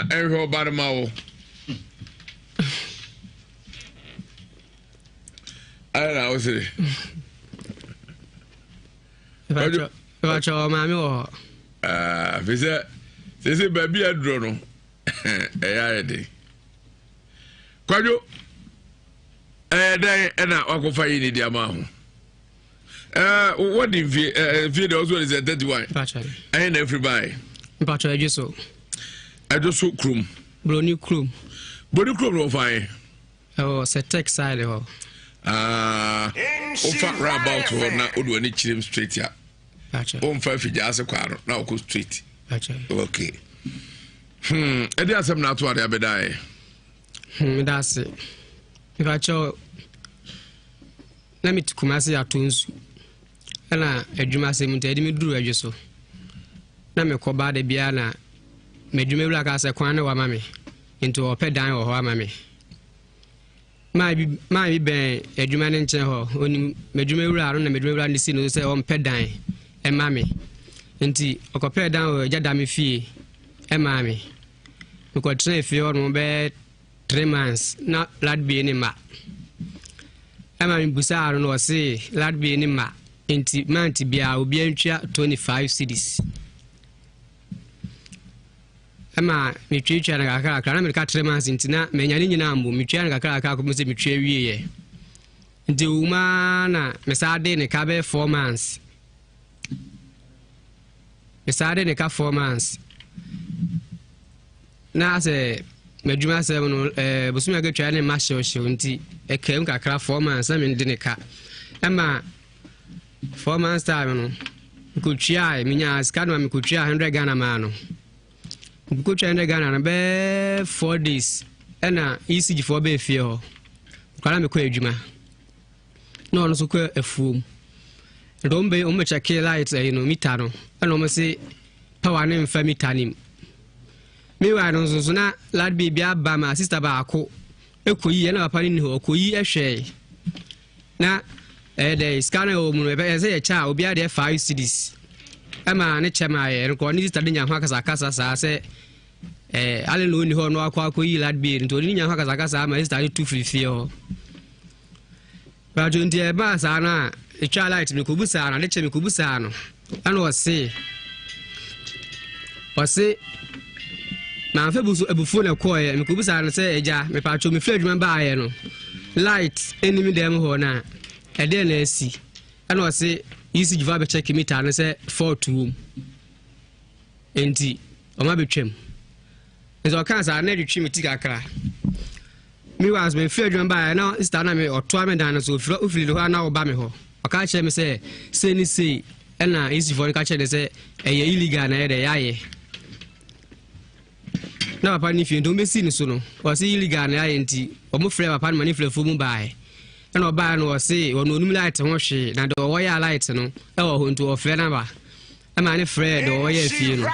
Ɛnhwɛ ɔba no ma wo. Ayɛ na wo sere. Ìbàkyɛ ɔmaame wɔ hɔ. Ah, fi sɛ sese baabi aduro no ɛyɛ ayɛ den. Kwadwo ɛyɛ dɛn ɛna wakɔfa yi ne di ama ho. Ɛɛ wɔdi mfie ɛɛ mfie deɛ ɔsɔ de sɛ 31. Ɛyɛ na efiri baayi. Mpatwa ɛdwo so. Ɛdwo so kurom. Broni kurom. Broni kurom na wɔfa yɛ. Ɛwɔ sɛ tech side hɔ. Aa wofa roundabout hɔ na wode w'ani kyerɛm straight a. Womfa afigya ase kwaa no na wokɔ straight. Okay. Ɛde asɛm na ato ade abɛdaeɛ. Meda ase. Mepakyɛw na mete Kumasi ato nsu ɛna adwuma asɛm nti ɛde me duru adwo so. Na mekɔ ba da biara na m'adwuma wura ka sɛ kwan ne wama me nti ɔpɛ dan wɔ hɔ ama me. Maa bi bɛn adwuma no nkyɛn hɔ, onim m'adwuma wura no na m'adwuma wura no si no sɛ ɔmpɛ dan ɛma me. Nti ɔkɔpɛɛ dan wɔ agya da me fie ɛmaa me. Mekɔtena fie hɔ nom bɛyɛ 3 months na light bill ne ma. Ɛma mebusaa no na ɔse light bill ne ma nti month biara obiara ntua 25 cedis. Ɛma metuatua no kakrakra na mede ka 3 months nti na manya ne nyinaa mbom metua no kakrakra kɔpem sɛ metua wieɛ. Nti ɛwɔ mu ara na mesaa de ne ka bɛyɛ 4 months. Mesaa de ne ka 4 months. Na sɛ m'adwuma asɛm no bosome akatwa ne ma hyewhyew nti ɛkaam kakra 4 months na mede ne ka. Ɛma 4 months time no mekɔtuae, menyaa sika no ma mekɔtua 100 Ghana maa no. Mekɔtua 100 Ghana no bɛyɛ 4 days ɛna ECG foɔ bɛɛ fie hɔ. Mekɔ na mekɔ adwuma. Na ɔno nso kɔ afuom. Nti wɔn bɛ wɔn bɛkyɛke light ɛyi no meter no ɛna wɔn se power ne nfa meter nim. Meanwhile no nso so na light bill bi aba ma sister baako ɛkɔyi ɛna papa no ni hɔ ɔkɔyi ɛhwɛe. Na ɛyɛ dɛ sika no ɛwɔ mu no ɛbɛ sɛ yɛkyɛ a obiara deɛ 5 cedis ɛma ne kyɛ ma yɛ nkɔ ne sister de nya ho akasakasa saa sɛ ale na ɔni hɔ no akɔ akɔyi light bill nti ɔne ne nya ho akasakasa ama sister de tu firi fie hɔ. Bato nti ɛbaa saa no a ɛtwa light mekɔbu saa no ade kyɛ mekɔbu saa no ɛna ɔse mamfa bu so abufuo na ɛkɔɔeɛ. Mekɔbu saa no sɛ agya mepatwo mefiri adwuma baeɛ no light ɛnim dɛm hɔ no a ɛdeɛ na asi. Ɛna ɔse ECG fo abɛkyɛke meter no sɛ fault wom nti ɔma bɛtwam. Nti ɔkaa saa na ɛtwetwe me ti kakra. Meanwhile nso mefiri adwuma baeɛ na sister na me ɔtoa me dan no so ofiri ofiri hɔ a na ɔba me hɔ. Ɔka kyerɛ me sɛ sei ne sei ɛna ECG foɔ no ka kyerɛ ne sɛ ɛyɛ illegal na ɛyɛ dɛ yɛayɛ. Na papa no fie nti wɔn bɛsi ne so no ɔse illegal na yɛayɛ nti wɔn frɛ papa no ma ne firi afuo mu baeɛ. Ɛna ɔbaeɛ no ɔse ɔno onim light ho hwee na deɛ ɔwɔ yɛ light no ɛwɔ hɔ nti ɔfrɛ no aba. Ɛma ne frɛ deɛ ɔwɔ yɛ fie no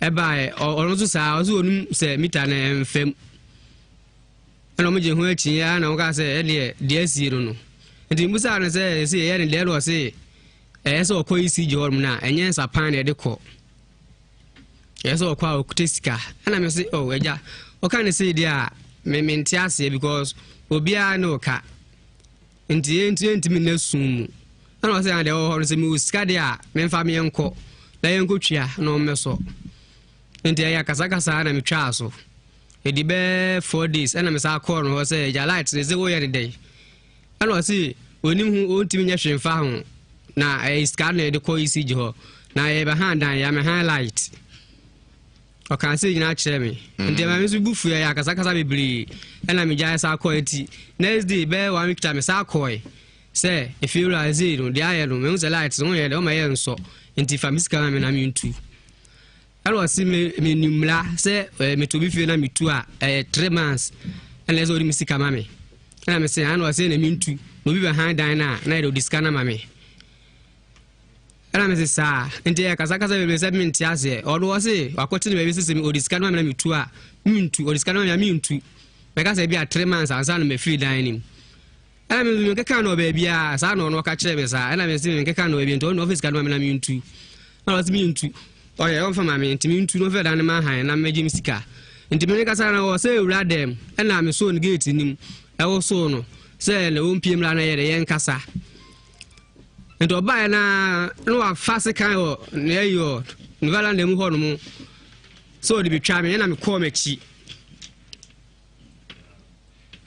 ɛbaeɛ ɔno nso saa ɔse onim sɛ meter no ɛmfam. Ɛna ɔmo gye ho akyi ara na ɔmo sɛ ɛdeɛ deɛ asie no. Nti mbusaa no sɛ ɛsɛ yɛyɛ ne deɛ na ɔse ɛyɛ sɛ ɔkɔ ECG hɔ nom na ɛnyɛ nsapan na ɛde kɔ. Ɛyɛ sɛ ɔkɔ a ɔkuta sika. Ɛna me se oh agya ɔka ne sei deɛ a me mente aseɛ because obiara ne ɔka. Nti yɛnti yɛntumi nna sum mu. Ɛna ɔsɛ deɛ ɔwɔ hɔ no sɛ mewɔ sika deɛ a memfa me yɛnkɔ na yɛnkɔtua na ɔmmɛsɔ. Nti ɛyɛ akasakasa na metwaa so. Ɛdi bɛɛ 4 days ɛna mesan kɔɔ no hɔ sɛ agya light ne sɛ woyɛ ne dɛn. Ɛna ɔse onim ho ɔntumi nyɛ hwee mfa ho na ɛyɛ sika na yɛde kɔ ECG hɔ na yɛbɛhan dan yɛamɛhan light. Ɔka sɛ nyinaa kyerɛ me. Nti ɛma me nso bu fuɛ yɛ akasakasa bebree ɛna megyae saa kɔɛ. Nti next day bɛyɛ one week time saa kɔɛ sɛ efiewura ɛsei no deɛ ayɛ no mehu sɛ light no woyɛ dɛ ɔma yɛ nsɔ nti fa me sika ma me na mentu. Ɛna ɔse me menim mmara sɛ meto bi fie na metu a ɛyɛ 3 months ɛna ɛsɛ ɔde me sika ma me. Ɛna me se ɛna ɔse na mentu na obi bɛhan dan no a na yɛde ɔde sika no ama me. Ɛna me se saa nti ɛyɛ kasakasa bebree sɛ mente aseɛ. Ɔno ɔse wakɔte ne baabi sɛ sɛ ɔde sika no ma me na metu a mentu, ɔde sika no ma me a mentu. Mɛka sɛ bi a 3 months ansa na mafiri dan no mu. Ɛna me nso mekeka no wɔ baabiara saa na ɔno ɔka kyerɛ me saa. Ɛna me se mekeka no wɔ baabi nti ɔno ɔfa sika no ma me na mentu. Ɛna ɔse mentu. Ɔyɛ ɔmfa ma me nti mentu no ɔmfa dan no ma han na mɛgye me sika. Nti me ne kasa no wɔ sɛ ewura dɛm ɛna me soo no gate nim ɛwosoo no sɛ na ɔmpie mmra na yɛ dɛ yɛnkasa. Nti ɔbaeɛ na na wafa sekan wɔ ne ayi wɔ ne veranda mu hɔ nom sɛ ɔde betwa me ɛna mekɔɔ m'akyi.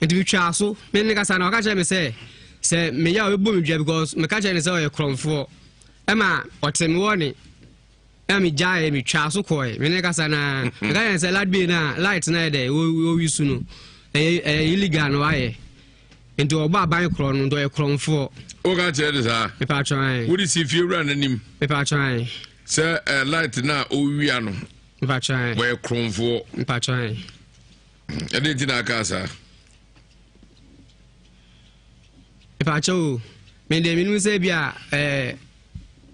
Nti metwaa so me ne kasa na ɔka kyerɛ me sɛ sɛ meyɛ a ɔbɛbɔ me dua because meka kyerɛ ne sɛ ɔyɛ korɔmfoɔ ɛma ɔte me wɔ ne ɛma megyaeɛ metwaa so kɔɛ me ne kasa na meka kyerɛ ne sɛ light bill na light na yɛ dɛ wɔwi su no ɛyɛ ɛyɛ illegal na wayɛ nti ɔbɔ aban korɔ no nti ɔyɛ korɔmfoɔ. Woka kyerɛ ne saa? Mepa atwɛn. Wode si fie wura n'anim? Mepa atwɛn. Sɛ eh, light na ɔwia no Mepa atwɛn. Wɔyɛ korɔmfoɔ. Mepa atwɛn. Ɛdɛn nti na aka saa? Mepakyɛ o, me deɛ menim sɛ bi a ɛɛ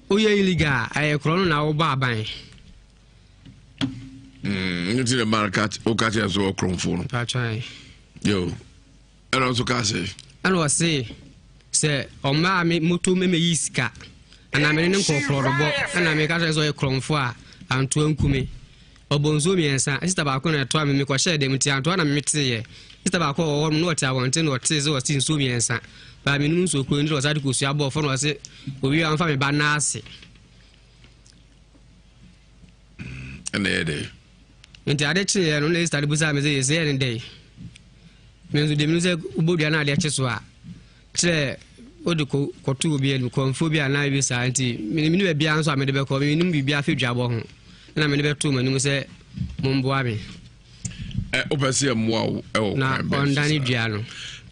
woyɛ illegal a ɛyɛ korɔ no na wobɔ aban. Mm, nti na mara ka woka kyerɛ so ɔkorɔmfo no. Mepakyɛ. Yo, ɛna nso ka sɛ. Ɛna ɔse sɛ ɔmaa me moto mɛmɛyi sika anaa mene ne nkɔkorɔ no bɔ ɛna meka kyerɛ sɛ ɔyɛ korɔmfo a antoa nkume. Ɔbɔ nsuo mmiɛnsa. Sista baako na ɛtoa me, mekɔhyɛɛ dɛm nti antoa na meteeɛ. Sista baako a ɔwɔ hɔ nom na ɔte abɔnten na ɔtee sɛ ɔte nsuo mmiɛnsa. Baa menom nsuo koro nti na ɔsan de kosua bɔɔ fam na ɔse owie a ɔmfa me ba nna ase. Ɛna ɛyɛ dɛ. Nti ade kyeeɛ no na sista no busaa me sɛ yɛsɛ yɛ ne dɛn. Me nso deɛ menim sɛ wobɔ dua na adeɛ kye so a Kyerɛ wode kɔ kɔto obi anim, kɔmfoɔ bi anaa biribi saa nti menim baabiara nso a mede bɛkɔ, menim biribiara fa dwabɔ ho ɛna mede bɛtoo mo anim sɛ momboa me. Ɛ wopɛ sɛ yɛmmoa wo ɛwɔ na kwan bɛn so ɔndane saa? dua no.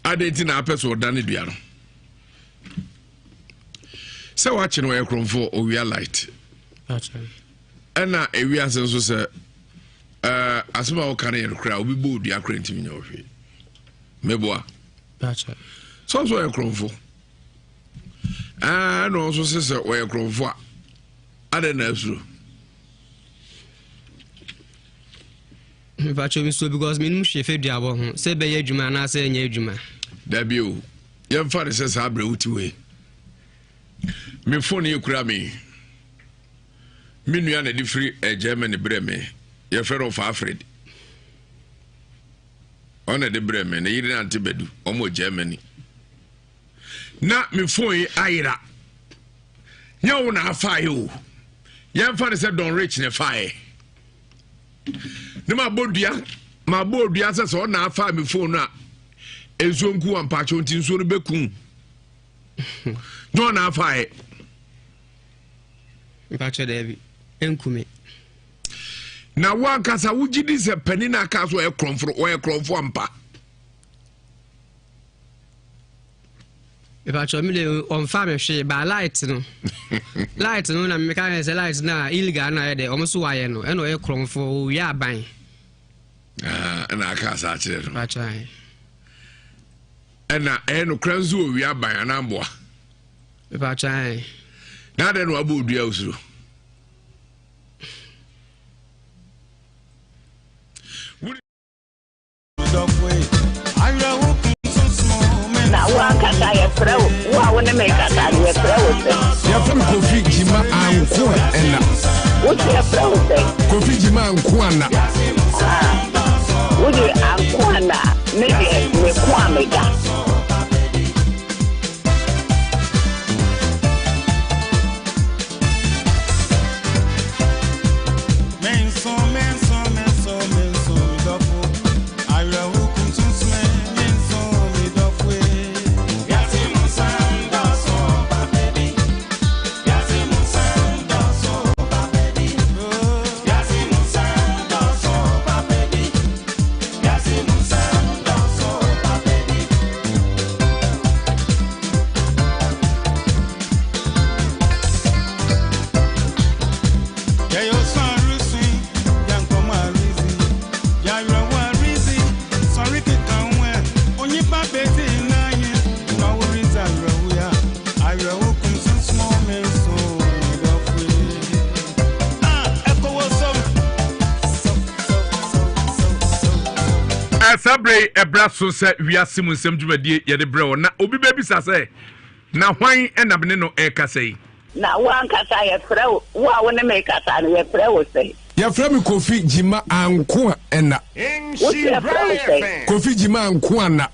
Adɛn nti na apɛ sɛ ɔdane dua no? Sɛ wakye no ɔyɛ korɔmfoɔ owia light ɛna ewiase nso sɛ ɛɛ asɛm a wɔka no yɛ nokorɛ a obi bɔ odua korɛ ntumi nyɛ ɔhwee meboa sɛ ɔsɛ ɔyɛ korɔmfo ɛna ɔnso sɛ sɛ ɔyɛ korɔmfo a adɛn na asuro mpakyɛ mi so because menim hwee fɛ duabɔ ho sɛ ɛbɛyɛ adwuma anaasɛ ɛnyɛ adwuma dabi o yɛmfa ne sɛ saa berɛ wote wei me fon yɛ kura me me nua na de firi eh, germany berɛ me yɛfrɛ no ɔfa alfred ɔna de brɛ me ne yere nante badu ɔmo Germany na me phone yi ayera nyɛ wo na afaeɛ o yɛmfa no sɛ Don Rich na ɛfaeɛ ne mabɔ dua mabɔ dua sɛ sɛ ɔna afa me phone no a nsuo nku wa mpakyɛw nti nsuo no bɛku nyɛ ɔna afaeɛ mpakyɛ daabi ɛnku me Na wo ankasa wogye di sɛ panin a aka so ɔyɛ korɔmfo ɔyɛ korɔmfo ampa? Mepakyɛ me de ɔmfa me hwee ba light no light no na meka yɛ sɛ light no a illegal na ayɛ dɛ ɔmo so wayɛ no ɛna ɔyɛ korɔmfo owia aban. Ah, ɛna aka asa akyerɛ no. Mepakyɛ. Ɛna ɛyɛ nokora nso owia aban anaa mboa. Mepakyɛ. Na adɛn na wabɔ odua osuro? Na wo ankasa yɛfrɛ wo wo a wo ne me kasa no yɛfrɛ wo sɛ. Yɛfrɛ me Kofi Gyima Anko ɛna. Wo so yɛfrɛ wo sɛ. Kofi Gyima Anko ana. Ah, wo de Anko ana me deɛ me ko a meda. Saa berɛ yi ɛbra so sɛ wiase mu nsɛm dwumadie yɛde brɛ wɔ na obi bɛbisa sɛ na hwan na mene no ɛrekasa yi? Na wo ankasa yɛfrɛ wo, wo a wo ne me kasa no, yɛfrɛ wo sɛn? Yɛfrɛ me Kofi Gyima Ankoa Ɛna. Wo se yɛfrɛ wo sɛn? Kofi Gyima Ankoa Na.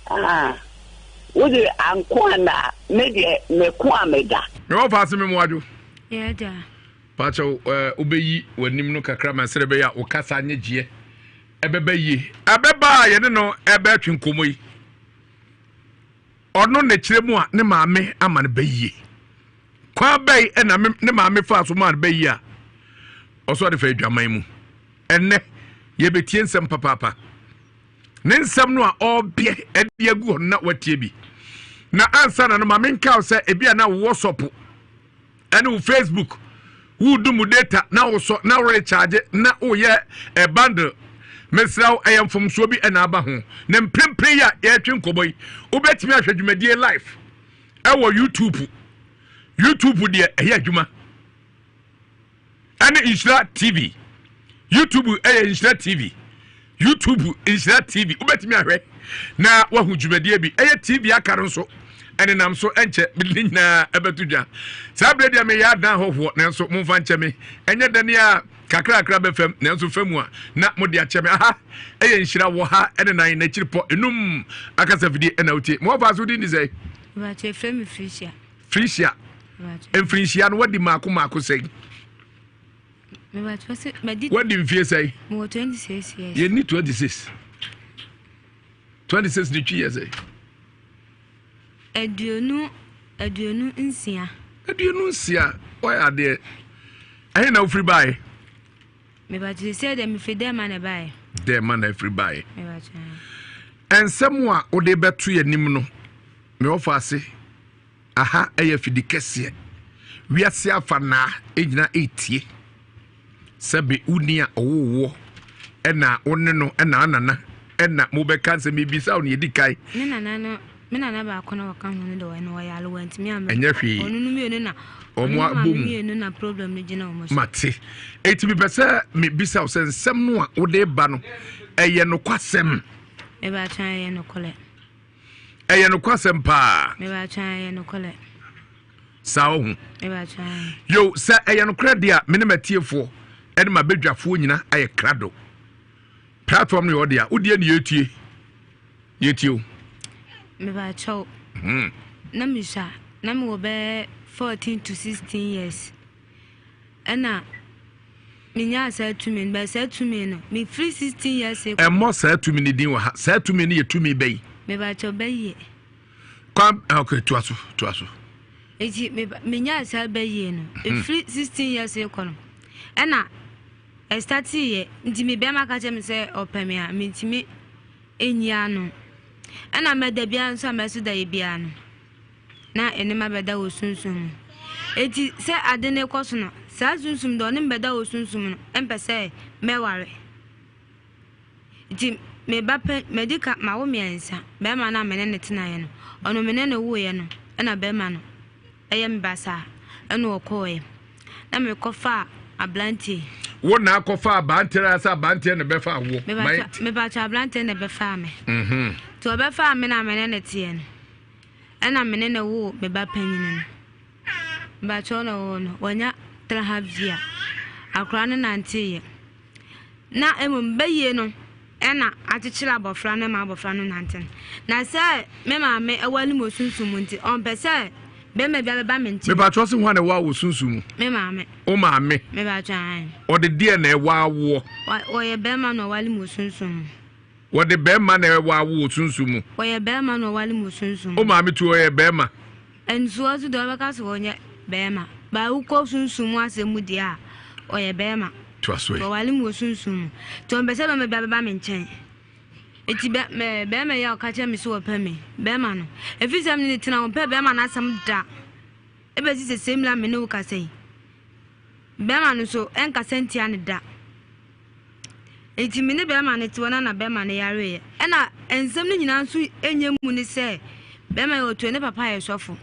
Ah, wo de Ankoa Na, me deɛ me ko a meda. Me wɔ faase me mo adwo. Yɛ agya. Pakyɛw ɛɛ wobɛyi w'anim no kakra ma sɛdeɛ ɛbɛyɛ a wo kasa nye gyeɛ ɛbɛba yie. Ɛbɛba a yɛne no ɛbɛtwe nkɔmmɔ yi. Ɔno na kyerɛ mu a ne maame ama no bɛyie. Kwan bɛyi na ne maame faa so maa no bɛyie a ɔsɔ de fa adwaman mu. Ɛnnɛ yɛbɛtie nsɛm papaapa. Ne nsɛm no a ɔrebeɛ de agu hɔ no na watie bi. Na ansa na no ma menka wo sɛ ebi a na wowɔ sɔpo ɛne wo Facebook wodu mu data na wosɔ na worecharge na woyɛ eh, bundle mesrɛ wo ɛyɛ mfomsoɔ bi ɛna aba ho na mprempren yi a yɛretwe nkɔmmɔ yi wobɛtumi ahwɛ dwumadie live ɛwɔ YouTube. YouTube deɛ ɛyɛ adwuma ɛne Nhyira TV. YouTube ɛyɛ Nhyira TV. YouTube Nhyira TV wobɛtumi ahwɛ na wahu dwumadie bi ɛyɛ TV aka no nso ɛnenam so ɛnkyɛ mede ne nyinaa ɛbɛto dwa. Saa berɛ deɛ meyɛ adan hɔhoɔ nanso momfa nkyɛ me ɛnyɛ dɛne a kakrakra bɛfam nanso fa mu a na mode akyɛ me. Aha ɛyɛ nhyira wɔ ha ɛne nan n'akyiri pɔ enum akasa fidie ɛna wotie. Mo wɔfa so din de sɛ? Felicia. Mfirinhyia no wadi maako maako sɛn? Wadi mfie sɛn? Yɛnni 26. 26 ne twi yɛ sɛn? 26. 26 wɔyɛ adeɛ. Ɛhe na wofiri baeɛ? Mebatwe sɛ dɛ mefiri dɛ ma na ɛbaeɛ. Dɛ ma na afiri baeɛ. Nsɛm a wode bɛto yɛn anim no, me wɔfa ase. Aha yɛ afidi kɛseɛ. Wiase afa naa nyina retie. Sɛbe wo ni a ɔwoo woɔ ɛna wo ne no ɛna anana ɛna mobɛka nsɛm mebisa wo ne ɛdi kan. Me nana no me nana baako na ɔka ho no de ɔno ɔyare wantumi amma. Ɛnyɛ hwee. Ɔno no mmienu na ɔmo abɔ mu. Mmienu na problem no gyina ɔmo so. Mate. Eti mepɛ sɛ mebisa wo sɛ nsɛm no a wode ba no ɛyɛ nokwasɛm? Mebakyɛ ɛyɛ nokorɛ. Ɛyɛ nokwasɛm paa. Saa ɔho. Yo, sɛ ɛyɛ nokorɛ deɛ a, me ne m'atiefoɔ ɛne m'abadwafoɔ nyina ayɛ krado. Platform no yɛ ɔde a, wodeɛ ne yɛtie. Yɛtie o. Mebakyɛw. Na mesua, na mewɔ bɛyɛ 14 to 16 years. Ɛna menyaa saa tumi no, bɛyɛ saa tumi no, mefiri 16 years kɔ. Ɛmmɔ saa tumi no din wɔ ha. Saa tumi no yɛ tumi bɛyi. Mebakyɛw bɛyie. Kwan, ah, okay, toa so, toa so. Eti menyaa saa bɛyie no, ɛfiri 16 years kɔ no, ɛna ɛstateeɛ, nti me bɛrima ka kyerɛ me sɛ ɔpɛ me a, mentumi nyi ano. Ɛna mɛda biara nso a mɛso da yɛ biara no, na nneɛma bɛda wɔ sunsum mu. Enti sɛ ade no rekɔ so no, saa sunsum deɛ ɔne me bɛda wɔ sunsum no mpɛ sɛ mɛware. Nti me ba pɛ madi ka mawo mmiɛnsa, bɛrima no a me ne no tenaeɛ no, ɔno me ne no woeɛ no ɛna bɛrima no ɛyɛ me basaa ɛna ɔkɔeɛ. Na mekɔfaa aberanteɛ. Wo na akɔfa aberanteɛ no anaasɛ aberanteɛ na ɛbɛfaa woɔ? Mepakyɛ aberanteɛ na ɛbɛfaa me. Nti ɔbɛfaa me na me ne no teɛ no. Ɛna me ne no woo me ba panyin no. Mebakyɛw na ɔwɔ no, wanya three half year. Akora no nanteeɛ. Na mmom bɛyie no ɛna akyekyere abɔfra no ma abɔfra no nante no. Na sɛ me maame ɛwɔ anim wɔ sunsum mu nti, ɔmpɛ sɛ bɛrima bi abɛba me nkyɛn. Mebakyɛw se hwan na ɛwɔ wɔ sunsum mu? Me maame. Wo maame? Mebakyɛw ae. Ɔde deɛ na ɛwɔ awoɔ? Ɔyɛ bɛrima na ɔwɔ anim wɔ sunsum mu. Wɔde bɛrima na ɛwɔ awo wɔ sunsum mu. Wɔyɛ bɛrima na ɔwale mu sunsum mu. O maame tu ɔyɛ bɛrima. Nsoɔ nso deɛ ɔbɛka sɛ ɔnyɛ bɛrima. Ba wokɔ sunsum mu asɛm mu deɛ a ɔyɛ bɛrima. Toa so yi. Ɔwale mu wɔ sunsum mu. Nti ɔmpɛ sɛ bɛrima bi abɛba me nkyɛn. Nti bɛ mɛ bɛrima yi a ɔka kyerɛ me sɛ ɔpɛ me bɛrima no. Ɛfiri sɛ me ne no tena ɔmpɛ bɛrima no asɛm da. Ɛbɛsi sɛ sɛ mmerɛ a me ne wo kasa yi. Bɛrima no nso ɛnkasa ntia no da. Enti me ne bɛrima no te hɔ na na bɛrima no yareeɛ. Ɛna nsɛm no nyinaa nso nyɛ mu ne sɛ bɛrima yi ɔtua ne papa yɛ sɔfo.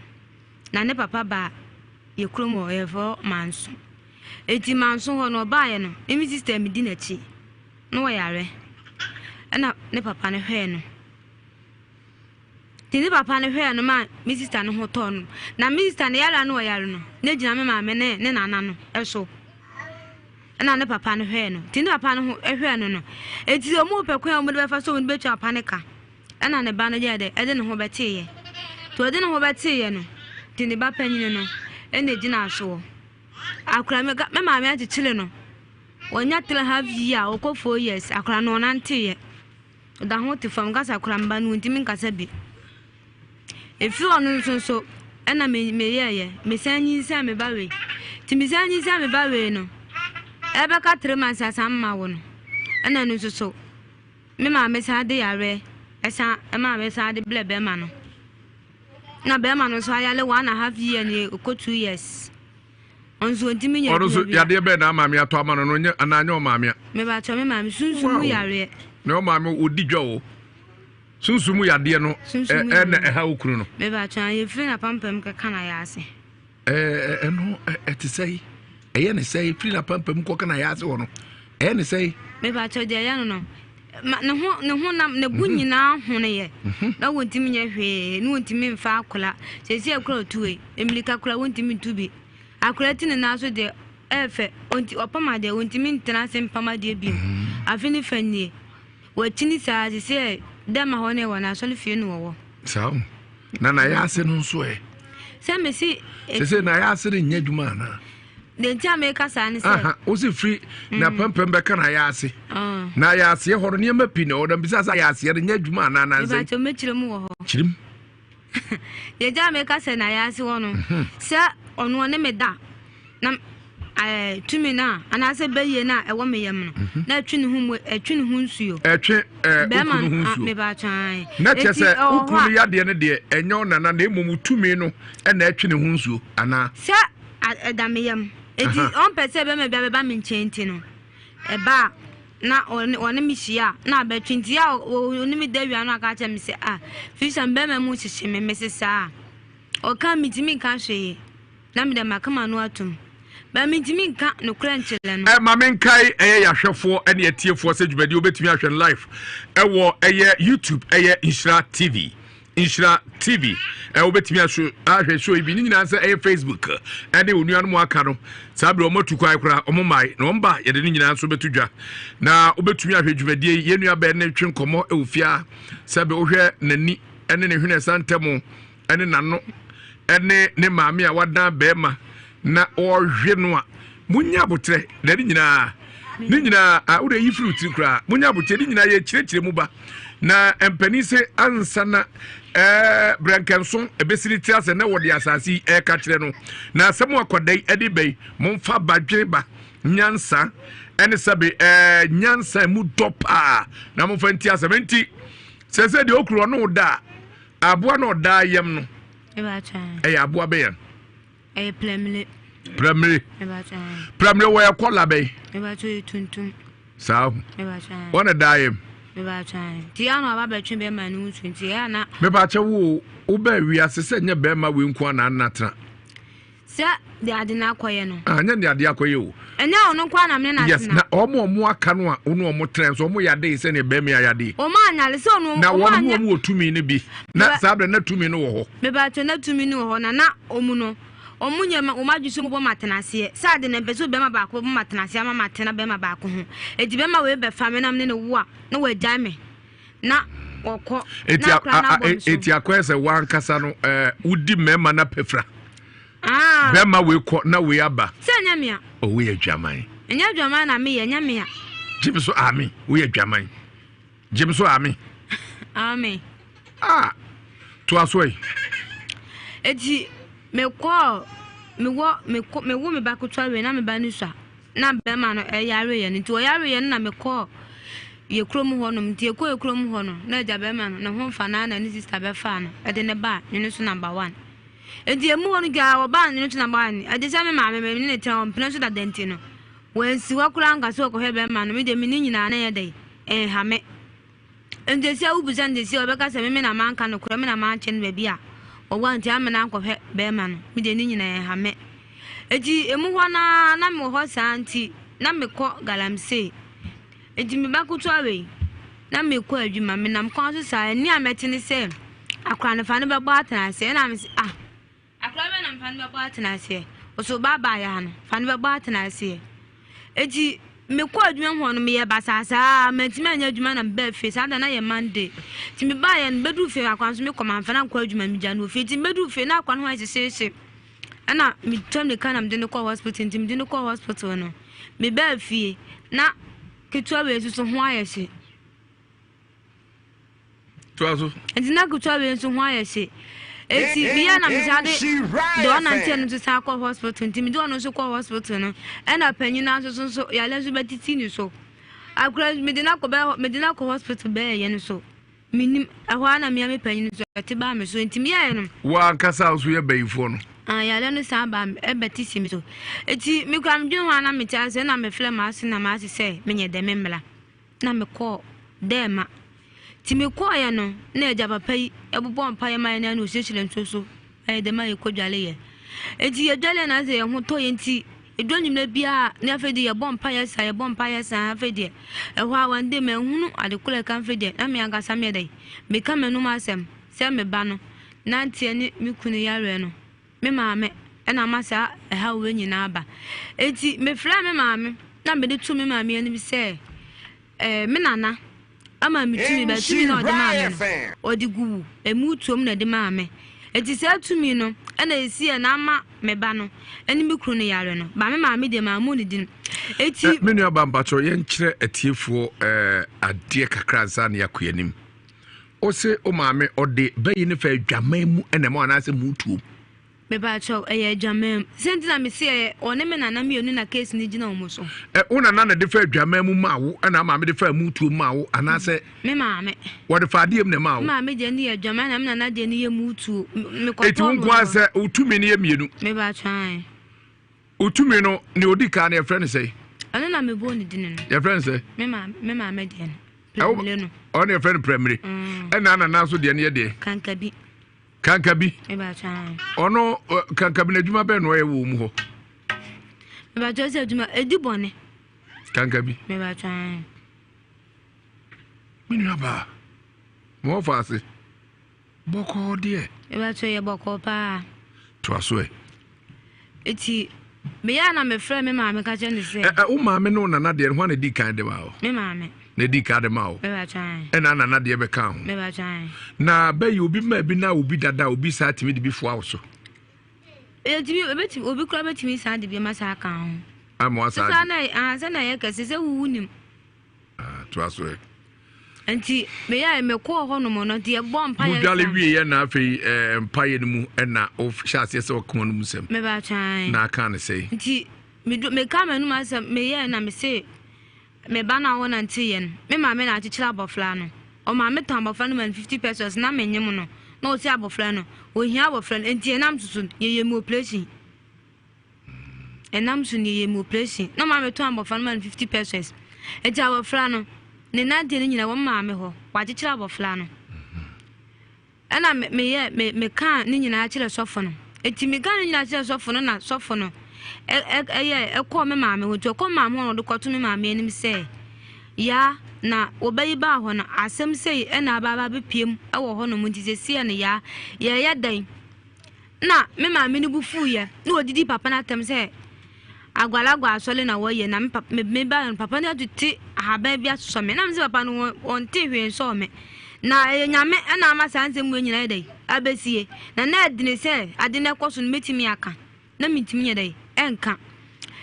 Na ne papa baa yɛ kurom hɔ yɛfrɛ hɔ Manso. Enti Manso hɔ no ɔbaeɛ no ne me sister medi n'akyi na ɔyare. Ɛna ne papa no hwɛɛ no. Nti ne papa no hwɛɛ no maa me sista no ho tɔɔ no. Na me sista no yare a na ɔyare no, na egyina me maame ne ne nana no so. Ɛna ne papa no hwɛɛ no. Nti ne papa no ho hwɛɛ no no, enti wɔn repɛ kwan a wɔde bɛfa so wɔde bɛtua papa no ka. Ɛna ne ba no yɛɛ dɛ, ɛde ne ho bɛteeɛ. Nti ɔde ne ho bɛteeɛ no, nti ne ba panyin no ɛna egyina soɔ. Akora me me maame akyekyere no. Wɔnya 3 half year, ɔkɔ 4 years, akora no ɔnanteeɛ. Ɔda ho te fam kasa koraa meba no ɔntumi nkasa bi. Ɛfiri ɔno nso nso ɛna me meyɛɛyɛ mesan nyinsɛn me ba wei nti mesan nyinsɛn me ba wei no ɛbɛka 3 months asan mma wo no ɛna ɛno nso so me maame san de yareɛ ɛsan ɛmaa me san de blɛ bɛrima no na bɛrima no nso ayale 1½ year ne ɛkɔ 2 years. Ɔnso ɔntumi nyɛ Ɔno nso adwuma biara. yadeɛ bɛn na amaame atɔ ama no no nyɛ anaa nyɛ ɔmaame a. Mebatɔ me maame sunsum mu yareɛ. Na ɔmaame ɔdi dwa o. Sunsum mu yadeɛ no Sunsum mu ɛna yareɛ. ɛha wo kunu no. Mebatɔ a yɛfiri n'apampam kɛka na yɛ ase. Ɛɛ ɛno ɛte sɛ ɛyɛ ne sɛ firi n'apampam kɔka na yɛ ase hɔ no ɛyɛ ne sɛ. Mebatɔ deɛ ɛyɛ no no ma ne ho ne ho nam ne bo nyinaa honoyɛ na wɔntumi nyɛ hwee na wɔntumi mfa akora sɛsi akora ɔtuo yi mmirika kora wɔntumi ntu bi akora ti ne nan so deɛ ɛɛfɛ ɔnti ɔpam adeɛ wɔntumi ntena ase mpam adeɛ bio afe ne fa nie wɔakyini saa sɛsi dɛ ma hɔ ne wɔ n'asɔre fie no wɔwɔ. Saa o na na yɛ ase no nso ɛ. Sɛ mesi. Sɛ na yɛ ase no nyɛ adwuma anaa. Deɛ nti a meka saa ne sɛ. Wosi firi na pampam bɛka na yɛ ase. Na yɛ aseɛ hɔ no nneɛma pii na ɛwɔ na bisa sɛ yɛ aseɛ no nyɛ adwuma anaa nansɛ. Mebakyɛ mɛkyerɛ mu wɔ hɔ. Kyerɛ mu. Deɛ nti a meka sɛ na yɛ ase hɔ no sɛ ɔno ɔne me da na ɛɛ tumi no a anaasɛ bɛyie no a ɛwɔ me yam no na ɛtwe ne ho mu ɛtwe ne ho nsuo. Ɛtwe ɛɛ okunu ho nsuo. Mebakyɛ na kyerɛ sɛ okunu no yadeɛ no deɛ ɛnyɛ ɔnana na mmom tumi no ɛna ɛtwe ne ho nsuo anaa. Sɛ ɛda me yam eti ɔmpɛ sɛ bɛrima bi abɛba me nkyɛn nti no ɛba a na ɔne ɔne me hyia a na abɛtwe nti a ɔne me da wia no aka kyerɛ me sɛ ah fisa bɛrima mu hyehye me mese saa ɔka metumi nka hwee na mede maka m'ano atom ba mentumi nka nokorɛ nkyerɛ no. Ɛ ma menkae ɛyɛ yɛahwɛfoɔ ne atiefoɔ sɛ dwumadie wobɛtumi ahwɛ no live ɛwɔ ɛyɛ YouTube ɛyɛ Nhyira TV Nhyira TV ɛ wobɛtumi ahwɛ ahwɛ show yi bi ne nyinaa sɛ ɛyɛ Facebook ɛne onuanom aka no saa berɛ wɔn atu kwan koraa wɔn mmae na wɔn ba yɛde ne nyinaa nso bɛto dwa na wobɛtumi ahwɛ dwumadie yi yɛn nua bɛn ne twe nkɔmmɔ ɛwɔ fie sɛ bɛ wohwɛ n'ani ɛne ne hwene ɛsa ntɛm ne n'ano ne ne maame a wadan bɛrima na ɔrehwe no a munya abotrɛ na ne nyinaa ne nyinaa a wode yi firi tiri koraa munya abotrɛ ne nyinaa yɛkyerɛkyerɛ mu ba na mpanin sɛ ansa na ɛɛ brɛnkɛnso ɛbɛsi ne tiri asɛ na wɔde asase yi ɛreka kyerɛ no na asɛm akɔda yi ɛde bɛyi momfa badwene ba nyansa ɛne sɛbe ɛɛ nyansa mu dɔ paa na momfa nti asɛm nti sɛ sɛ deɛ okuru ɔno da a Aboa na ɔdaa yam no. Ɛyɛ aboa bɛyɛ. Ɛyɛ pramire. Pramire. Pramire wɔ yɛ kɔla bɛyi. Ɛbɛtɔ yɛ tuntum. Saa ho. Wɔn na daa yam. Nti yɛn na ɔba bɛtwe bɛrima no nsu nti yɛn na. Mepaakyɛ wo wobɛ wiase sɛ nyɛ bɛrima wei nko na anatena. Sɛ de ade no akɔyɛ no. Ah, nyɛ de ade akɔyɛ o. Ɛnyɛ ɔno nko ara na mene no atena. Yes, na wɔn a wɔn aka no a wɔn a wɔn tena nso wɔn yɛ ade sɛ nea bɛrima ayɛ ade. Wɔn anyare sɛ ɔno. Na wɔn wɔn wɔ tumi no bi. Na saa abirɛ na tumi no wɔ hɔ. Mebaatɔ na tumi no wɔ hɔ na na wɔn no wɔn nyɛ ma wɔn adwi so bɔ ma tena aseɛ sɛ ade na mpɛ sɛ bɛrima baako bɔ ma tena aseɛ ama ma tena bɛrima baako ho eti bɛrima wei bɛfa me na mene no wo a na wɔagyae me. na ɔkɔ na akora no abɔ ne so. Eti akɔyɛ sɛ wankasa no ɛɛ wodi mmarima na pɛfra. Ah. Bɛrima wei kɔ na wei aba. Sɛ ɛnyɛ mea. O woyɛ adwaman. Ɛnyɛ adwaman na meyɛ ɛnyɛ mea. Gyem so ami woyɛ adwaman. Gyem so ami. Ami. Ah to aso yi. Eti mekɔɔ mewɔ mekɔ mewo me ba ketewa wei na me ba no sua. na bɛrima no yareeɛ no nti ɔyareeɛ no na mekɔɔ yɛ kurom hɔ nom nti yɛkɔɔ yɛ kurom hɔ no na agya bɛrima no ne ho mfa na na ne sista bɛfaa no ɛde ne baa nwene so number one nti emu hɔ no gyaa ɔbaa nwene so number one ɛde sɛ me maame me ne ne tena ɔmpene so dada nti no wɔansi hɔ koraa nka sɛ ɔkɔhwɛ bɛrima no me deɛ me ne nyinaa na ɛyɛ dɛ ɛnha me. Nti sɛ wobisa no sɛsi a, ɔbɛka sɛ, Meme na manka nokorɛ, me na mankyɛ no baabi a ɔwɔ a nti amma no ankɔhwɛ bɛɛma no. Me deɛ ne nyinaa ɛnha me. Nti emu hɔ no ara na mewɔ hɔ saa nti na mekɔ galamsey. Nti me ba ketewa wei na mekɔ adwuma, menam kwan so saa, ɛnne a mɛte ne sɛ. Akora no fa no bɛbɔ atena aseɛ. Ɛna mese ah akora bɛn na mefa no bɛbɔ atena aseɛ? Ɔsɛ ɔba abaayewa no fa no bɛbɔ atena aseɛ. Eti mekɔ adwuma mu hɔ no meyɛ basaa saa mantumi anyɛ adwuma na mebaa fie saa da na yɛ Monday. Nti mebaeɛ no bɛduru fie akora nso mekɔ mamfa no ankɔ adwuma megya no wɔ fie. Nti mebɛduru fie na akora no ho ayɛ hyehyeehye. Ɛna metwa mirika na mede no kɔɔ hospital nti mede no kɔɔ hospital no mebaa fie na ketewa wei nso so ho ayɛ hye. Toa so. Nti na ketewa wei nso ho ayɛ hye. Eti meyɛ na mesan de deɛ ɔnanteɛ no nso san kɔ hospital nti mede ɔno nso kɔ hospital no ɛna panyin no nso so yale nso bɛtiti ne so. Akora mede no akɔ bɛɛ mede no akɔ hospital bɛyɛ yɛ no so. Menim ɛhɔ ara na mea me panyin nso ɛte baa me so nti meyɛɛ no. Wo ankasa nso yɛ bayifoɔ no. Ah, yare no san baa ɛbɛte si me so. Eti mekura medwene ho a na mete ase na mefrɛ m'ase na m'ase sɛ menyɛ dɛ memmra. Na mekɔɔ dɛ ma. Nti mekɔɔeɛ no na agya papa yi ɛbobɔ mpaeɛ ma yɛn na ɔhyirahyira nsuo so ayɛ dɛ ma yɛkɔdwaleeɛ. Enti yɛdwaleeɛ na sɛ yɛn ho tɔ yɛn nti ɛduru anwummerɛ biara na afei deɛ yɛbɔ mpaeɛ saa yɛbɔ mpaeɛ saa afei deɛ ɛhɔ a one day manhunu ade korɔ ɛka afei deɛ na me ankasa meyɛ dɛn meka m'anum asɛm sɛ me ba no nanteɛ ne me kunu yareɛ no me maame ɛna ama saa ɛhaw wei nyinaa aba. Enti mefrɛɛ me maame na mede too me maame anim sɛ Eh, me nana ama me tumi, bɛ tumi na ɔde maa me no, ɔde gu emu tuom na ɛde maa me. Eti saa tumi no ɛna esi ɛ na ama me ba no ɛne me kunu no yare no. Ba me maame deɛ maa mu ne din. Eti. Eh, me nua ba mpatsɔ yɛn kyerɛ atiefoɔ eh, adeɛ kakra nsa na yɛakɔ anim. Ose o maame ɔde bɛyi ne fɛ adwaman mu ɛna ɛma anaasɛ mu tuom. Mepakyɛw, ɛyɛ adwaman mu. Sɛ nti na mese ɛyɛ ɔne me nana mmienu na case no gyina wɔn so. Ɛ, wo nana na ɛde fa adwaman mu maa wo, ɛna maame de fa mu tuo maa wo, anaasɛ? Me maame. Wɔde fa adeɛ mu na ɛmaa wo? Me maame deɛ no yɛ adwaman na me nana deɛ no yɛ mu tuo. Mekɔtɔɔ Eti wo nko ara sɛ wo tumi no yɛ mmienu? Mepakyɛw, ae. Wo tumi no, nea odi kan no yɛfrɛ no sɛn? Ɛno na mebɔɔ ne din no. Yɛfrɛ no sɛ? Me maame, me maame deɛ no. Prɛmire no. Ɔno yɛfrɛ no prɛmire. Ɛna nana nso deɛ no yɛ deɛ? Kankabi. Kankabi. Ɔno kankabi n'adwuma bɛn na ɔyɛ wɔ mu hɔ? Mebatwa sɛ adwuma edi bɔne. Kankabi. Mebatwa. Me nua baa. Ma ɔfa ase. Bɔkɔɔ deɛ. Mebatwa yɛ bɔkɔɔ paa. Toa so ɛ. Eti meyɛ na mefrɛ me maame ka kyerɛ ne sɛ. Ɛ wo maame ne wo nana deɛ no hwan na edi kan de ma wo? Me maame. Na edi kan de ma wo. Ɛna nana deɛ bɛka ho. Na bɛyɛ obi ma bi na obi dada obi saa tumi de bi foa wo so. Etumi ebetumi obi kura betumi saa de bi ma saa ka ho. Ama wa saa. Sɛ na ah sɛ na yɛ kɛse sɛ wuwu nim. Ah to aso ɛ. Nti meyɛ mekɔɔ hɔ nom no nti yɛbɔ mpaeɛ. Mudwale wieɛ na afei eh, mpaeɛ no mu ɛna wohyɛ aseɛ sɛ ɔka no mu sɛm. Mebɛatwan. Na aka ne sɛe. Nti meka m'anum asɛm meyɛɛ na mese Me ba no a ɔnanteeɛ no, me maame na akyekyere abɔfra no. Ɔmaa me tɔn abɔfra no ma no 50 pesos na menyem no. Na ɔsi abɔfra no, ɔhia abɔfra no, enti ɛnam so so no, yɛyɛ mu operation. Ɛnam so no, yɛyɛ mu operation. Na ɔmaa me tɔn abɔfra no ma no 50 pesos. Enti abɔfra no, ne nanteɛ no nyinaa wɔ me maame hɔ. Wakyekyere abɔfra no. Ɛna me meyɛ me mekaa ne nyinaa kyerɛ sɔfo no. Eti mekaa ne nyinaa kyerɛ sɔfo no na sɔfo no ɛ ɛ ɛyɛ ɛkɔɔ me maame hɔ. Nti ɔkɔɔ me maame hɔ na ɔde kɔto me maame anim sɛ, Yaa, na wo ba yi baa hɔ no, asɛm sei ɛna aba aba abɛpue mu ɛwɔ hɔnom nti seesei no yaa, yɛreyɛ dɛn? Na me maame no bo fuiɛ na ɔdidi papa no atɛm sɛ agualagua asɔre na wɔyɛ na me papa me ba no papa no atete ahaban bi asosɔ me na me sɛ papa no wɔnte hwee nsɔɔ me na ɛyɛ nyame ɛna ama saa nsɛm wei nyinaa yɛ dɛ abɛsie na na ɛdene sɛ ade no ɛkɔ so no mɛtumi aka na mentumi nyɛ dɛ ɛnka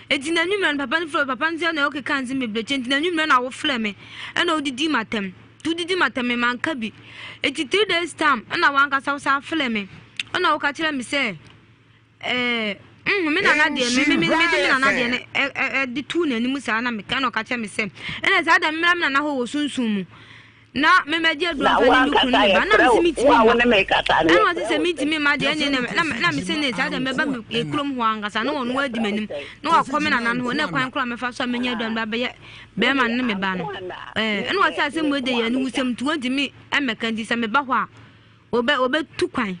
enti na anwummerɛ no papa no frɛ papa no sɛ na ɔkeka nsɛm bebree kyɛ nti na anwummerɛ na wofrɛ me ɛna wodidi m'atɛm nti wodidi m'atɛm me manka bi enti 3 days time ɛna wankasa wo san frɛ me ɛna woka kyerɛ me sɛ ɛɛ mm me nana deɛ me me me de me nana deɛ no ɛde tuu n'anim saa na meka na ɔka kyerɛ me sɛ ɛna saa da mmra me nana hɔ wɔ sunsun mu na mmɛgye aduro Na mfa wo ne me kunu ankasa ne ba na yɛfrɛ mese wo, metumi wo a wo mma ne me kasa no ɛna yɛfrɛ ɔse sɛ wo metumi sɛn? mma deɛ ɛne na na mese ne saa deɛ mɛba me kurom hɔ ankasa na ɔno adi m'anim na wakɔ me nana no hɔ na kwan koraa mɛfa so a mɛnya aduane ba bɛyɛ bɛrima no ne me ba no ɛɛ ɛna ɔse asɛm wei de yɛ aniwusɛm nti wɔntumi mmɛka nti sɛ meba hɔ a wɔbɛ wɔbɛtu kwan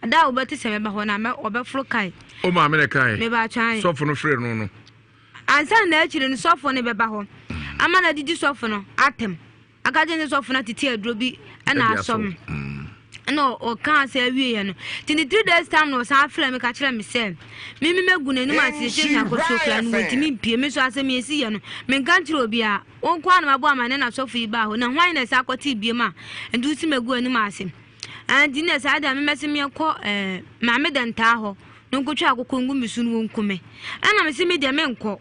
Da a wobɛte sɛ mɛba hɔ no, mɛ wɔbɛforo kae. O maame na ɛkae. Mebaatwan. Sɔfo no frɛ no no. Ansa na n'akyiri no, sɔfo no bɛba hɔ ama no adidi sɔfo no atɛm. Aka kyerɛ sɛ sɔfo no atete aduro bi na asɔ me. Ɛna ɔkaa sɛ awieɛ no nti ne 3 days time na ɔsan frɛ me ka kyerɛ me sɛ me me mɛgu n'anim ase sɛ sɛ akɔsuo kora no wɔntumi mpie. Me nso asɛm yɛsi yɛ no menka nkyerɛ obiara, wo nko ara na mabɔ amanneɛ na sɔfo yi baa hɔ na hwan na ɛsɛ akɔte biem a nti wosi mɛgu anim ase. Nti na saa deɛ memɛse meɛkɔ ɛɛ maame dɛntaa hɔ na nkɔtwa akokɔ ngu me so no wɔnku me. Ɛna mese me deɛ menkɔ.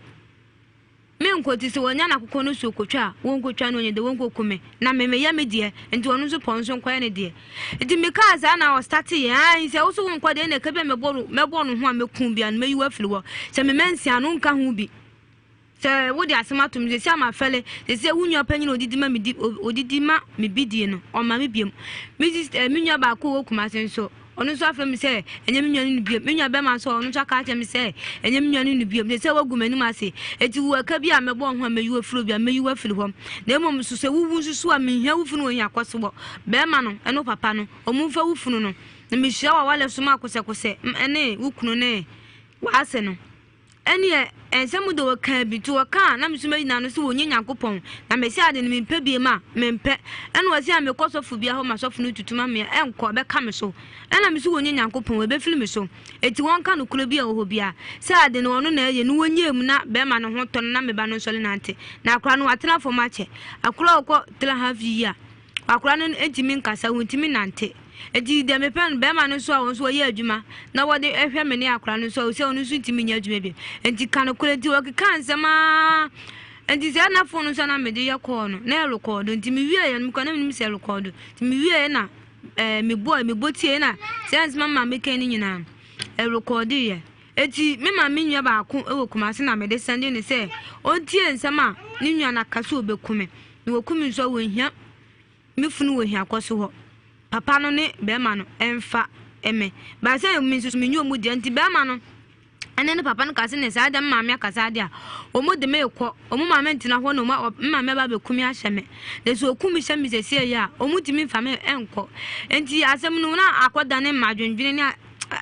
Menkɔ nti sɛ wɔnya n'akokɔ no so kotwa a, wɔnkotwa no ɔnyɛ dɛ wɔnkɔku me na me meyɛ me deɛ nti ɔno nso pɛ ɔno nso nkɔyɛ ne deɛ. Nti mekaa saa na ɔstate yɛ ae sɛ wo so wonkɔ deɛ ɛna ɛka bi a mɛbɔ no mɛbɔ no ho a mɛku bia no mɛyi wo afiri hɔ sɛ me mansia no wonka ho bi sɛ wode asɛm ato me sɛsi a mafɛle sɛsi a wo nua panyin a ɔdidi ma me di ɔdidi ma me bidie no ɔma me biam me sista me nua baako wɔ Kumase nso Ɔno nso afrɛ me sɛ ɛnyɛ me nua no no bio. Me nua bɛrima nso, ɔno nso aka akyerɛ me sɛ ɛnyɛ me nua no no bio. Te sɛ woagu m'anim ase. Enti wo ɛka bi a mɛbɔ wo ho a mɛyi wo afiri hɔ bi a, mɛyi wo afiri hɔ. Na mmom nso sɛ wowu nso so a, menhia wo funu wɔ hia. Kɔ so wɔ bɛrima no ne wo papa no, wɔmfa wo funu no. Na mehyira w'awale so ma kosɛkosɛ ne wo kunu ne w'ase no. Ɛneɛ ɛnsɛ mo de wɔkaa bi, nti wɔka a na me nso mɛyi n'ano sɛ wɔnyɛ Nyankopɔn, na mese ade no mempɛ biem a, mempɛ. Ɛna ɔse a mekɔ sɔfo bia hɔ ma sɔfo no tutu ma me a, ɛnkɔ, ɛbɛka me so. Ɛna mese wɔnyɛ Nyankopɔn, ɛbɛfiri me so. Enti wɔnka nokorɛ bi a ɛwɔ hɔ biara, sɛ ade no ɔno na ɛyɛ no wɔnyɛɛ mu na bɛɛma no ho tɔ no na me ba no nsɔre nante. Na akora no watena fam akyɛ. Akora a ɔkɔ 3 half year, akora no ntumi nkasa, ɔntumi nante. Enti deɛ mepɛ no, barima no nso a ɔno nso ɔyɛ adwuma na wɔde hwɛ me ne akwadaa no nso a ɔsɛ ɔno nso ntumi nyɛ adwuma bi. Enti ka nokorɛ nti wɔkeka nsɛm ara. Enti sɛ na fon nso a na mede yɛ kɔɔ no na ɛrekɔɔdo nti mewieɛ no mekɔ na menim sɛ ɛrekɔɔdo nti mewieɛ na ɛɛ mebɔɔ mebɔ tie na sɛ nsɛm a maame kan no nyinaa ɛrekɔɔdoeɛ. Enti me maame nua baako wɔ Kumase na mede sɛnde no sɛ ɔntie nsɛm a ne nua no aka sɛ ɔbɛku me na wɔku me nso a wɔnhia Me funu wɔ hiakɔ so hɔ. Papa no ne bɛɛma no ɛnfa me. But sɛ me nso me nyɛ ɔmo deɛ nti bɛɛma no ɛne ne papa no ka sɛ ne saa deɛ me maame aka saa deɛ a ɔmo de me kɔ. Ɔmo maame ntena hɔ na ɔmo me maame aba abɛku me ahyɛ me. Na sɛ ɔku me hyɛ me sɛsie yi a ɔmo ntumi nfa me ɛnkɔ. Nti asɛm no na akɔ dane m'adwendwene ne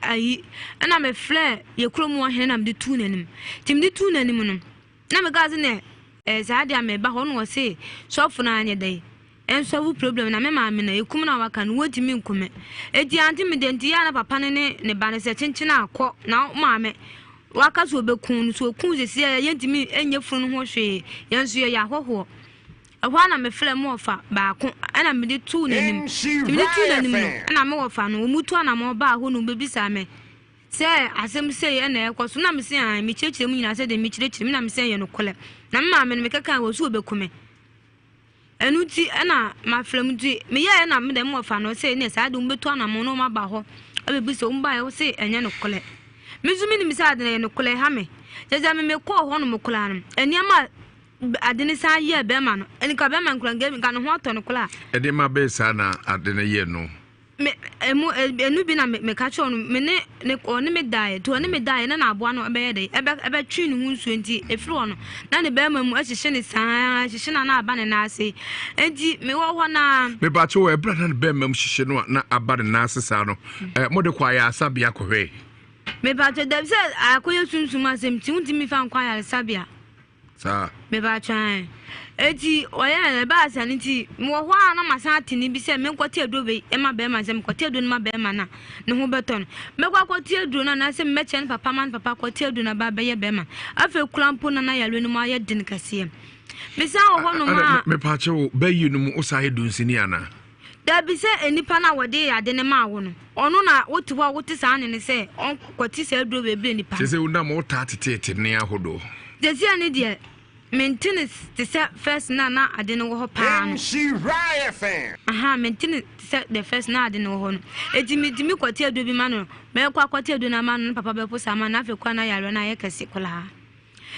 ayi. Ɛna me frɛ yɛ kurom hɔ hene na mede tuu n'anim. Nti mede tuu n'anim no na me kaa sɛ ne ɛɛ saa deɛ a meba hɔ na ɔse sɔfo no anyɛ dɛn ɛnsɔ wo problem na me maame no ekum na waka no wontumi nku me eti ante me deɛ nti yɛ na papa no ne ne ba no sɛ kyenkyen a kɔ na wo maame waka sɛ ɔbɛku no so ɔku sɛsi a yɛntumi nyɛ funu no ho hwee yɛn nso yɛyɛ ahɔhoɔ. Ɛhɔ ara na mefrɛɛ me wɔfa baako ɛna mede too n'anim. Nti mede too n'anim no ɛna me wɔfa no wɔn tu anamɔ baa hɔ na wɔbɛbisaa me sɛ asɛm sei ɛna ɛkɔ so na mese ae mekyerɛkyerɛ mu nyinaa sɛdeɛ mekyerɛkyerɛ mu na mese ɛyɛ nokorɛ na me maame no mekeka wɔ so wɔbɛku me. Ɛno nti na mafrɛ mo nti meyɛɛ na me dɛm wɔfa no sɛ ne saa de wɔbɛtu anamɔ na wɔaba hɔ abɛbisa wɔn baeɛ wo se ɛnyɛ nokorɛ. Me nso menim sɛ ade no ɛyɛ nokorɛ ɛha me. Kyerɛ sɛ me mekɔɔ hɔ nom koraa no nneɛma a ade no san yɛɛ bɛrima no nka bɛrima no koraa nka ne ho atɔ no koraa. Nneɛma bɛyɛ saa na ade no yɛ no. Me, emu, enu bi na me, meka kyerɛ no, me ne, ne, ɔne me daeɛ, nti ɔne me daeɛ na n'aboa no ɛbɛyɛ dɛ, ɛbɛ, ɛbɛtwe ne ho nsuo nti, ɛfiri hɔ no, na ne bɛrima mu ɛhyehye ne saa, ɛhyehye na na aba ne nan ase, nti mewɔ hɔ naa. Mepakyɛ wɔ ɛberɛ a na ne bɛrima mu hyehye no a na aba ne nan ase saa no, eh, mode kɔ ayaresabea kɔhwɛe? Mepakyɛ, dabi sɛ akɔyɛ sunsum asɛm nti, wontumi fa nkɔ ayaresabea. Saa. Mepakyɛ ae. Eti ɔyɛɛ no ɛbaa saa no nti mewɔ hɔ a na masan ate ne bi sɛ menkɔte aduro wei ma bɛrima sɛ mekɔte aduro no ma bɛrima no a ne ho bɛtɔ no. Mɛkɔ akɔte aduro no anaasɛ mɛkyerɛ ne papa ma ne papa akɔte aduro no aba abɛyɛ bɛrima. Afei koraa mpo na na yareɛ no mu ayɛ den kɛseɛ. Mesan wɔ hɔ nom a. Mepakyɛ wo bɛyi no mu wosan yɛ dunsini anaa? Dabi, sɛ nnipa no a wɔde ade no maa wo no, ɔno na wote hɔ a wote saa nne no sɛ ɔnkɔte saa aduro wei brɛ nipa no. Sese wonam wotaa teteete nne ahodoɔ. Seesei ne deɛ, mente no te sɛ first no a na ade no wɔ hɔ paa no. Ahaa, mente no te sɛ the first na ade no wɔ hɔ no. Enti metumi kɔte aduro bi ma no, mɛkɔ akɔte aduro no ama no, ne papa bɛpo saa ama no, na afei koraa na yareɛ no ayɛ kɛse koraa.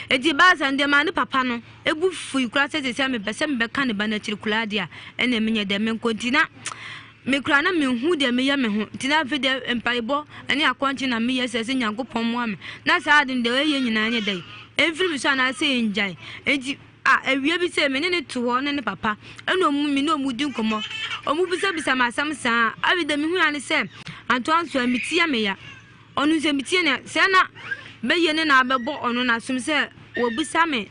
Enti ɛbaa saa no deɛ maa ne papa no bo fui koraa sɛ seesei mepɛ sɛ mebɛka ne ba no akyiri koraa deɛ a, ɛnneɛ menyɛ dɛ menkɔ. Nti na me koraa na menhu deɛ meyɛ me ho. Nti na afei deɛ mpaebɔ ne akɔnkye na meyɛ sɛ sɛ Nyankopɔn mmoa me. Na saa ade no deɛ ɛyɛ nyinaa nyɛ dɛn, ɛmfiri me so anaasɛ ɛngyae. Enti a awia bi sɛ me ne no te hɔ ne ne papa ɛna ɔmu me ne ɔmu di nkɔmmɔ. Ɔmu bisabisa me asɛm saa. Afei deɛ mehu ya ne sɛ antoa nso a me ti yɛ me ya. Ɔno nso metie no, sɛ na bɛyɛ ne na abɛbɔ ɔno n'asom sɛ wabisa me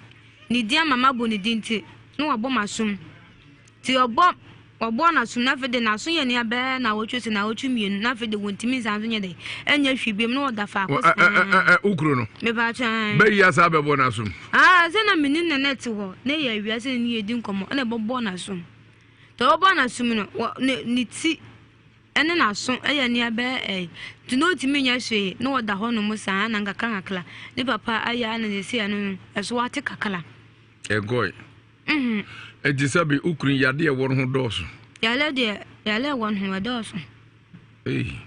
ne din ama mabɔ ne din nti na wabɔ m'asom. Nti ɔbɔ Wɔbɔɔ n'asom na afei de n'aso yɛ nea bɛyɛ naawɔtwe sɛ naawɔtwe mmienu na afei de wɔntumi nsan so nyɛ dɛ ɛnyɛ hwee biom na ɔda faako saa. Wo kuro no. Mepakyɛ ae. Bɛyi asa abɛbɔ n'asom. Ah sɛ na mene na na ɛte hɔ na ɛyɛ awia sɛ ne yɛdi nkɔmmɔ ɛna ɛbɛbɔ n'asom. Nti ɔbɛbɔ n'asom no wɔ ne ne ti ɛne n'aso ɛyɛ nea bɛyɛ ɛyi nti na ɔntumi nyɛ hwee na ɔda hɔ nom saa na nkakra nkakra ne papa ayɛ a na sɛsɛ ɛno no ɛso ate kakra. Ɛnkɔe. Enti sɛbe wo kunu yadeɛ ɛwɔ no ho dɔɔso? Yareɛ deɛ, yareɛ ɛwɔ no ho ɛdɔɔso. Ei.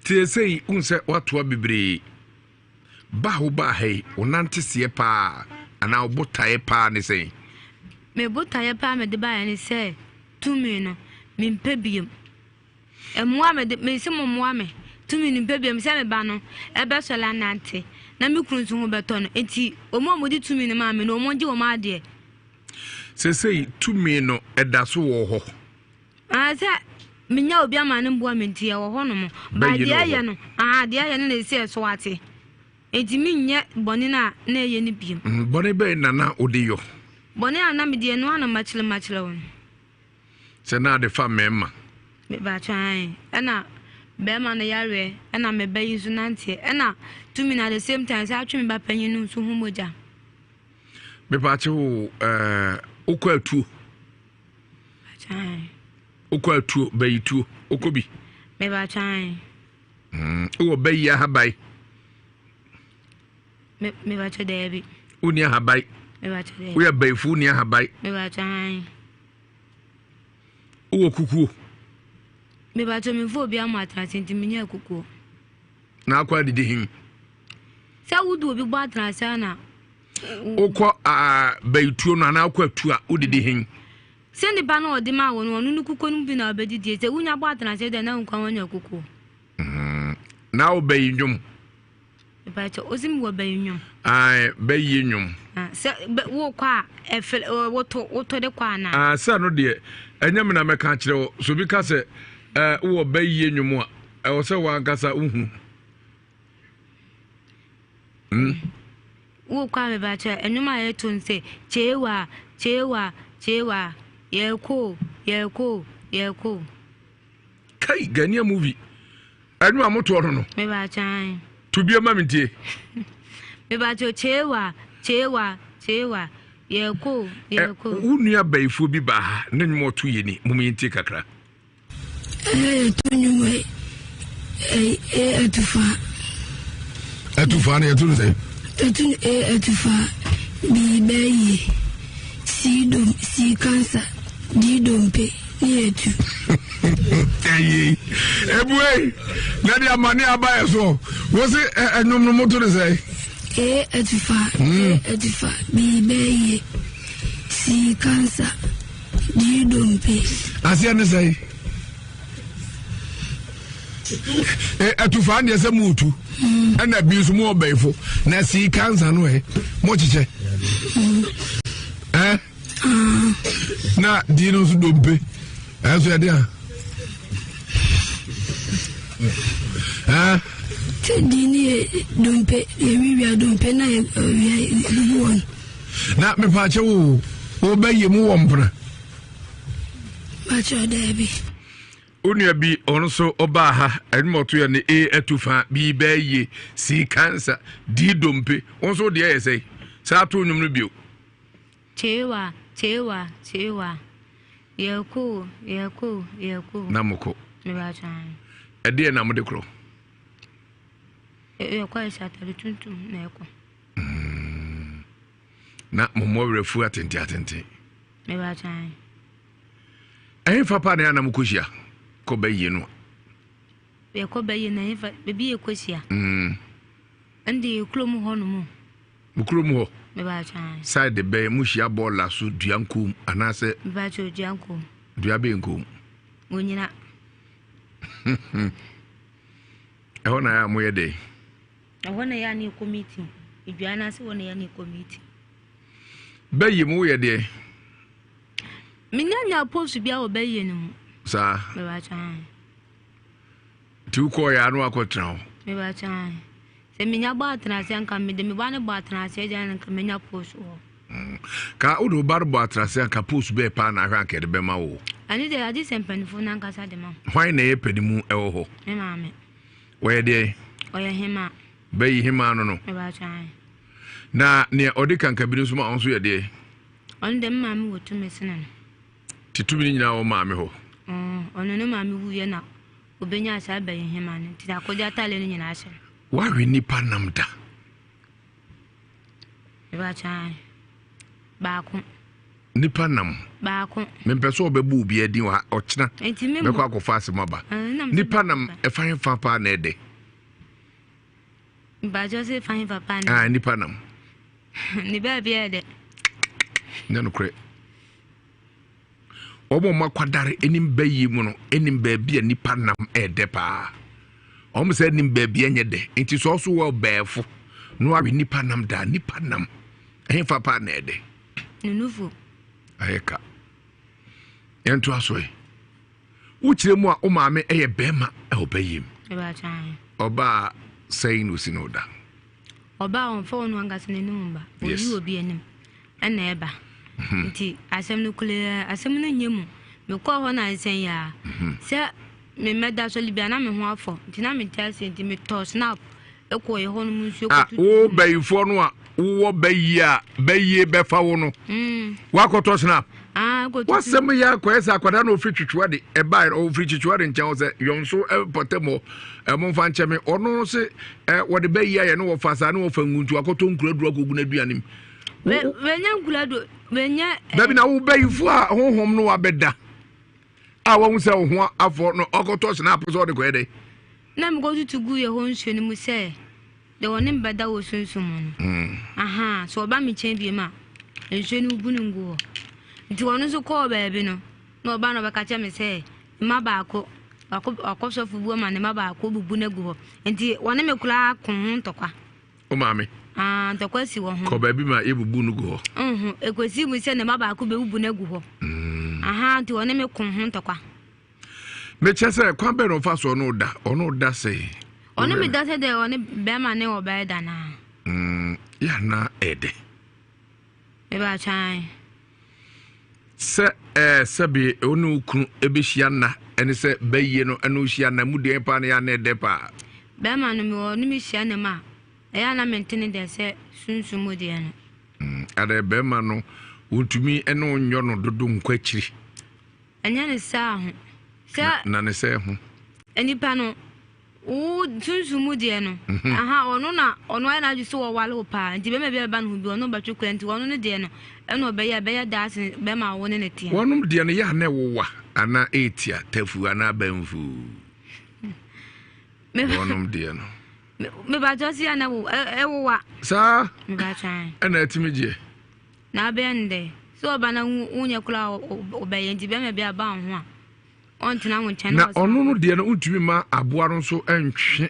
Nti ɛsei wohu sɛ woatoa bebree. Ba a wobaa ha yi, wo nante seɛ paa anaa wo botaeɛ paa ne sɛn? Me botaeɛ paa mede baeɛ ne sɛ tumi no mempɛ biom. Mmoa me de, mese mo mmoa me. Tumi no mpɛ biom sɛ me ba no ɛbɛsɔre anante na me kunu nso ho bɛtɔ no. Enti wɔn a wɔde tumi no maa me no, wɔn ngye wɔn adeɛ. Seesei tumi no ɛda so wɔ hɔ? Ah, sɛ menya obi ama no mboa me nti ɛwɔ hɔ nom. Ba deɛ ɛyɛ no, ah, deɛ ɛyɛ no na ɛsi ɛso ate. Enti menyɛ bɔne no a na ɛyɛ no biom. Mm, bɔne bɛn na na wode yɔ? Bɔne a na mede yɛ no ara na makyerɛ makyerɛ wo no. Sɛ na ade fa mmarima. Mepakyɛ ae ɛna bɛɛma no yareɛ ɛna me ba yi nso nanteɛ ɛna tumi no at the same time saa atwe me ba panyin no nso ho mogya. Mepakyɛ wo ɛɛ wokɔ atuo. Mepakyɛ ae. Wokɔ atuo bɛyi tuo wokɔ bi. Mepakyɛ ae. Mm, wowɔ bɛyi ahaban. Me mepakyɛ daabi. Wonni ahaban. Mepakyɛ daabi. Woyɛ bɛyifo wonni ahaban. Mepakyɛ ae. Wowɔ kukuo? Mepakyɛ memfa obi ama atenase nti menyɛ kukuo. Na akɔ adidi hin? Sɛ wode obi bɔ atenase a na. Wokɔ bayituo no anaa wokɔ atu a wodidi hin? Sɛ nipa no ɔde ma wo no ɔno ne kukuo no bi na ɔbɛdidie sɛ wonya bɔ atenase deɛ na wo nkwa wanya kukuo. Mm, na wobɛyi nnwom? Mepakyɛ osi mi wɔ bɛyi nnwom. Ae bɛyi nnwom. Ah, sɛ bɛ wokɔ a ɛfɛ woto woto de kɔ ana. Ah, sɛ no deɛ ɛnyɛ me na mɛka akyerɛ wo. So bi ka sɛ ɛɛ wowɔ bɛyie nnwom a ɛwɔ sɛ wankasa wohunu. Hmm. Wokɔ a mepakyɛ nnwom a yɛto no sɛ kyeewa kyeewa kyeewa yɛkɔ yɛkɔ yɛkɔ. Kai Ghanaian movie. Ɛnu a motoɔ no no. Mebakyan. To bie ma mentie. Mebakyo kyewa kyewa kyewa yɛko yɛko. Wo nua bayifoɔ bi baa ha ne nnwom ɔto yɛ ni mom yɛntie kakra. Ɛna yɛto nnwom ɛ atufa. Atufa no yɛto no sɛ. Yɛto no ɛ atufa bi bɛyie si dom si kansa di dompe. Ne yɛ tu. Ɛyie ebue na de amane aba yɛ soɔ wo se ɛnwom no moto ne sɛ. E atufa e atufa bi bɛyɛ si kansa di dompe. Aseɛ ne sɛ atufa deɛ sɛ mootu ɛna bi nso mo ɔbɛnfo na si kansa no ɛ mo kyekyɛ ɛ. Na di no nso dompe ɛnso yɛde a. Sɛ di ne yɛ dompe yɛwiwia dompe na yɛwia gugu wɔn. Na mepaakyɛ wo wobɛyɛ mu wɔ mpena. Pakyɛ daabi. Wo nua bi ɔno nso ɔbaa ha ɛnum ɔto yɛ ne A atu fa B bɛɛ yie C cancer D dompe wo nso deɛ yɛ sɛ saa ato nnwom no bio. Kyeewa, kyeewa, kyeewa, yɛrekɔ o, yɛrekɔ o, yɛrekɔ o. Na mokɔ. Mebakyɛ ae. Ɛdeɛ na mode korɔ? Yɛkɔ a yɛhyɛ atade tuntum na yɛkɔ. Mm. Na mo mmɔ werɛ fu atente atente. Mebakyɛ ae. Ɛhefa pa na yɛ anam kɔhyia kɔ bɛyie no? Yɛkɔ bɛyie no ɛhefa baabi yɛkɔhyia? Mm. Ɛnde yɛ kurom hɔ nom o. Mo kurom hɔ? Side bɛn mo hyia bɔɔla so dua nkom anaasɛ? Mebakyɛ dua nkom. Dua bɛn nkom? Onyina. Ɛhɔ na yɛ a moyɛ dɛn? Ɛhɔ na yɛ a ne yɛkɔ meeting. Dua no ase hɔ na yɛ a ne yɛkɔ meeting. Bɛyie mu woyɛ deɛ? Menya nya post bia wɔ bɛyie no mu. Saa. Mebakyɛ. Nti wokɔɔ yɛ ano akɔtena hɔ? Mebakyɛ. Sɛ menya bɔ atenase a nka mede me ba no bɔ atenase agya no nka menya post wɔ. Ka wode wo ba no bɔ atrase anka post bɛɛ paa na ahwɛ anka ɛde bɛma wo. Ɛno deɛ agye sɛ mpanimfoɔ no ankasa de ma wo. Hwan na ɛyɛ panimu ɛwɔ hɔ? Me maame. Wɔyɛ deɛ? Ɔyɛ hemaa. Bɛyi hemaa no no. Na nea ɔde kankabiri nso ma ɔno nso yɛ deɛ? Ɔno deɛ me maame wɔ tumi sene no. Te tumi no nyinaa wɔ maame hɔ. Ɔno ne maame wuiɛ na obɛnya saa bɛyi hemaa no nti akɔgye atale no nyinaa hyɛ no. Woawe nipa nam da? Baako. Nipa nam. Baako. Mempɛ sɛ ɔbɛbɔ obi adin wɔ ha ɔkyena. Mɛkɔ akɔfa asɛm aba. Nipa nam ɛfa hefa paa na ɛdɛ. Mpakyɛ sɛ fa hefa paa na. Ah, nipa nam. Ne baabi yɛ dɛ. Nyɛ nokorɛ. Wɔn a wɔakwadare anim bayie mu no nim baabi a nipa nam ɛɛdɛ paa. Wɔn sɛ nim baabi ɛnyɛ dɛ. Nti sɛ ɔso wɔ bɛɛfo na wawe nipa nam daa nipa nam ɛhefa paa na ɛdɛ. Ne nufu. Ayɛ ka. Yɛnto aso ɛ. Wokyerɛ mu a wo maame ɛyɛ bɛrima ɛwɔ bɛyie mu. Ɔbaa sɛn na osi na ɔda. Ɔba a ɔmfa ɔno ankasa n'anim mba, oyi obi anim ɛna ɛba. Mhm. Nti asɛm no kura asɛm no nyɛ mu. Mekɔɔ hɔ na nsɛn yi a mhm. sɛ memmɛda sɔle bi a na me ho afɔ nti na mente aseɛ nti metɔɔ snap ɛkɔɔ yɛ hɔ nom nsuo ah, kɔtutu. Wo bayifoɔ no a wowɔ bayie a bayie bɛfa wo no mm. woakɔtɔ snap ah, wasɛm yɛ akɔyɛ sɛ akwadaa na ɔfiri twitwiwa de ɛbaeɛ ɔfiri twitwiwa de nkyɛn sɛ yɔnso pɔtɛm hɔ momfa nkyɛ me ɔno se wɔde bɛyi ayɛ ne wɔfa saa ne wɔfa ngu nti wakɔtɔ nkura duro akɔgu no aduane mu dabi na wo bayifo a honhom no wabɛda a wahu sɛ wo ho afɔ no ɔkɔtɔ snap sɛ ɔde kɔyɛ dɛ na mekɔtutu gu yɛ hɔ nsuo no mu sɛ Deɛ ɔne me bɛda wɔ sunsum mu no, ahaa, sɛ ɔba me nkyɛn bio a, nsuo no wobu no ngu hɔ. Nti ɔno nso kɔɔ baabi no, na ɔba na ɔbɛka kyerɛ me sɛ, mma baako, wakɔ wakɔ sɔfo bi ma ne mma baako bubu no agu hɔ. Nti wɔne me koraa ko ho ntɔkwa. Wo maame? Ah, ntɔkwa si wɔ ho. Kɔ baabi ma yɛbubu no gu hɔ. Nho, ɛkɔsi mu sɛ ne mma baako bɛbubu no agu hɔ. Mm. Ahaa, nti wɔne me ko ho ntɔkwa. Mekyɛ sɛ kwan bɛn na ɔfa so ɔne da ɔne da sɛ. Ɔne me da sɛ dɛ ɔne bɛrima ne ɔbaa da naa. Mm, yɛ na ɛdɛ. Meba kyan. Sɛ ɛɛ sɛbi ɔne okunu ɛbɛhyia nna ɛne sɛ bɛyie no ɛne ohyia nna mu deɛ paa no yɛ ana ɛdɛ paa. Bɛrima no mewɔ ɔne me hyia nna mu a ɛyɛ ana mente ne dɛ sɛ sunsum mu deɛ no. Mm, adɛ bɛrima no wɔntumi ɛne onyɔ no dodo nkɔ akyiri. Ɛnyɛ ne saa ho. Sɛ. Na ne sɛ ho. Nipa no, wo sunsum mu deɛ no, mhm. aha, ɔno na ɔno ayɛ n'adwe sɛ wɔwale wo paa, nti bɛrima bi a bɛba ne ho bi, ɔno bɛtwe kora, nti ɔno ne deɛ no, ɛna ɔbɛyɛ, ɛbɛyɛ daa sen bɛrima a wo ne ne teɛ. Wɔnom deɛ no yɛ a na ɛwowa anaa ɛretia tafu anaa bɛnfu. Wɔnom deɛ no. Mebatɔ si a na ɛwowa. Saa. Mebatɔ. Ɛna ɛtumi gyeɛ. Na abɛyɛ no dɛ, sɛ ɔba na wonyɛ koraa a ɔbɛyɛ nti bɛrima bi aba wo ho a, ɔntena wo nkyɛn. Na ɔno no deɛ no wontumi ma aboa no nso ntwe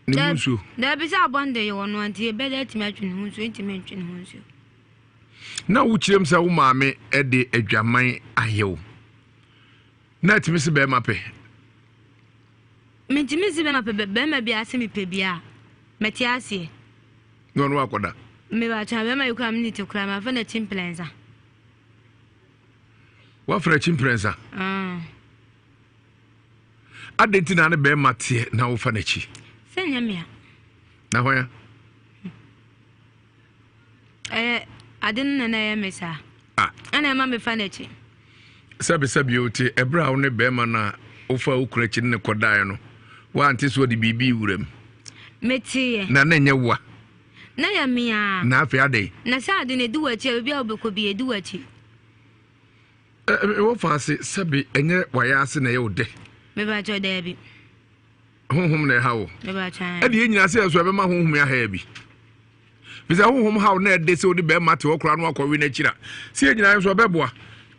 ne ho nsuo. Daabi sɛ aboa no deɛ yɛ ɔno nti ɛbɛyɛ dɛ atumi atwe ne ho nsuo ntumi ntwe ne ho nsuo. Na wokyerɛ mu sɛ wo maame de adwaman ayɛ wo na atumi se bɛrima pɛ. Mentumi se bɛrima pɛ bɛrima bi ase mepɛ bi a mɛte aseɛ. Na ɔno akɔda. Mebatwa bɛrima yi koraa me ne ti koraa mafa n'akyi mprɛnsa. Wafa n'akyi mprɛnsa? Ah. Adɛn nti na ne bɛrima teɛ na wofa n'akyi? Sɛ nyɛ mea. Na hwan a? Ɛyɛ ade no na na ɛyɛ me saa. Ah. Ɛna ɛma mefa n'akyi. Sɛbisɛbi o te ɛberɛ a wo ne bɛrima no a wofa wo kunu akyi ne ne kɔdaeɛ no woante sɛ ɔde biribi wura mu. Meteeɛ. Na na ɛnyɛ woa. Na yɛ me ara. Na afei adɛn? Na sɛ ade no ɛdi w'akyi a baabi a wobɛkɔ bi ɛdi w'akyi. Wɔ fa ase sɛbi ɛnyɛ wayɛ ase na ɛyɛ wo dɛ. Mebakyɛ daabi. Honhom na ɛha wo. Ɛde yɛn nyinaa sɛ yɛn so ɛbɛma honhom yɛ aha bi. Fisɛ honhom haw na ɛde sɛ wode bɛrima te hɔ koraa no akɔwe n'akyiri a sɛ yɛn nyinaa nso ɛbɛboa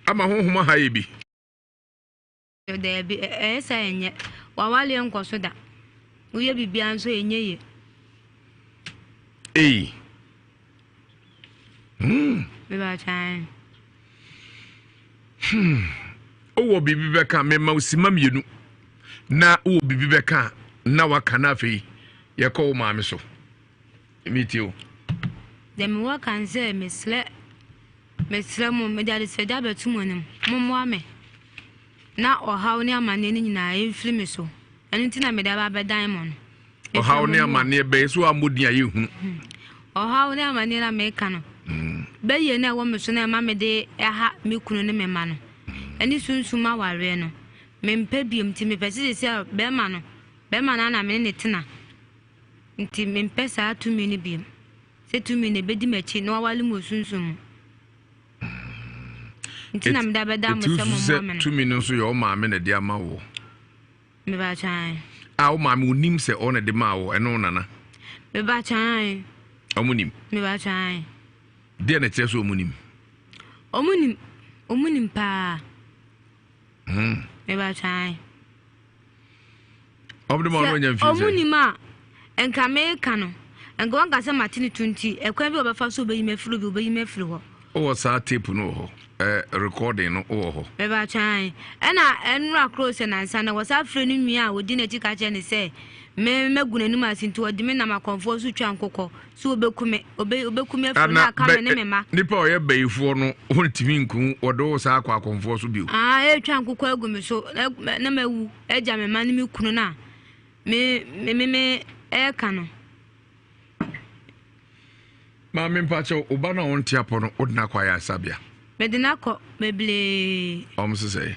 ama honhom aha yɛ bi. Daabi, ɛyɛ sɛ ɛnyɛ. Wawaleɛ nkɔ so da. Woyɛ biribiara nso ɛnyɛ yie. Ei. Hmm. Mebakyɛn. Hmm. Wowɔ biribi bɛka mema wo sima mmienu na wowɔ biribi bɛka na waka na afei yɛkɔ wo maame so. Metie o. Deɛ mewɔ ka ne sɛ mesrɛ. Mesrɛ mo, mede adesrɛdeɛ abɛto mo anim, mommoa me na ɔhaw ne amanneɛ no nyinaa ɛmfiri me so. Ɛno nti na mede aba abɛdan mo no. Ɔhaw ne amanneɛ bɛyɛ so ammɔ din a yɛhunu. Ɔhaw ne amanneɛ na meka no. Bɛyie no a ɛwɔ me so na ɛma mede ɛha me kunu ne me mma no. Ɛne sunsum awareɛ no. Mempɛ biom nti mepɛ sɛ sɛ sɛ bɛrima no, bɛrima no na me ne ne tena. Nti mempɛ saa tumi no biom. Sɛ tumi no ɛbɛdi m'akyi na wawale mu wɔ sunsum mu. Nti na mede abɛda mo sɛ mo mmoa me no. Tumi no nso yɛ wo maame na ɛde ama wo. Meba kyan. A wo maame onim sɛ ɔna de maa wo ɛno nana. Meba kyan. Ɔmo nim. Meba kyan. Deɛ na kyerɛ sɛ ɔmo nim. Ɔmo nim. Ɔmo nim paa. Meba kyan. Ɔmo de ma ɔno anya mfie sɛ. Ɔmo nim a nka meka no nka wɔn ka sɛ mate ne to nti ɛkwan bi a ɔbɛfa so ɔbɛyi me afiri bi ɔbɛyi me afiri hɔ. Wowɔ saa tape no wɔ hɔ ɛɛ recording no wɔ hɔ. Meba kyan ɛna ɛnora koro sɛ nansa na wɔsa frɛ ne nua a ɔdi n'akyi ka kyerɛ ne sɛ me mɛgu n'anim ase nti ɔde me nam akɔmfoɔ so twa nkokɔ so ɔbɛku me ɔbɛku me afiri na aka me ne me ma. Nipa a ɔyɛ bayifoɔ no ɔntumi nku wɔde wo saa akɔ akɔmfoɔ so bio. Aa ɛretwa nkokɔ agu me so na mawu agya me ma ne me kunu no a me me me ɛreka no. Maame mpakyɛw, wo ba no a ɔnte apɔ no, wode no akɔ ayaresabea? Mede no akɔ bebree. Ɔmo sesɛe?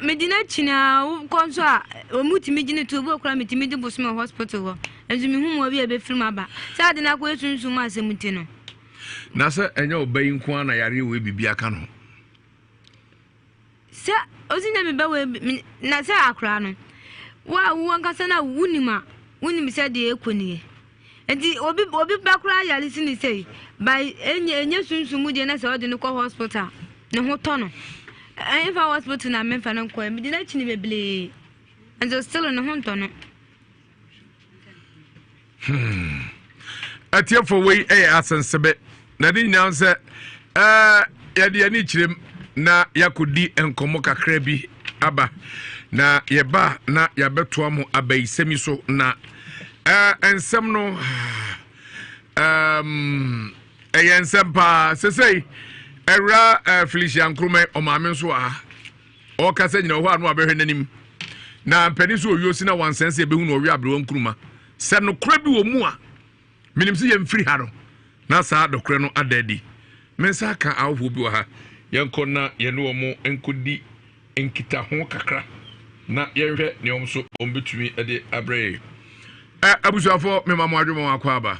Mede no akyi na wokɔ nso a, ɔmo tumi gye ne to, obi wɔ koraa metumi de bosome wɔ hospital hɔ. Nso mehu mmoa bi a ɛbɛfiri mu aba. Sɛ ade no akɔyɛ sunsum mu asɛm nti no. Na sɛ ɛnyɛ ɔba yi nko ara na yareɛ wei biribi aka no ho? Sɛ osi na me ba wei na sɛ akora no wo a wo ankasa na wonim a wonim sɛ deɛ ɛkɔ nie nti obi obi ba koraa yare si ne sei ba enye enye sunsun mu deɛ na sɛ ɔde no kɔ hospital ne ho tɔ no ɛnfa hospital na memfa no nkɔ mede no akyi ne bebree nso still ne ho ntɔ no. Hmm. Atiefo wei yɛ asensebe na ne nyinaa sɛ ɛɛ yɛde ani kyerɛm na yɛakɔdi nkɔmmɔ kakra bi aba na yɛba na yɛabɛtoa mo abayisɛm yi so na ɛɛ nsɛm no ɛɛm ɛyɛ nsɛm paa sesei ɛwura ɛɛ Felicia Nkrumah ɔmaame nso wɔ ha. Ɔrekasa nyina wɔ hɔ a na wabɛhwɛ n'anim. Na mpanin so owio si na wansɛn sɛ yɛbɛhu no ɔwe aberewa nkuruma. Sɛ nokorɛ bi wɔ mu a, menim sɛ yɛmfiri ha no na saa nokorɛ no ada adi. Me nsa aka ahɔhoɔ bi wɔ ha. Yɛnkɔ na yɛne wɔn nkɔdi nkitaho kakra na yɛnhwɛ nea wɔn nso wɔbɛtumi de abrɛ yɛn. Ɛ abusuafoɔ mema mo adwuma mo akɔ aba.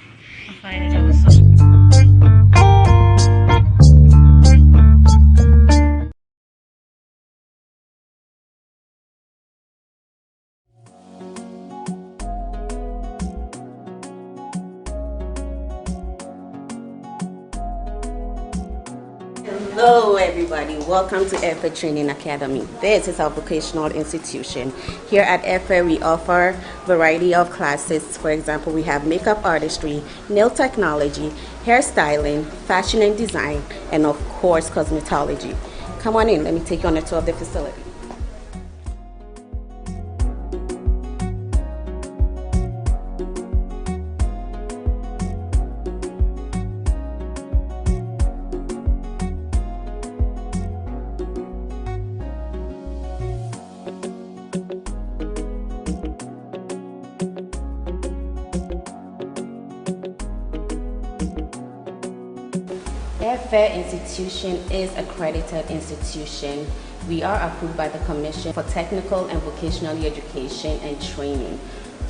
Hello everybody, welcome to Airfare Training Academy. This is our vocational institution. Here at Airfare we offer variety of classes. For example, we have makeup artistry, nail technology, hairstyling, fashion and design, and of course cosmetology. Come on in, let me take you on a tour of the facility. Airfare Institution is accredited institution. We are approved by the Commission for Technical and Vocational Education and Training,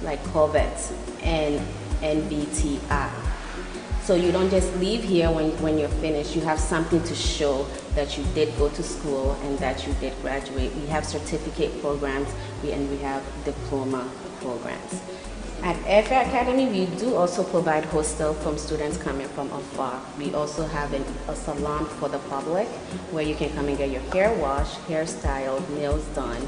like COVET and NVTI. So you don't just leave here when, when you're finished. You have something to show that you did go to school and that you did graduate. We have certificate programs we, and we have diploma programs. At Airfare Academy, we do also provide hostel from students coming from afar. We also have an, a salon for the public where you can come and get your hair washed, hairstyled, nails done,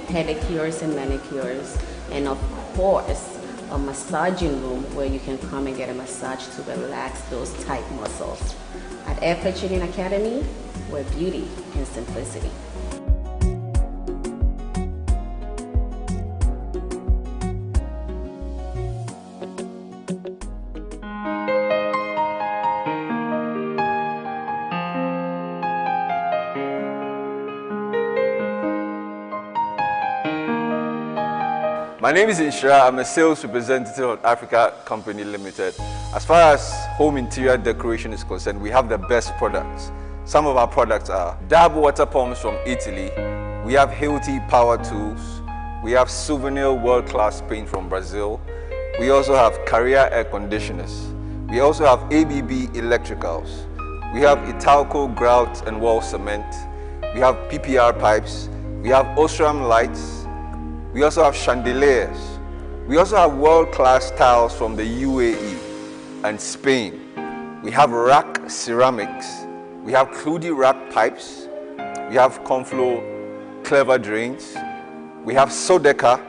pedicures and manicures, and of course, a massaging room where you can come and get a massage to relax those tight muscles. At Airfare Training Academy, we're beauty and simplicity. My name is Inshira. I'm a sales representative of Africa Company Limited. As far as home interior decoration is concerned, we have the best products. Some of our products are Dab water pumps from Italy. We have Hilti power tools. We have Souvenir world-class paint from Brazil. We also have Carrier air conditioners. We also have ABB electricals. We have Italco grout and wall cement. We have PPR pipes. We have Osram lights. We also have chandeliers. We also have world-class tiles from the UAE and Spain. We have rack ceramics. We have Kludi rack pipes. We have Conflow clever drains. We have Sodeca.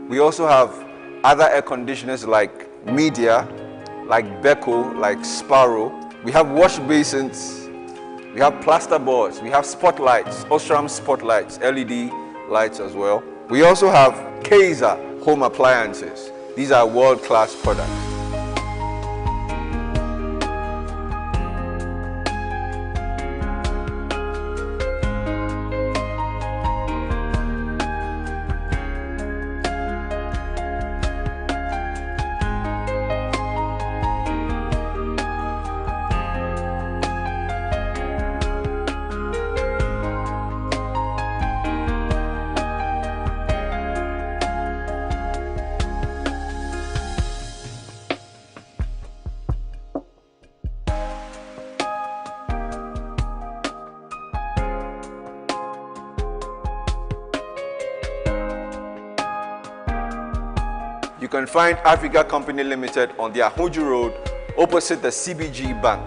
We also have other air conditioners like Media, like Beko, like Sparrow. We have wash basins. We have plaster boards. We have spotlights, Osram spotlights, LED lights as well. We also have Kaiser home appliances. These are world-class products. You can find Africa Company Limited on the Ahuju Road opposite the CBG Bank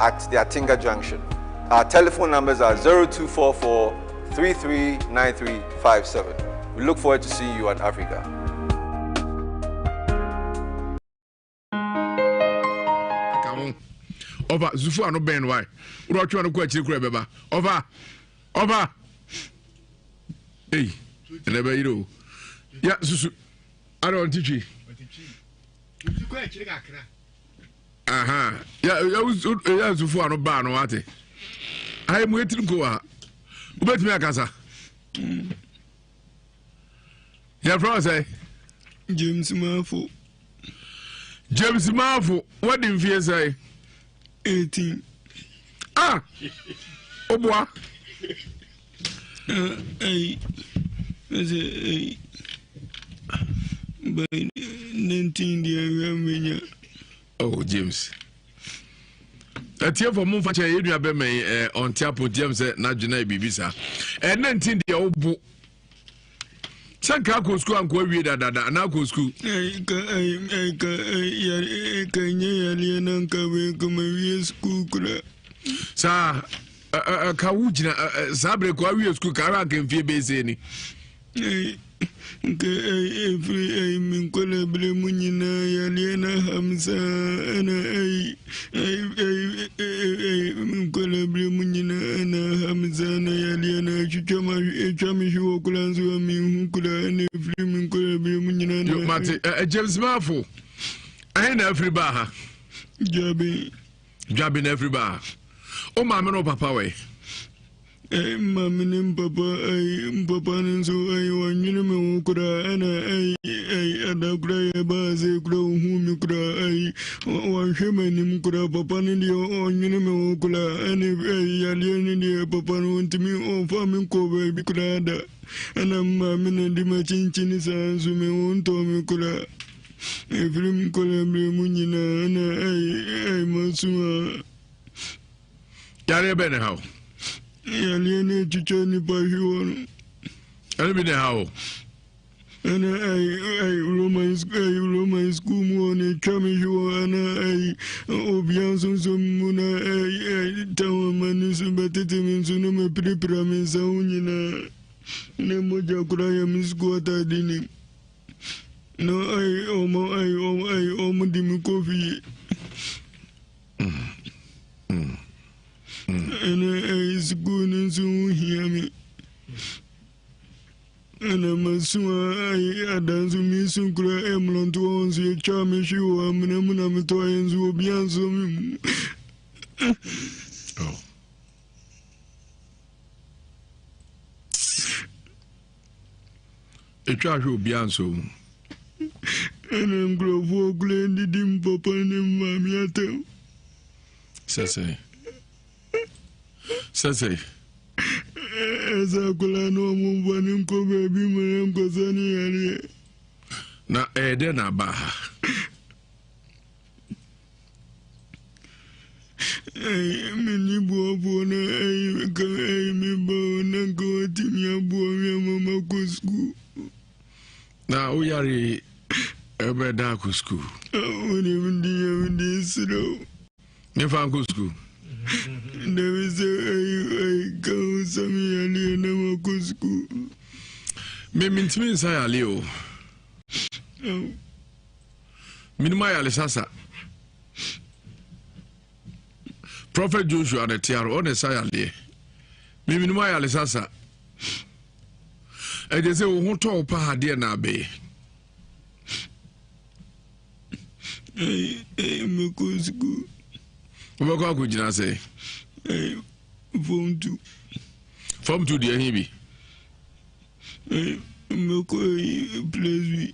at the Atinga Junction. Our telephone numbers are 0244 339357. We look forward to seeing you at Africa. ɔfa zufu ano bɛn no wae wode ɔtwe ano kɔ akyiri kora ɛbɛba ɔfa ɔfa ei ɛnɛ bɛyere o ya susu ada ɔnte twi aha ya ya ya zufu ano baa no wate ayɛ mu etiri nko wa wobɛtumi akasa yɛfrɛ wo sɛ James Mafo. James Mafo wadi mfie sɛe 18. Ah oboa ɛyi ɛsɛ ɛyi by 19 deɛ ɛwia mmenya. Oh James atiefo mo nfa kyɛ yɛn nua bɛma yi ɛɛ ɔnte apo ntiam sɛ n'adwene ayɛ biribi saa ɛɛ 19 deɛ ɔbo sɛ nka akɔ sukuu anko awie dadada anaa akɔ sukuu. Ɛka ɛka ɛka nyɛ yareɛ na nka bɛka ma wie sukuu kura. Saa ɛka wo gyina saa bere kɔ awie sukuu ka ara nka mfie bɛyɛ ni. Nka ɛfiri ɛyi me nkwadaa berɛ mu nyinaa yareɛ no aha me saa ɛna ɛyi ɛyi ɛyi me nkwadaa berɛ mu nyinaa ɛna aha me saa na yareɛ no atwitwa ma atwa me hwe wɔ koraa nso a menhu koraa ɛna ɛfiri me nkwadaa berɛ mu nyinaa na mate James Mafo ɛhe na afiri baa ha Dwabe Dwabe na afiri baa ha wo maame ne wo papa wɛ Ɛy maame ne mpapa ɛy mpapa no nso ɛy wɔnwene me ho koraa ɛna ɛy ɛy ada koraa yɛ baa sɛ koraa ohun me koraa ɛy wɔnhwɛ m'anim koraa papa no deɛ ɔnwene me ho koraa ɛna ɛy yadeɛ no deɛ papa no ɔntumi ɔmfa me nkɔ baabi koraa da ɛna maame na de m'akyinkyini saa nso me ho ntɔ me koraa ɛfiri me nkwadaa berɛ mu nyinaa ɛna ɛy ɛy maso a. Yareɛ bɛn na ɛha wo? Yareɛ no ɛtwitwa nipa hwewa no. Ɛno bi na ɛha wo? Ɛna ɛyi ɛyi Roman ɛyi Roman school mu hɔ na ɛtwa me hwewa ɛna ɛyi obia nso nso mu na ɛyi ɛyi tɛn ma ni so bɛtete me nso na mapirapira me nsa ho nyinaa na mogya koraa yɛ me sukuu ataade nim na ɛyi ɔmo ɛyi ɔmo ɛyi ɔmo de me kɔ fie. Ɛna ɛyi sukuu no nso ho hia me. Ɛna masu a ayi ada nso mesu kura mmorɔntoɔ hɔ nso yɛtwa me hwe wɔ amena mu na metɔeɛ nso obi ansɔ me mu. Oh. Ɛtwa ahwɛ obiara nso mu. Ɛna nkurɔfoɔ kura ndidi mpapa ne maame atɛm. Sɛsɛ. Sɛsɛ. Ɛsɛ akwadaa no ɔmo mfa ne nkɔ baabi ma ne nkɔsa ne yareɛ. Na ɛyɛ dɛ na aba ha. Ɛyi menni boafoɔ na ɛyi ka ɛyi me ba o na nka watumi aboa me ama makɔ sukuu. Na woyare ɛbɛda akɔ sukuu. Wode mede nyame de serɛ wo. Mefa nkɔ sukuu. Dabi sɛ ɛyi ɛyi ka wo sɛ meyareɛ na makɔ sukuu. Me mentumi nsa yare o. Menim ayaresa sa. Prophet Joshua na ɛte aro ɔna ɛsa yareɛ. Me menim ayaresa sa. Ɛgye sɛ wo ho tɔ wo pa adeɛ na abɛyɛ. Mɛkɔ sukuu. Wobɛkɔ akɔgyina sɛ? Form 2. Form 2 deɛ he bi? Mɛkɔ place bi.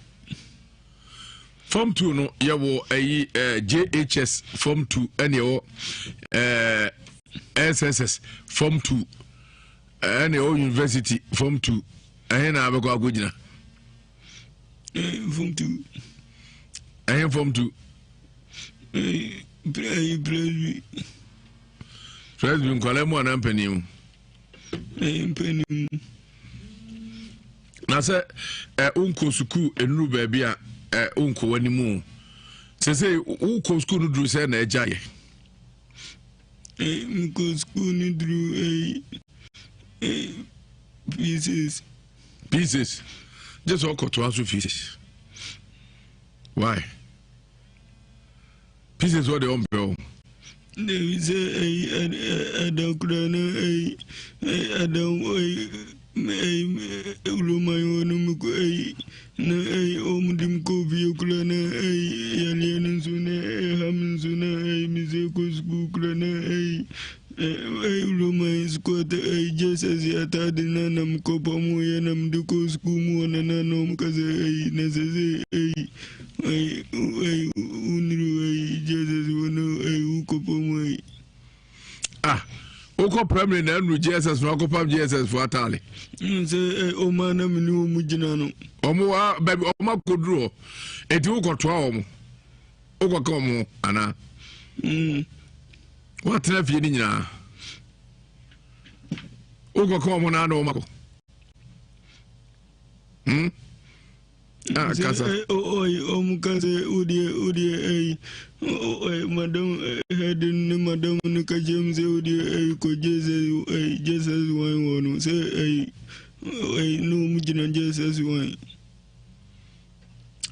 Form 2 no yɛwɔ ayi JHS Form 2 ɛne ɛwɔ SSS Form 2 ɛne ɛwɔ University Form 2 ɛhe na abɛkɔ akɔgyina? Form 2. Ɛhe Form 2? Ɛyi Presby. Presby nkwalaa mu anaa mpanin mu? Ɛyɛ mpanin mu. Na sɛ ɛ wonkɔ sukuu nnuru baabi a ɛ wonkɔ w'anim o. Sese wokɔ sukuu no duru sɛ na agya yɛ. Ɛ mekɔ sukuu no duru ɛyi ɛ pieces. Pieces. Gye sɛ ɔkɔtoa so pieces. Why? Pieces wɔ deɛ ɔmpɛ o. Dabi sɛ ɛyi ɛda kura na ɛyi ɛda ɛyi ɛyi roman wɔ no mu ɛyi na ɛyi wɔn di mu kɔ fie kura na ɛyi yareɛ no nso na ɛha mi nso na ɛyi mi sɛ kɔ sukuu kura na ɛyi ɛyi roman sukuu ata ɛyi jesus ataade na nam kɔ pam yɛ nam de kɔ sukuu mu wɔ na na na wɔn kasa ɛyi na sɛ sɛ ɛyi. Ah, wokɔ primary na anu jss na wakɔpam jss fo ataale. Sɛ ɔma na mene wɔ mu gyina no. Ɔmo wa baabi ɔmo akɔduru hɔ eti wokɔtoa wɔn wokɔka wɔn ho anaa. Mm. Woatena fie no nyinaa wokɔka wɔn na na wɔn akɔ. Hmm? Ah, kasa. Ɔmo ka sɛ wodeɛ wodeɛ ɛyi madam head ne madam no ka kyerɛ m sɛ wodeɛ ɛyi kɔ Jesus ɛyi Jesus wan wɔ no sɛ ɛyi ɛyi ne ɔmo gyina Jesus wan.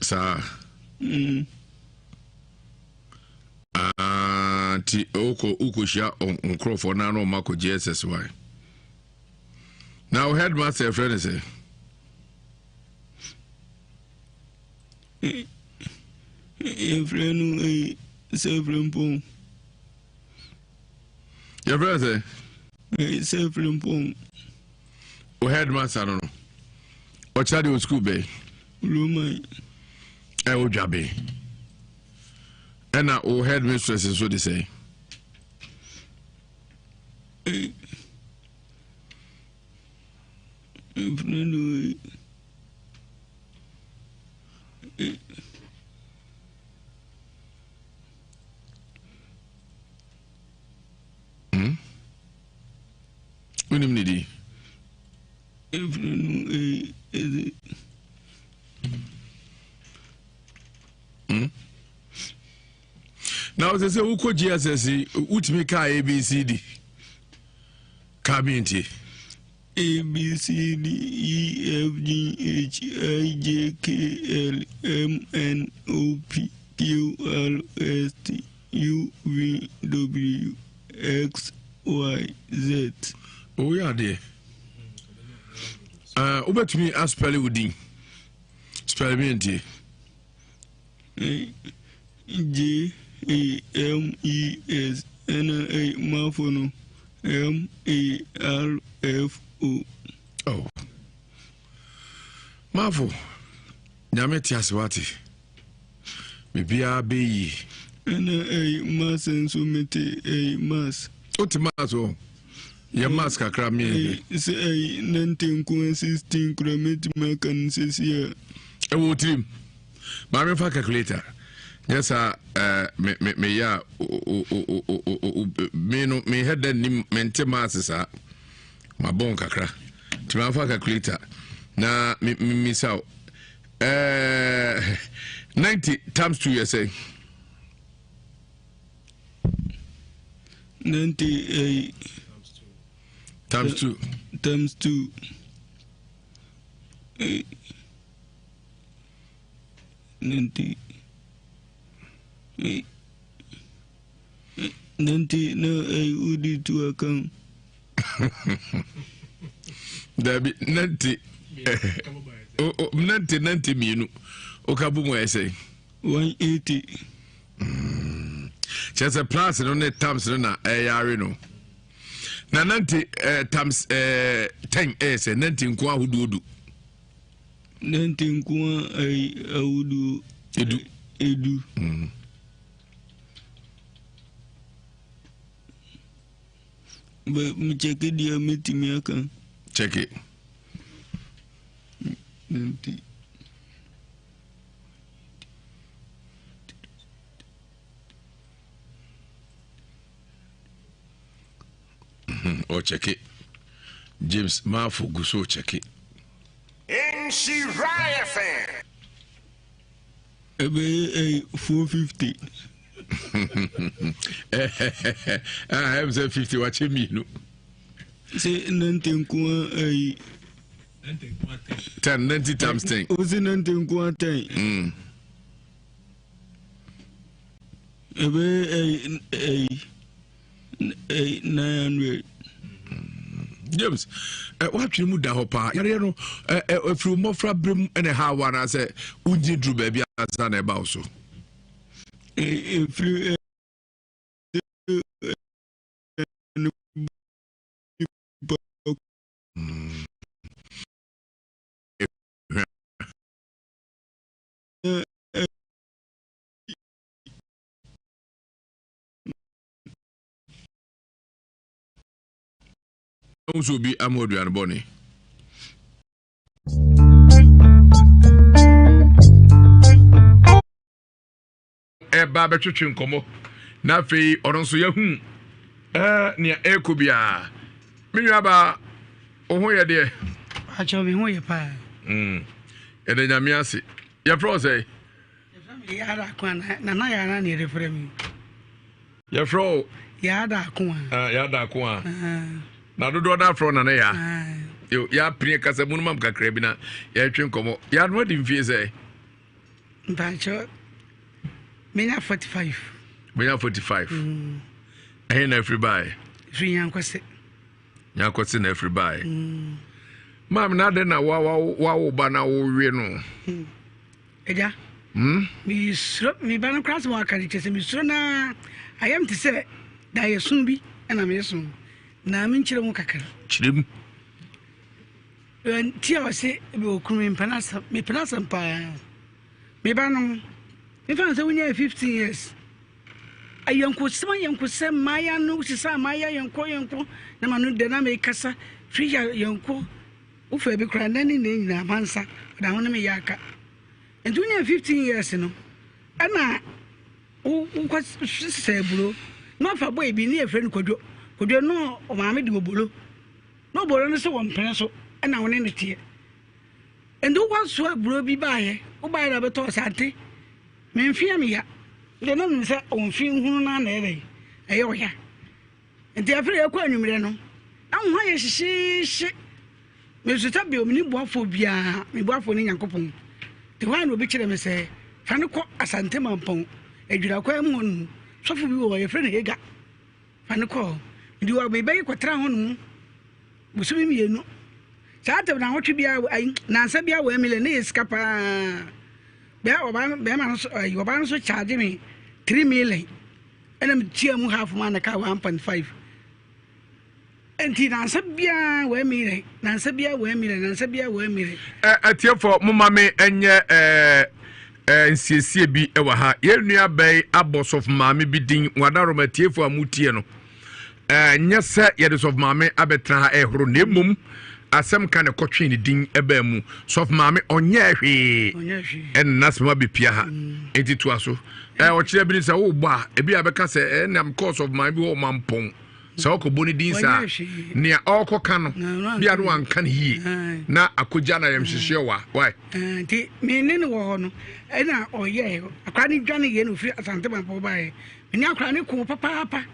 Saa. Mm. Ah, nti wokɔ wokɔhyia nkurɔfoɔ no na ɔmo akɔ Jesus wan. Na wo headmaster frɛ ne sɛ? Yɛfrɛ no eh, sɛ Frimpong. Yɛfrɛ no sɛ? Eh, sɛ Frimpong. O headmaster no no. Ɔkyerɛ deɛ wɔ sukuu bɛn? Roman. Ɛ o dwabe. Ɛna o headmistress nso de sɛ? Eh, Yɛfrɛ no eh, Hmm? Wonim ne din? Yɛfrɛ no eh, ɛdze. Hmm? Na wosɛ sɛ wokɔ GSS wotumi kaa ABCD kaa bi ntie. A B C D E F G H I J K L M N O P Q R S T U V W X Y Z. Woyɛ adeɛ. Uh, wobɛtumi aspɛle wo din spɛle me ntie. J A M E S ɛna A mafo no M A R F O. Oh. Mafo. Mafo, Nyame te ase wate. Biribiara bɛyɛ yie. Ɛna ɛyi mass nso mete ɛyi mass. Wote mass o? Yɛ mass kakra mmiɛ. Sɛ ɛyi nante nko 16 kura mɛtumi aka no sɛsi a. Ɛwɔ tirim. Maame fa calculator. Nyɛ saa ɛɛ me me meyɛ a o o o o me no mehɛ dɛ nim mente mass saa. Mabɔn kakra. Nti mafa calculator na me misa wo. Eh, 90 times 2 yɛ sɛn? 90 eh, times 2 times 2 eh, 90 eh, 90 na eh, wodi tu aka ho. Dabi 90 90 90 mmienu woka bu mu ayɛ sɛ 180. Kyerɛ sɛ plus no ne times no na ɛyare no na 90 eh, times eh, 10 ɛyɛ sɛ 90 nko ahodoɔ du. 90 nko ahodoɔ edu edu. Bɛ mekyɛke deɛ mɛtumi aka. Kyɛke. Nti. Ɔkyɛke. James Maafo gu so ɔkyɛke. Nhyira FM. Ɛbɛyɛ ɛyi 450. Ɛm sɛ 50 wakyɛ mmienu. Sɛ nante nko a ɛyi. 10 90 times 10. O si nante nko a 10. Ɛbɛyɛ ɛyi ɛyi. 900. James, woatwene mu da hɔ paa. Yareɛ no ɛfiri mmɔfra berɛ mu ɛna ɛha wo anaasɛ wongyina duru baabi ansa na ɛba wo so? Ɛfiri Wo sɛ obi ama aduane bɔne. Ɛba bɛtwetwe nkɔmmɔ na afei ɔno nso yɛhu ɛɛ nea ɛrekɔ biara. Me nuabaa, wo ho yɛ deɛ? Akyɛw me ho yɛ paa. Yɛda Nyame ase. Yɛfrɛ wo sɛ? Yɛfrɛ me Yaada Ako a Nana Yaada na yɛde frɛ me. Yɛfrɛ wo? Yaada Ako a. Ah, Yaada Ako a. Na dodoɔ no afrɛ wo Nana Yaa. Yo, yɛapene kasa mu no mam kakra bi na yɛtwe nkɔmmɔ. Yaa no adi mfie sɛ? Mpakyɛ menya 45. Menya 45. Ɛhe na afiri baeɛ? Firi Nyankwase. Nyankwase na afiri baeɛ. Maame na adɛn na wawo ba na wowe no? Agya, hmm? mesuro me ba no koraa sɛ wɔaka no kyɛ sɛ mesuro no a ayɛ me te sɛ daeɛso bi na meso na menkyerɛ mu kakra. Kyerɛ mu. Nti a ɔse okunu mepɛ n'asɛm mepɛ n'asɛm paa. Me ba no mefa no sɛ wonyaa 15 years ayɛnkosɛm ayɛnkosɛm mmaaya no sisa mmaaya yɛnkɔ yɛnkɔ na ma no dɛ na mekasa firi yɛnkɔ Wo faa bi koraa nnɛ ne nnɛ nyinaa mansa ɔda ho ne me yɛ aka nti wonya 15 years no ɛna wokɔ sesa aburo na wafa boy bi ne yɛfrɛ no kwadwo kwadwo no ɔmaame de obolo na obolo no sɛ wɔmpene so ɛna wo ne no teɛ nti wokɔ soa aburo bi baayɛ wobaayɛ na bɛtɔ sante memfea meya deɛ na menim sɛ ɔmfe hunu no ana ɛdɛn ɛyɛ ɔya Enti afei yɛkɔ anwummerɛ no, na wo ho ayɛ hyehyeehye. Mesu sɛ bio, menni boafoɔ biara, me boafoɔ ne Nyankopɔn. Nti hɔ a na obi kyerɛ me sɛ, fa no kɔ Asante Mampɔn, Adwira kwan mu hɔ nom, sɔfo bi wɔ hɔ, yɛfrɛ no Hagar. Fa no kɔ hɔ. Mede wɔ me ba yi kɔtena hɔ nom bosome mmienu. Saa tam naawɔtwe biara, ayi, nansa biara wɔ million, ne yɛ sika paa. Bɛɛ ɔbaa no, bɛrima no so, ayi, ɔbaa no so charge me 3 million. Ɛna metua mu half ma na ka 1.5. Nti nansa biara wɔ mire, nansa biara wɔ mire, nansa biara wɔ mire. Ɛ atiefo mo ma me nyɛ ɛɛ ɛ nsiesie bi wɔ ha. Yɛn nua bɛyi abɔ sɔfo maame bi din wadaroma atiefo a mutie no. Ɛɛ nyɛ sɛ yɛde sɔfo maame abɛtena ha ɛhoro na mmom asɛm ka ne kɔtwe ne din ɛbaa mu. Sɔfo maame ɔnyɛ hwee ɛna n'asɛm abɛpia ha. Mm. Enti toa so. Ɛɛ ɔkyerɛ bi ne sɛ wobɔ a ebi abɛka sɛ ɛnam kɔɔ sɔfo maame bi wɔ ɔmampɔn. Sɛ ɔkɔbɔ ne din saa nea ɔrekɔka no bia no wanka no yie na akɔgya no ayamhyehyeɛ wa why. Nti me ne no wɔ hɔ no ɛna ɔyɛɛ akora no dwane yɛ na ofiri Asante Mampɔn baeɛ me ne akora no koo papaapa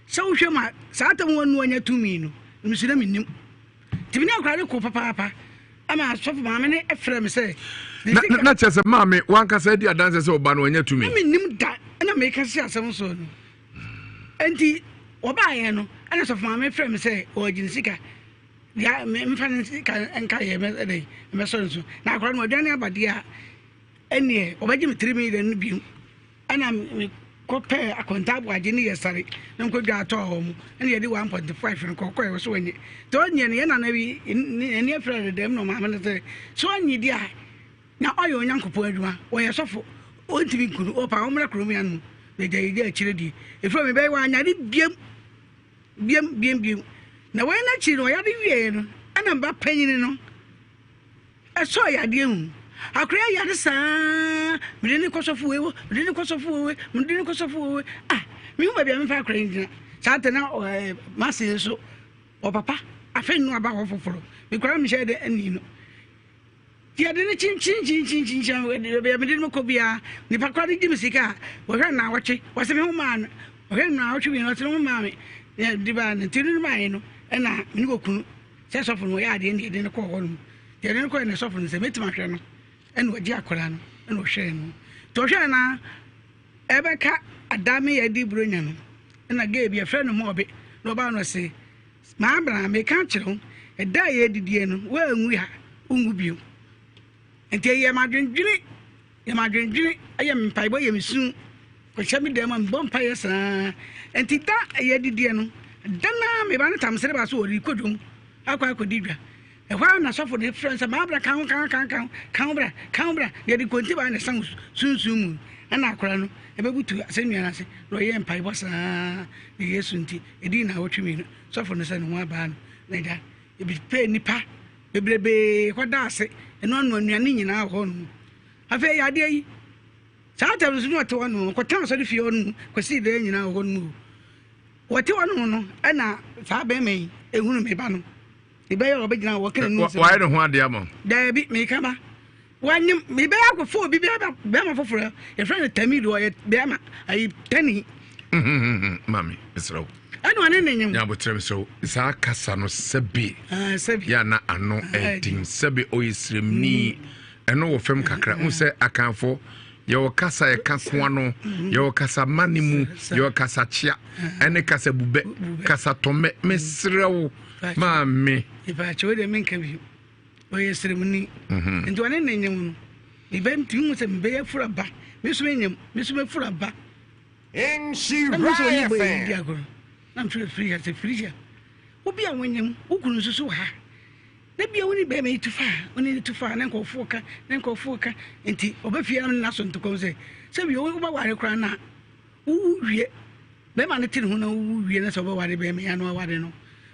sɛ wohwɛ ma saa tam wɔn nu anya tumi no nso na mennim nti me ne akora no koo papaapa ama asɔfo maame no frɛ me sɛ na kyerɛ sɛ maame wankasa adi adanse sɛ ɔba no anya tumi na mennim da ɛna meka si asɛm so no Enti wɔbaeɛ no, ɛna sɔfo maame frɛ me sɛ ɔregye ne sika. Deɛ memfa ne sika nka yɛ mɛdɛn mɛsɔ ne so. Na akwadaa no wadwane aba deɛ a, ɛnneɛ ɔbɛgye me 3 million no bio. Ɛna mekɔpɛɛ akonta aboagye ne yɛ sare na mekɔdwa atɔɔ hɔ mu. Ɛna yɛde 1.5 no kɔkɔɛ wɔ so wɔnyɛ. Nti ɔnyɛ no yɛn nana bi n'ani afira dedam na ɔmaame no sɛ sɛ ɔnye deɛ a Na ɔyɛ Onyankopɔn adwuma, ɔyɛ sɔfo, ɔntumi nku no, ɔpa ɔmmra kurom ya no mu, na gya yɛgya akyire die. Ɛfiri ɔme bɛyɛ wanyare biam, biam, biam, biam. Na wei no akyiri no, ɔyare wieɛ no, ɛna mba panyini no ɛsɔɔ yadeɛ mu. Akora yare saa, mede ne kɔ sɔfo wei hɔ, mede ne kɔ sɔfo wei, mede ne kɔ sɔfo wei. Ah, mehu baabi a memfa akora yi gyina. Saa te na ɛɛ mase nso, ɔpapa, afei no aba hɔ foforɔ. Mekora mehyɛ dɛ ani no. Yɛde no kyinkyinkyinkyinkyin baabi a mede no kɔ biara, nipa korɔ no gye me sika a, wɔhwɛ no naawɔtwe, wɔse me ho maa no, wɔhwɛ no naawɔtwe mmienu, wɔse ne ho maa me, na yɛde baa no, nti no maaeɛ no, ɛna me ne okunu sɛ sɔfo no wɔyɛ adeɛ ne yɛde no kɔɔ hɔ nom, yɛde no kɔɛ na sɔfo no sɛ mɛtumi ahwɛ no, ɛna ɔgye akwadaa no, ɛna ɔhwɛɛ no, nti ɔhwɛɛ no a, ɛbɛka adame yɛde buronya no, ɛna gay bi yɛfrɛ no mɔɔbe, na ɔbaa no ɔse M'abena, meka akyerɛ wo, ɛda a yɛredidie no, woanwu a, wonwu bio. Nti ɛyɛ m'adwendwene, yɛ m'adwendwene, ɛyɛ me mpaebɔ, yɛ me su. Kɔhyɛ me dan mu a, mebɔ mpaeɛ saa. Nti da a yɛredidie no, da no ara me ba no tam sere ba so ɔrekɔ dwom akɔ akɔdi dwa. Ɛhɔ ara na sɔfo no frɛ no sɛ, M'abena, ka ho, ka ho, ka ho, ka ho, ka ho bra, ka ho bra. Na yɛde nkonti baa na ɛsa wo sunsum mu. Ɛna akwadaa no ɛbɛbutu asɛnnua no ase na ɔyɛɛ mpaebɔ saa na Yesu nti. Edii naawɔtwe mmienu, sɔfo no sɛ ne ho abaa no, na agya, ebi pɛɛ nnipa bebrebee kɔdaa ase, ɛno ano nnuane nyinaa wɔ hɔ nom. Afei yadeɛ yi, saa tam nso na ɔte hɔ nom, ɔkɔtena asɔre fie hɔ nom kɔsii daa nyinaa wɔ hɔ nom o. Wɔte hɔ nom no, ɛna saa bɛrima yi ehunu me ba no. Mebɛyɛ a ɔbɛgyina hɔ, wɔka n'anum sɛ. Wayɛ ne ho adeɛ ama wo? Daabi, meka ba. Wanyem, mebɛyɛ akɔfa obi bɛrima bɛrima foforɔ, yɛfrɛ no Tamidu, ɔyɛ bɛrima, ayi, tani. Mami, mesrɛ wo. Ɛna ɔne ne nyem. Nyabotrɛ mesrɛ wo, saa kasa no sɛbe. Ah, sɛbe. Yɛ na ano ah, ɛden, sɛbe ɔyɛ sremni. Mm. Ɛno wɔ fam kakra. Wo sɛ akanfo, yɛwɔ kasa yɛka ko ano, mm-hmm. yɛwɔ kasa mane mu, yɛwɔ kasa kyea, ah. ɛne kasa bubɛ, kasa tɔmɛ. Mesrɛ wo. Maame. Mepaakyɛw deɛ menka bio. Ɔyɛ sremuni. Mhm. Nti ɔne ne nyem no. Mebɛ ntumi hu sɛ mebɛyɛ fura ba. Me nso menyem. Me nso mefura ba. Nhyira Na me nso ɔne bɔ yɛ di FM. agorɔ. Na mefrɛ Felicia sɛ Felicia, wo bi a wonyem, wo kunu nso so wɔ ha. Na bia wo ne bɛrima yi tu fa a, wo ne no tu fa a na nkurɔfoɔ ka, na nkurɔfoɔ ka. Nti ɔba fie na me ne no aso ntokɔm sɛ, sɛ wie wobɛware koraa no a, wowu wie. Bɛrima no te ne ho na wowu wie na sɛ ɔbɛware bɛrima yi ano aware no,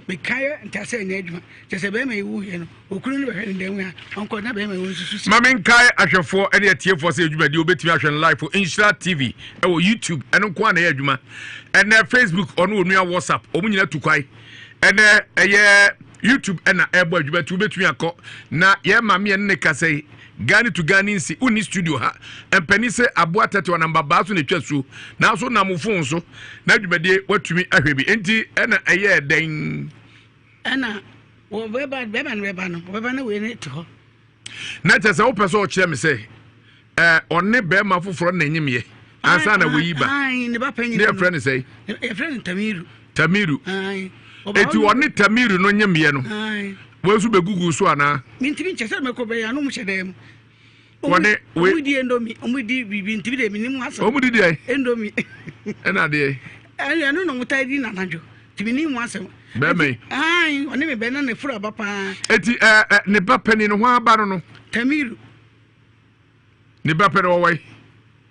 mekaeɛ nta sɛ ɛnyɛ adwuma. Kyerɛ sɛ bɛrima yi wuiɛ no, okunu no bɛhwɛ ne dan mu a, ɔnkɔ na bɛrima yi ɔnsusu sɛ. Ma menkae ahwɛfoɔ ne atiefoɔ sɛ adwumadie wobɛtumi ahwɛ no live wɔ Nhyira TV ɛwɔ YouTube ɛno nko a na ɛyɛ adwuma ɛnɛ Facebook ɔno onua WhatsApp wɔn nyinaa tu kwae ɛnɛ ɛyɛ YouTube ɛna ɛbɔ adwuma nti wobɛtumi akɔ na yɛn maame yɛn ne kasa yi Gani to Gani nsi wonni studio ha mpanin sɛ aboa tɛtɛ ɔnam babaa so na etwa suo nanso nam wo fon so na dwumadie watumi ahwɛ bi nti ɛna ɛyɛɛ dɛn. Ɛna wɔbɛba bɛrima no bɛba no wɔbɛba na wei no te hɔ. Na kyerɛ sɛ wopɛ sɛ ɔkyerɛ me sɛ ɛɛ ɔne bɛrima foforɔ na enyimyɛ ansa na wɔyi ba ne ba panyin ne yɛfrɛ no sɛ. Yɛfrɛ no Tamiru. Tamiru. Eti ɔne Tamiru no nyimyɛ no. Wɔn nso bɛgugu so anaa. Mintimi nkyɛ sɛ mɛkɔ bɛyɛ anum hyɛ dɛm. Wɔne we. Wɔn di indomie, wɔn di biribi ntimi de minim asɛm. Wɔn di deɛ. Indomie. Ɛna deɛ. Ɛna ɛno na wɔn taa di nanadwo. Timi nim asɛm. Bɛrima yi. Ayi ɔne me bɛn na ne furu aba paa. Eti ɛɛ ɛ ne ba panyin no ho aba no no. Tamiru. Ne ba panyin ɔwɔ yi.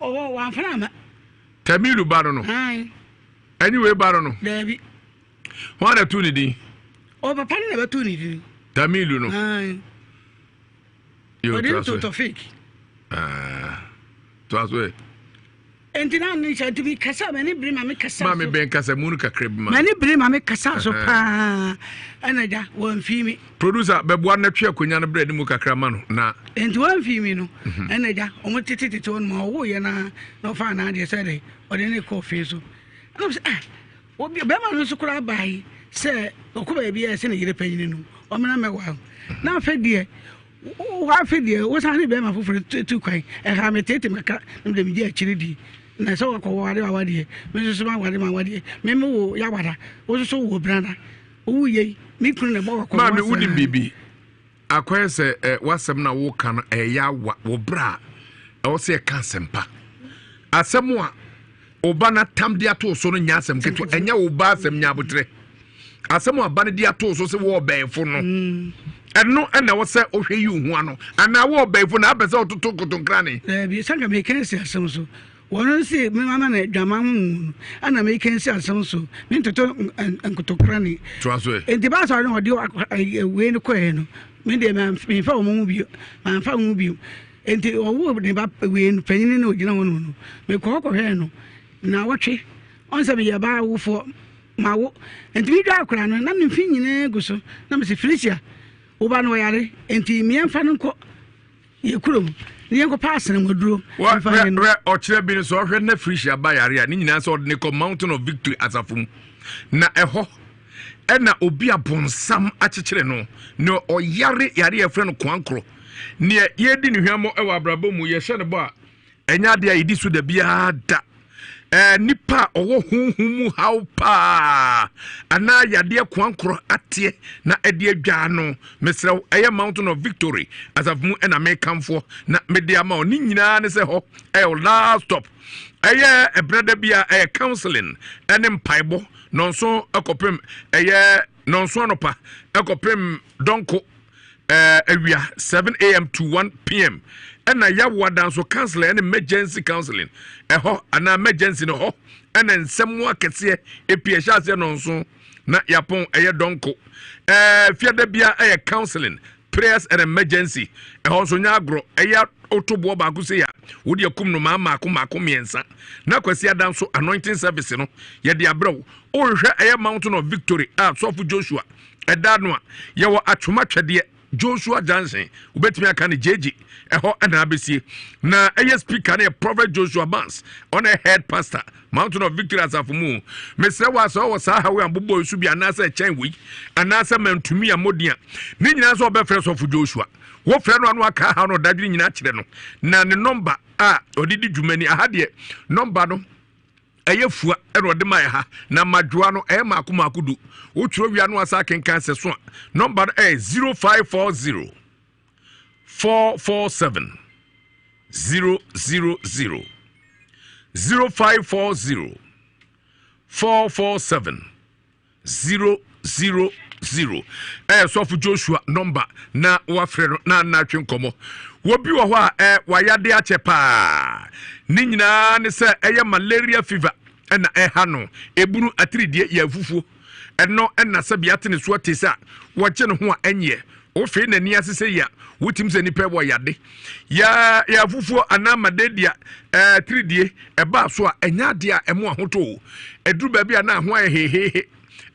Ɔwɔ wanfana ama. Tamiru ba no no. Ayi. Ɛne wei ba no no. Daabi. Hwan na tu ne din? Ɔ papa no na bɛtu ne din. Tamiru no. Ayi. Ɔde no to Tɔfik. Ah, to aso ɛ. Enti na ne nhyɛ nti mi kasa m'ani bere ma me kasa so. Maame bɛn kasa mu no kakra bi ma. M'ani bere ma me kasa so paa ɛna gya wɔn fi mi. Producer bɛboa no twe akonnwa no brɛ ne mu kakra ma no na. Enti wɔn fi mi no mhm. ɛna gya wɔn tete tete wɔn ma ɔwɔ yɛ na na ɔfa n'adeɛ sɛ de ɔde ne kɔ fie so ɛna sɛ ah obi bɛrima no nso koraa baa yi sɛ ɔkɔ baabi a ɛsɛ ne yere panyin no ɔmena mɛwa na afɛ deɛ W'afe deɛ wosan ne bɛrima foforɔ tu kwan ɛha me tete me kakra na mede megye akyiri di na sɛ wakɔ ware awadeɛ me nso so maware m'awadeɛ me me wo yawada wo nso so wo brada wowu yei me kunu na ɛbɔ wakɔ maame wonim biribi akɔyɛ sɛ eh, w'asɛm na woka no ɛyɛ awa wɔ berɛ a ɛwɔ sɛ yɛka asɛmpa asɛm a wo ba no atam de ato so no nyɛ asɛm ketewa ɛnyɛ wo ba asɛm nyɛ aboterɛ asɛm a ba no de ato so sɛ wɔ ɔbɛnfo no mm. ɛno ɛna ɛwɔ sɛ wohwɛ yi wo ho ano anaa wɔ ɔbɛnfo na apɛ sɛ ɔtoto nkotonkrane. Daabi sɛ nka meka asi asɛm so wɔn nse mema no dwama ho mu no ɛna meka asi asɛm so mentoto nkotokrane toa so ɛ nti baa sɛ ɔde ɔde wei no kɔɛ no me deɛ memfa wɔn mu bio mamfa wɔn mu bio Enti ɔwoo ne ba wei no panyin no ogyina hɔ no no mekɔ hɔ kɔhwɛɛ no naawɔtwe ɔn sɛ meyɛ baa awofoɔ mawo enti medwa akora no na ne mfe nyinaa gu so na mese Felicia wo ba no ɔyare enti meɛmfa no nkɔ yɛ kurom ne yɛnkɔpa asenamaduro mfa ɔkyerɛ bi no sɛ ɔhwɛ na Felicia ba yare a ne nyinaa sɛ ɔde ne kɔ Mountain of Victory asafo mu na ɛhɔ ɛna obi a bonsam akyekyere no na ɔyare yare a yɛfrɛ no koankorɔ neɛ yɛdi ne hwammɔ wɔ abrabɔ mu yɛhyɛ no bɔ a ɛnyɛ adeɛ a yɛdi so da biara da ɛɛ nipa a ɔwɔ honhom mu haw paa anaa yadeɛ koankorɔ ateɛ na ɛde adwaa no mesrɛ wo ɛyɛ mountain of victory asafo mu ɛna mekamfoɔ na mede ama wo ne nyinaa ne sɛ hɔ ɛyɛ last stop ɛyɛ ɛbrɛ da bi a ɛyɛ counseling ɛne mpaebɔ nɔnso ɛkɔpem ɛyɛ nɔnso anɔpa ɛkɔpem dɔnko ɛɛ awia 7 am to 1 pm ɛna yawoa danso counseling ɛne emergency counseling ɛhɔ anaa emergency no hɔ ɛna nsɛm akɛseɛ epi ɛhyɛ aseɛ nɔnso na yapɔn ɛyɛ dɔnko ɛɛ fiada bia ɛyɛ counseling Prayers and emergency ɛhɔ nso nyɛ agorɔ ɛyɛ woto boɔ baako sei a wode akum no maa mmaako mmaako mmiɛnsa na Kwasi Ada nso anointing service no yɛde abrɛ wo wohwehwɛ ɛyɛ mountain of victory a sɔfo Joshua ɛda no a yɛwɔ atwoma twɛdeɛ Joshua Johnson wobɛtumi aka no gyegye ɛhɔ ɛna abɛsie na ɛyɛ speaker no yɛ Prophet Joshua Barnes ɔna head pastor Mountain of Victory asafo mu. Mesrɛ wo a sɛ ɔwɔ saa haw a bobɔ nsu bi anaasɛ ɛkyɛn wei anaasɛ mantumi a mmɔden a ne nyinaa sɛ ɔbɛfrɛ sɔfo Joshua. Wofrɛ no ano aka haw no ɔdadwene nyinaa kyerɛ no na ne nɔmba a ɔde di dwuma ni aha deɛ nɔmba no ɛyɛ fua ɛna ɔde ma ɛha na madwoa no ɛyɛ maako maako du wotwerɛ wia no asa akenkan sɛ so a nɔmba no ɛyɛ 0540 447 000 0540 447 000 ɛyɛ sɔfo Joshua nɔmba na wafrɛ no na anatwe nkɔmmɔ wɔbi wɔ hɔ a ɛ wayade akyɛ paa ne nyinaa ne sɛ ɛyɛ malaria fever ɛna ɛha no ebunu atiridie yɛ afufuo Ɛno na sɛbea te ne soɔ te sɛ a wɔgye ne ho a ɛnyeɛ. Wofee n'ani ase sɛ yi a, wotim sɛ nipa wɔ yade. Yɛ yɛ afufuo anaa madedia ɛɛ tiridie ɛbaa so a ɛnyɛ adeɛ a ɛmo ahotɔ o. Ɛduru baabi a na ho ayɛ hehehe.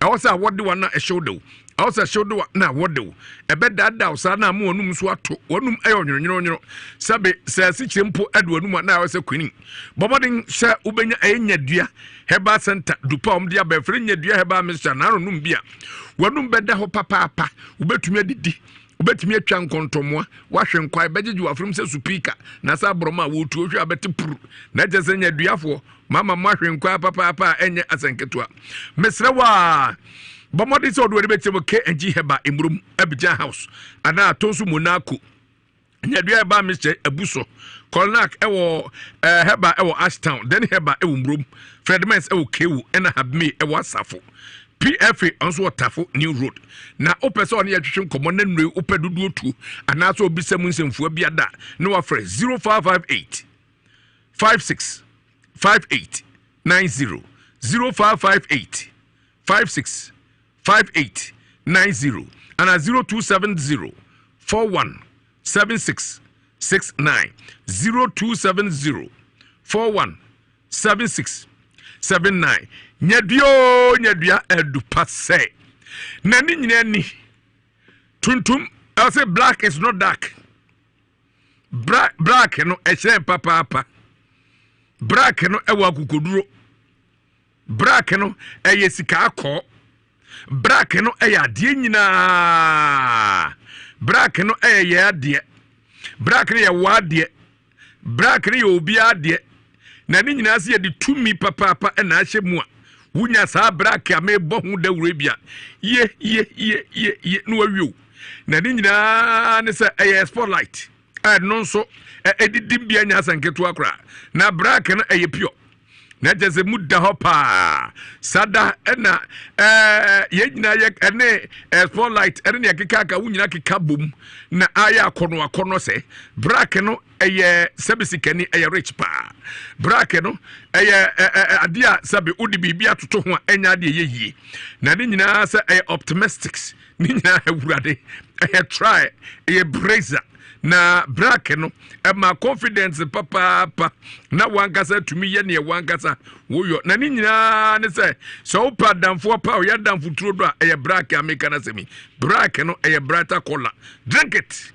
Ɛwɔ sɛ awɔ de wa na ɛhyew de wo. Ɛwɔ sɛ ɛhyew de wa na awɔ de wo. Ɛbɛdaadaa wo saa na ama w'anum nso ato. W'anum ɛyɛ ɔnwononwononwono. Sɛbe sɛ asikyire mpo ɛde w'anum a na ayɛ sɛ kwini. Bɔ mmɔden sɛ wobɛnya ɛyɛ nyadua herbal center dupa a wɔde aba ɛfrɛ nyadua herbal mixture na ano nom bi a w'anum bɛda hɔ papaapa. Wobɛtumi adidi, wobɛtumi atwa nkɔntɔmmoa, woahwe nkwae, bɛgyegye w'afonom sɛ supiika na sɛ aborɔma a wɔretuo hwɛ a bɛte puru. Na ɛkyɛ sɛ nyaduafoɔ mama moahwe nkwae papaapa a ɛnyɛ asɛnketewa. Mesrɛ wo a bɔ mmɔden sɛ wode w'ani bɛkyerɛ mu KNG Herbal Mmurom Abidjan House anaa Atonso Monaco. Nyadua ɛba mixture abu so. Kolnak ɛwɔ ɛɛ hɛba ɛwɔ Ashtown, then hɛba ɛwɔ Murom, Fred Mens ɛwɔ Kewu ɛna Habme ɛwɔ Asafo. PFA nso wɔ Tafo New Road. Na wopɛ sɛ ɔne yɛtwetwe nkɔmmɔ na nnue wopɛ dodoɔ tuo anaasɛ obisa mu nsɛmfua bi ada na wafrɛ 0558 56 58 90 0558 56 58 90 ana 0270 41 76 69 0270 41 76 79 Nyadua oo nyadua adu pa sɛ na ne nyinaa ni tuntum ɛsɛ black is not dark black no ɛhyerɛn papaapa black no ɛwɔ akokoduro black no ɛyɛ sika akɔɔ black no ɛyɛ adeɛ nyinaa black no ɛyɛ yɛ adeɛ black no yɛ wɔ adeɛ Black no yɛ obiara deɛ, na ne nyinaa sɛ yɛde tumi papaapa na ahyɛ mu a, wonya saa black a mebɔ ho dawuro bi a, ye ye ye ye ye na wawie o. Na ne nyinaa ne sɛ ɛyɛ spotlight a ɛno nso ɛdidi bia nya asɛ nketewa koraa. Na black no ɛyɛ pure. Na kyerɛ sɛ mu da hɔ paa. Sada ɛna ɛɛ yɛn nyinaa yɛ ɛne ɛɛ spotlight ɛne nea keka aka wo nyinaa keka bom na ayɛ akɔnɔ akɔnɔ sɛ black no ɛyɛ sɛbi sikani ɛyɛ rich paa. Black no ɛyɛ ɛɛ adeɛ a sɛbi wode biribi atoto ho a ɛnyɛ adeɛ yɛ yie. Na ne nyinaa sɛ ɛyɛ optimistics ne nyinaa awurade ɛyɛ try ɛyɛ brazer na black no ɛma confidence papaapa na wankasa tumi yɛ neɛ wankasa woyɔ na ne nyinaa ne sɛ sɛ wopɛ adamfoɔ pa ɔyɛ adamfo turo do a ɛyɛ black a meka no asɛm yi black no ɛyɛ brighter color drink it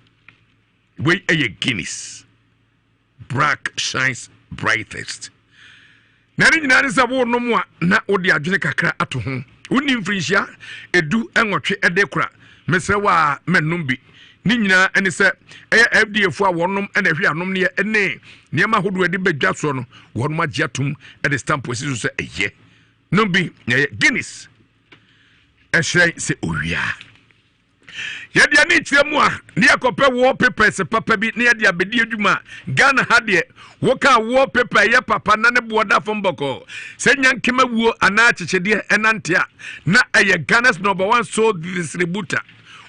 wei ɛyɛ Guinness Black shines brightest. Na ne nyinaa ne sɛ wonom a na wode adwene kakra ato ho. Wonni mfirinhyia edu nwɔtwe de kora. Mesrɛ wo a mɛnom bi. Ne nyinaa ne sɛ ɛyɛ FDA fo a wɔnom na ɛhwɛ anom neɛ ne nneɛma ahodoɔ ɛde bɛdwa soɔ no wɔnom agye atom de stamp asi so sɛ ɛyɛ. Nom bi na ɛyɛ Guinness. Ɛhyerɛn sɛ owia. Yɛde ani kyerɛ mu a ne yɛkɔpɛ wallpapers papa bi ne yɛde abɛdi adwuma. Ghana ha deɛ woka wallpaper ɛyɛ papa na ne boɔ da fam bɔkɔɔ sɛ nyankema wuo anaa akyekyedeɛ ɛnante a na ɛyɛ Ghana's number one sold distributor.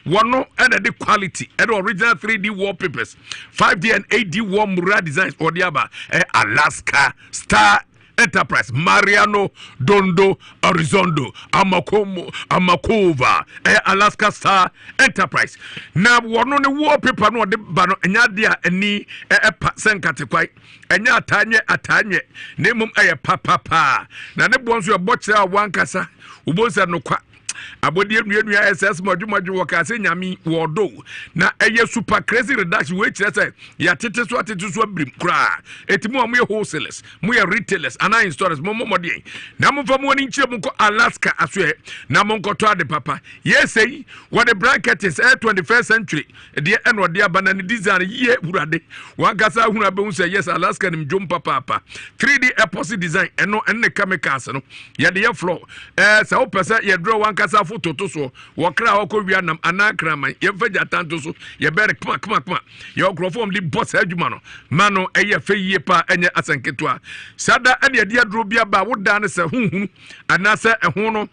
Wɔno ɛna de quality ɛde original 3D wallpapers 5D and 8D wall mural designs ɔde aba ɛ Alaska Star Enterprise Mariano Dondo Orizondo Amakomo Amakova ɛyɛ Alaska Star Enterprise na wɔno ne wallpaper no ɔde ba no ɛnyɛ adeɛ a ani ɛpa sɛ nkatekwae ɛnyɛ ataa nyɛ ataa nyɛ na mmom ɛyɛ papapaa na ne boɔ nso ɛbɔ kyerɛ a wankasa wobɔ sɛ nokwa abɔdeɛ nnuanua ss mɔdwemɔdwe wɔ kaa sɛ nyame wɔdo na ɛyɛ super crazy reduction wei kyerɛ sɛ yɛatete so atete so abirim koraa ɛti mu a moyɛ wholesalers moyɛ retailers anaa installers mommɔ mmɔdeɛn na momfa mo ani nkyerɛ mu nkɔ Alaska asoɛ na monkɔtɔ ade papa yɛsɛi wɔde blankets ɛyɛ 21st century deɛ ɛna ɔde aba na ne design yie wurade wankasa ahunu abɛhu sɛ yes Alaska nim dwom papaapa 3D epoxy design ɛno ɛne ne chemicals no yɛde yɛ floor ɛɛ sɛ wopɛ sɛ yɛdrɔ wankasa foto to soɔ wɔkra a wɔkɔ wia nam anaa kraman yɛmfa gyata nto so yɛbɛn no kama kama kama yɛwɔ nkurɔfoɔ wɔn de bɔ saa adwuma no ma no ɛyɛ fɛ yie paa ɛnyɛ asɛnketewa saa da ɛne ɛde aduro bi aba a wodaa no sɛ honhunu anaasɛ ɛho no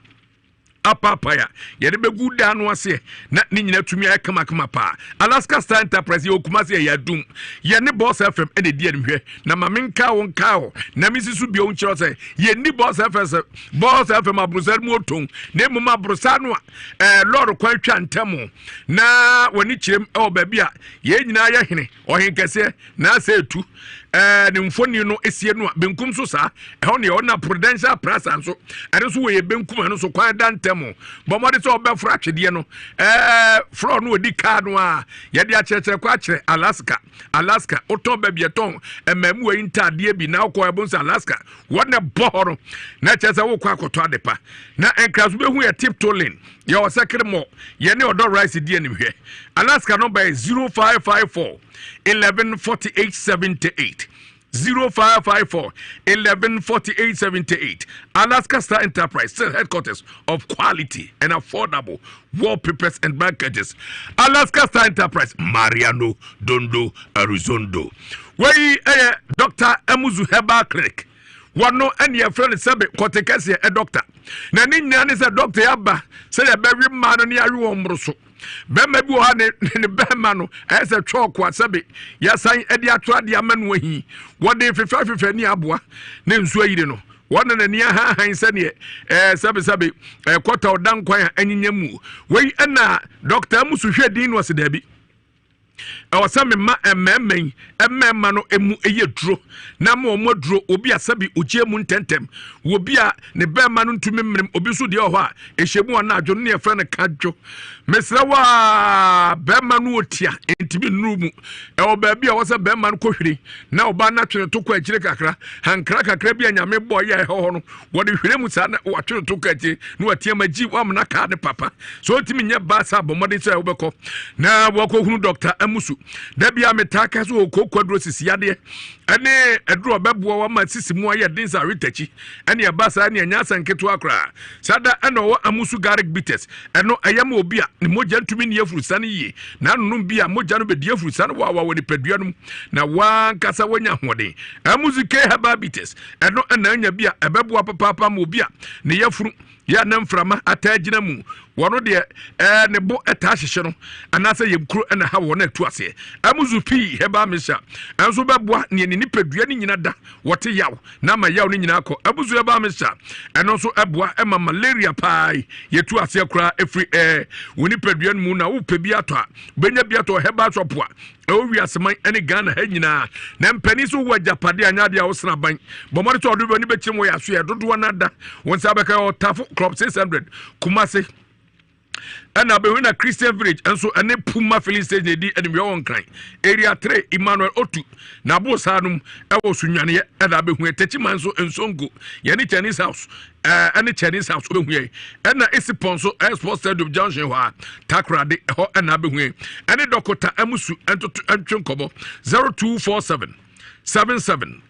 apaapae a yɛde bɛgu dan no aseɛ na ne nyinaa tumi ayɛ kamakama paa. Alaska Star Enterprise yɛwɔ Kumasi ɛyɛ adum. Yɛne Boss FM ɛna ɛdi animhwɛ na ma menkaa wo nkaa hɔ na mensi so bio nkyerɛ sɛ yɛnni Boss FM sɛ Boss FM aborosa mu oton na mmom aborosa no a ɛɛ lɔɔre kwan twa ntam na wɔne kyerɛm ɛwɔ baabi a yɛn nyinaa yɛ hene Ɔhenkɛseɛ na asɛ etu ɛɛ ne mfoni no esie no a benkum so saa ɛhɔ neɛ ɔna Prudential Plaza nso ɛno nso wɔ yɛ benkum ɛno nso kwan da ntɛm bɔ mmɔde sɛ ɔbɛforo atwedeɛ no ɛɛ flɔɔ no ɔdi kaa no a yɛde akyerɛkyerɛ kɔ akyerɛ Alaska Alaska wotɔn baabi ɛtɔn mmaamuwa yi ntaadeɛ bi na wokɔ ɛbo nso Alaska wɔn na ɛbɔ hɔ no na kyerɛ sɛ wokɔ akɔtɔ adepa na nkra so bɛhu yɛ tiptoe lane Yɛwɔ sɛkere mɔ yɛne ɔdɔ rice di animhwɛ. Alaska nɔmba yɛ 0554 11 48 78. 0554 11 48 78. Alaska Star Enterprise, still headquarters of quality and affordable wallpapers and blankets. Alaska Star Enterprise, Mariano Dondo, Arizondo. Wei ɛyɛ Dr. Emuzu Herbal Clinic. Wɔno ɛne yɛfrɛ no sɛbe kɔte kɛseɛ ɛ dɔkta. Na ne nyinaa ne sɛ dɔkta yɛ aba sɛ yɛbɛwe mmaa no ne yɛawe wɔn mmoro so. Bɛrima bi wɔ hɔ a ne ne bɛrima no ɛyɛ sɛ twɔɔko a sɛbe yɛasan de ato adeɛ ama no ahi. Wɔde fefɛfefɛ ne aboa ne nsuo ayiri no. Wɔn na n'ani ahanhan sɛdeɛ ɛɛ sɛbesɛbe ɛɛ kɔta ɔda nkwan a anyinya mu. Wei ɛna dɔkta Amusu hwɛ din no ɔse daabi. Ɛwɔ sɛ mema mmarima yi mmarima no emu yɛ duro na ma wɔn aduro obi a sɛbi ogye mu ntɛntɛm obi a ne bɛrima no ntumi mmerem obi nso deɛ wɔ hɔ a ɛhyɛ mu anadwo no ne yɛfrɛ no kadwo mesrɛ wo a bɛrima no ɔtia ntumi nnuru mu ɛwɔ baabi a ɛwɔ sɛ bɛrima no kɔhwire na ɔbaa no atwe ne to kɔ akyire kakra hankra kakra bi a nyame bɔɔ yɛ ɛhɔ hɔ no wɔde hwire mu saa na watwe ne to kɔ akyire na watia ma gyi wamena kaa ne papa so ɔntumi nyɛ baa sɛ abɔ mmɔden sɛ wobɛkɔ na wɔkɔhunu dɔkta amusu da bia metaa ka sɛ ɔkɔkɔ aduro sisi yadeɛ ɛne aduro ɔbɛboa wama sisi mu ayɛ den sɛ awetakyi ɛne ɛba saa ne ɛnyɛ asɛ nketewa koraa saa da ɛna ɔwɔ amusu garlic bitters ɛno ɛyɛ ma obi a ne mogya ntumi nni afurusane yie na anonom bi a mogya no bɛdi afurusane wawa wɔ nipadua no mu na wankasa wanya ahoɔden amusu k herbal bitters ɛno ɛna anya bi a ɛbɛboa papaapa ma obi a ne yafunu yɛ na mframa ataa gyina mu wɔn deɛ ɛɛ ne bo ɛtaa hyehyɛ no anaasɛ yɛm kuro ɛna ha wɔn atu aseɛ amuzu pii herbal mixture ɛnso bɛboa nea ne nipadua ne nyina da wɔte yaw na ama yaw no nyinaa kɔ amuzu herbal mixture ɛno nso ɛboa ɛma malaria paa yi yɛtu aseɛ koraa ɛfiri ɛɛ wɔ nipadua no mu na wopɛ bi atɔ a bɛnya bi atɔ herbal shop a ɛwɔ wiase man ne Ghana ha nyinaa na mpanin so wɔ agyapadeɛ anyɛ adeɛ a wosena aban bɔ mmɔde sɛ ɔde w'ani bɛkyerɛ mu wɔ yɛ aso yɛ dodoɔ no ada wo nsa bɛka ɔtafo club 600 Kumase ɛna abɛhu na Christian Village nso ɛne Puma filling station ɛdi animwia wɔ Nkran area 3 Emmanuel Otu na abo saa nom ɛwɔ so nwaneɛ ɛna abɛhu ɛtɛkyi man nso nsongo yɛne Chinese house ɛne Chinese house wobɛhu yɛn ɛna esi pɔn so ɛyɛ sports stadium junction hɔ a takorade ɛhɔ ɛna abɛhu yɛn ɛne dɔkota amusu ɛntoto ɛntwe nkɔmɔ 0247 77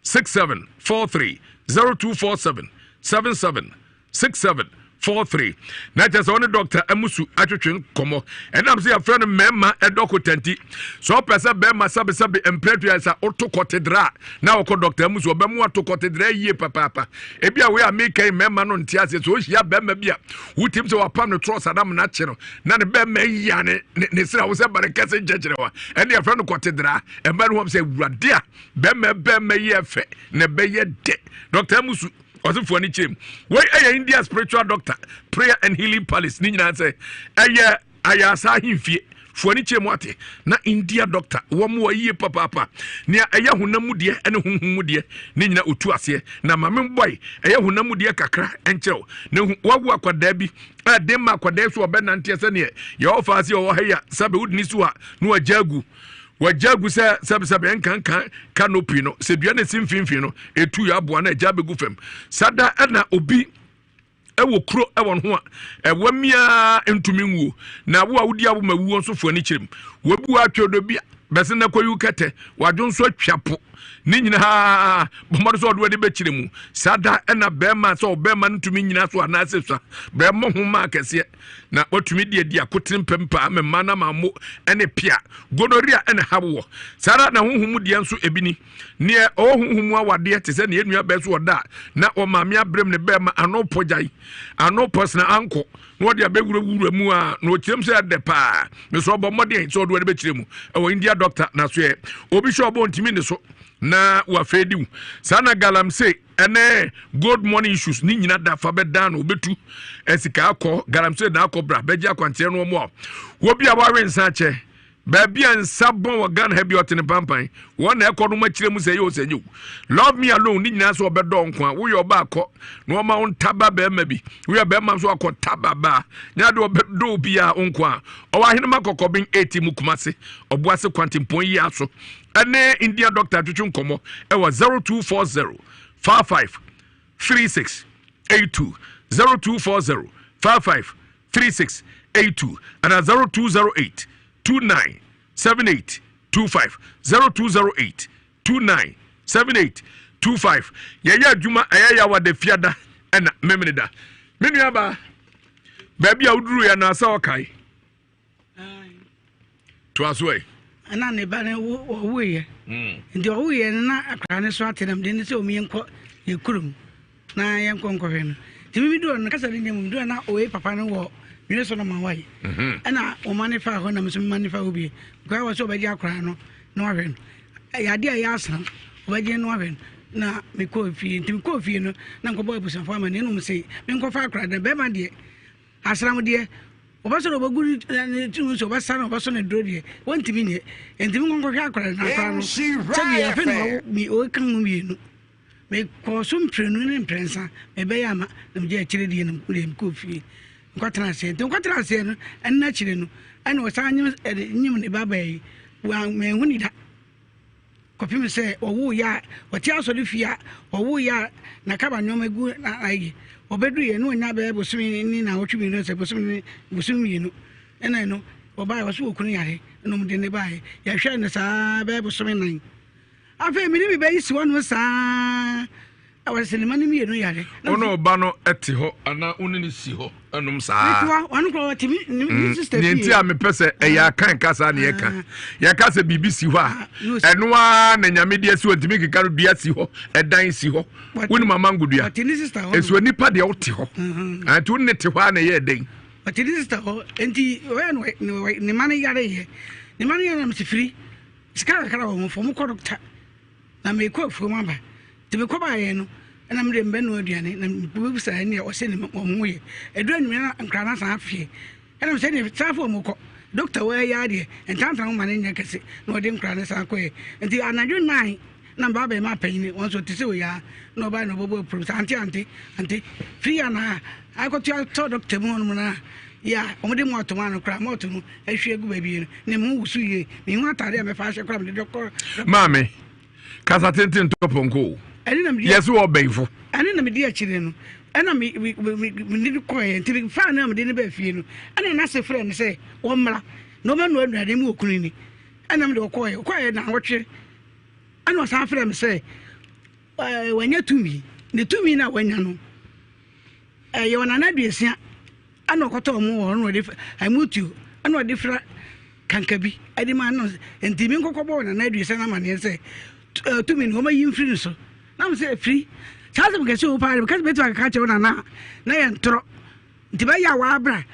67 43 0247 77 67 43 na kyerɛ sɛ ɔne dɔkta amusu atwetwe nkɔmmɔ ɛnam sɛ yɛfrɛ no mmarima ɛdɔkota nti sɛ ɔpɛ sɛ bɛrima sɛbesɛbe mprɛtua sɛ woto kɔtedra a na wɔkɔ dɔkta amusu ɔbɛmu ato kɔtedra yie papaapa ebi a wei a meka yi mmarima no nte aseɛ sɛ ɔhyia bɛrima bi a wotim sɛ wapam no trɔs anam no akye no na ne bɛrima yia ne ne srɛ wo sɛ bare kɛse nkyɛkyerɛ wa ɛne yɛfrɛ no kɔtedra ɛma no hɔ sɛ awurade a bɛrima bɛrima yi ɛfɛ na ɛbɛyɛ dɛ dɔkta amusu ɔsefoɔ ani kyerɛ mu wei ɛyɛ india spiritual doctor prayer and healing palace ne nyinaa sɛ ɛyɛ ayasa ahemfie foɔ ani kyerɛ mu ate na india doctor wɔn wɔ yie papaapa nea ɛyɛ honam mu deɛ ɛne honhom mu deɛ ne nyinaa otu aseɛ na maame bɔe ɛyɛ honam mu deɛ kakra ɛnkyerɛw na wawu akwadaa bi ɛde ma akwadaa so ɔbɛnanteɛ sɛneɛ yɛwɔ faase ɔwɔ ha yi a sɛbe wodini so a na wagya agu Wɔagya agu sɛ sɛbesɛbe nkanka canopy no, sɛ dua no esi mfimfini no, etu yɛ aboa na agya abegu fam. Saa da na obi ɛwɔ kuro ɛwɔ ne ho a ɛwɔ mmea ntumi nwuo na wo a wodi awo ma wuo nso fo ani kyerɛ mu. Wɔabu atwe ɔdɔ bi a bɛsɛ na kɔyi kɛtɛ wadwo nso atwa po ne nyinaa bɔmmɔde sɛ ɔde w'ani bɛkyerɛ mu. Saa da ɛna bɛrima sɛ ɔbɛrima no ntumi nyina so anaasɛ sua bɛrima ho maa kɛseɛ na watumi de adi akotene mpɛmpɛ ama mmaa no ama mo ne pea gonorrhea ɛna ha wɔ saa ara na honhom mu deɛ nso ebi ni neɛ ɔwɔ honhom mu awadeɛ te sɛ neɛ nua bɛɛ so ɔda a na ɔmaame abrɛm ne bɛɛma ano pɔ gyae ano pɔ sena ankɔ na ɔde abɛwurawura mu a na ɔkyerɛm sɛ ɛdɛ paa mesɛ ɔbɔ mmɔden sɛ ɔde wɔde bɛkyerɛ mu ɛwɔ India doctor na so yɛ obi hyɛ ɔbɔ ntumi ne so na wafɛ diw saa na galamsey ɛne gold money issues ne nyina da fa bɛdan no wobɛtu sika akɔ galamsey na akɔ bra bɛgye akwankyerɛ no ɔmo a wɔbi a wawe nsa akyɛ baabi a nsa bɔn wɔ Ghana ha bi ɔte ne pampan wɔn na ɛkɔ no ma kyerɛ mu sɛ ɛyɛ o sɛ nyɛ o love me alone ne nyinaa sɛ ɔbɛdɔ nko a woyɛ ɔba akɔ na ɔma wo ntaba bɛrima bi woyɛ bɛrima nso akɔ taba baa nyɛ ade ɔbɛdɔ obiara nko a ɔwɔ ahenema kɔkɔben 8 mu Kumase ɔboase kwantempɔn yi aso ɛne India doctor twetwe nkɔmmɔ ɛwɔ 0240 55 36 82 0240 55 36 82 ana 0208 29 78 25 0208 29 78 25 yɛyɛ adwuma ɛyɛ yawa da fiada ɛna memene da me nuabaa baabi a woduru yɛ anaasɛ ɔkae toa so ɛ. Ɛna ne ba no ɔwuiɛ. Nti ɔwuiɛ no na akwadaa no so ate na mede no sɛ ɔmu yɛnkɔ yɛ kurom na yɛnkɔ nkɔhwɛ no. Nti mimi duro no kasa no nyɛ mu duro na ɔyɛ papa no wɔ nwere so no ma wae. Ɛna ɔma ne fa hɔ na meso mema ne fa hɔ bie. Nkɔyɛ wɔ sɛ ɔbɛgye akwadaa no na wahwɛ no. Ɛyɛ adeɛ a ɛyɛ asena ɔbɛgye no ahwɛ no na mekɔɔ fie. Nti mekɔɔ fie no na nkɔbɔ abusuafoɔ ama ne nom se menkɔfa akwadaa no. Bɛrima deɛ asram deɛ wɔbɛsɔ na wɔbɛgu ne tiri so wɔbɛsa na wɔbɛsɔ ne duro deɛ wɔntumi nyɛ. Nti menkɔnkɔhwɛ akwadaa no akwadaa no sɛdeɛ afei na wawo ɔka mu mmienu. Mekɔɔ so mprenu ne mprɛnsa mebɛyɛ ama na megye akyire deɛ no deɛ mekɔɔ fie nkɔtena aseɛ. Nti nkɔtena aseɛ no ɛno akyire no ɛna ɔsan nyim ɛde nyim ne ba baa yi manhu ne da kɔpem sɛ ɔwo yɛ a ɔte asɔre fie a ɔwo yɛ a n'akaba nneɛma gu ayi ɔbɛduru yɛ na ɔnya bɛyɛ bosome ne naawɔtwe mmienu sɛ bosome ne bosome mmienu ɛna ɛno ɔbaeɛ ɔso wɔ kunu yare ɛna ɔmo de ne baeɛ yɛhwɛ no saa bɛyɛ bosome nan. Afei me ne me ba yi si hɔnom saa ara, wɔsɛ ne mma no mmienu yare. Wo ne ɔba no te hɔ anaa wo ne no si hɔ nom saa? Mete hɔ, ɔno koraa ɔte me ne mm, sista fie. Nea nti a mepɛ sɛ ɛyɛ akan kasa na yɛka. Ah. Yɛka sɛ biribi si hɔ a, ah, ɛno ara na nyame de asi hɔ ntumi nkeka no dua si hɔ, ɛdan si hɔ. Wonim amango dua. Ɛso nipa deɛ wote hɔ. Mm-hmm. Ah, nti wo ne te hɔ a na ɛyɛ dɛn? Ɔte ne sista hɔ nti ɔyɛ no ne ma no yareyɛ. Ne ma no yɛ nam sifiri. Sika kakra wɔ ho fo mokɔ dɔkta na mekɔ afuom aba nti mekɔ baayɛ no ɛna mede mbɛnoa aduane na mebisa ɛne ɔsɛ ne wɔn ho yɛ ɛduru anwummerɛ na nkra no asan afeɛ ɛna mesɛ ne san fo wɔn kɔ dɔkta wɔ ɛyɛ adeɛ ntantana ho ma ne nyɛ kɛse na ɔde nkra no san kɔɛ nti anadwo nnan na mbaa bɛrima apanyini wɔn nso te sɛ oyaa na ɔbaa na ɔbɛbɔ apurum sɛ ante ante ante firi yɛ anaa akɔto atɔ dɔkta mu hɔnom no a yɛ a wɔde mu ato mu ano koraa mɔɔto no ahwie agu baabi no ne mu wusu yie mehu atade a mɛfa ahyɛ koraa mede dɔkɔ. Maame, kasa tenten tɔ pɔnkɔ o. Yɛse wɔ ɔbɛnfo. Ɛne na medi akyire no ɛna me me me me de kɔɛ nti me faa no a mede no baa fie no ɛna n'ase frɛ no sɛ wɔmmra na ɔmɛnoa aduane mu okunu ni ɛna mede ɔkɔɛ ɔkɔɛ na awɔtwe ɛna ɔsan frɛ me sɛ ɛɛ wanya tumi ne tumi na wanya no ɛyɛ ɔnana aduosia ɛna ɔkɔtɔ ɔmo wɔ hɔ na ɔde ɛmo tuo ɛna ɔde fira kankabi ɛde ma no nti mi nkɔkɔ bɔ ɔnana aduosia na amaneɛ sɛ tumi no wɔn ayi mfiri no so na mo sɛ efiri saa asɛm kɛse wo paa de kɛse bɛtumi akeka kyerɛ ɔnana na yɛ ntorɔ nti bɛyɛ a wabra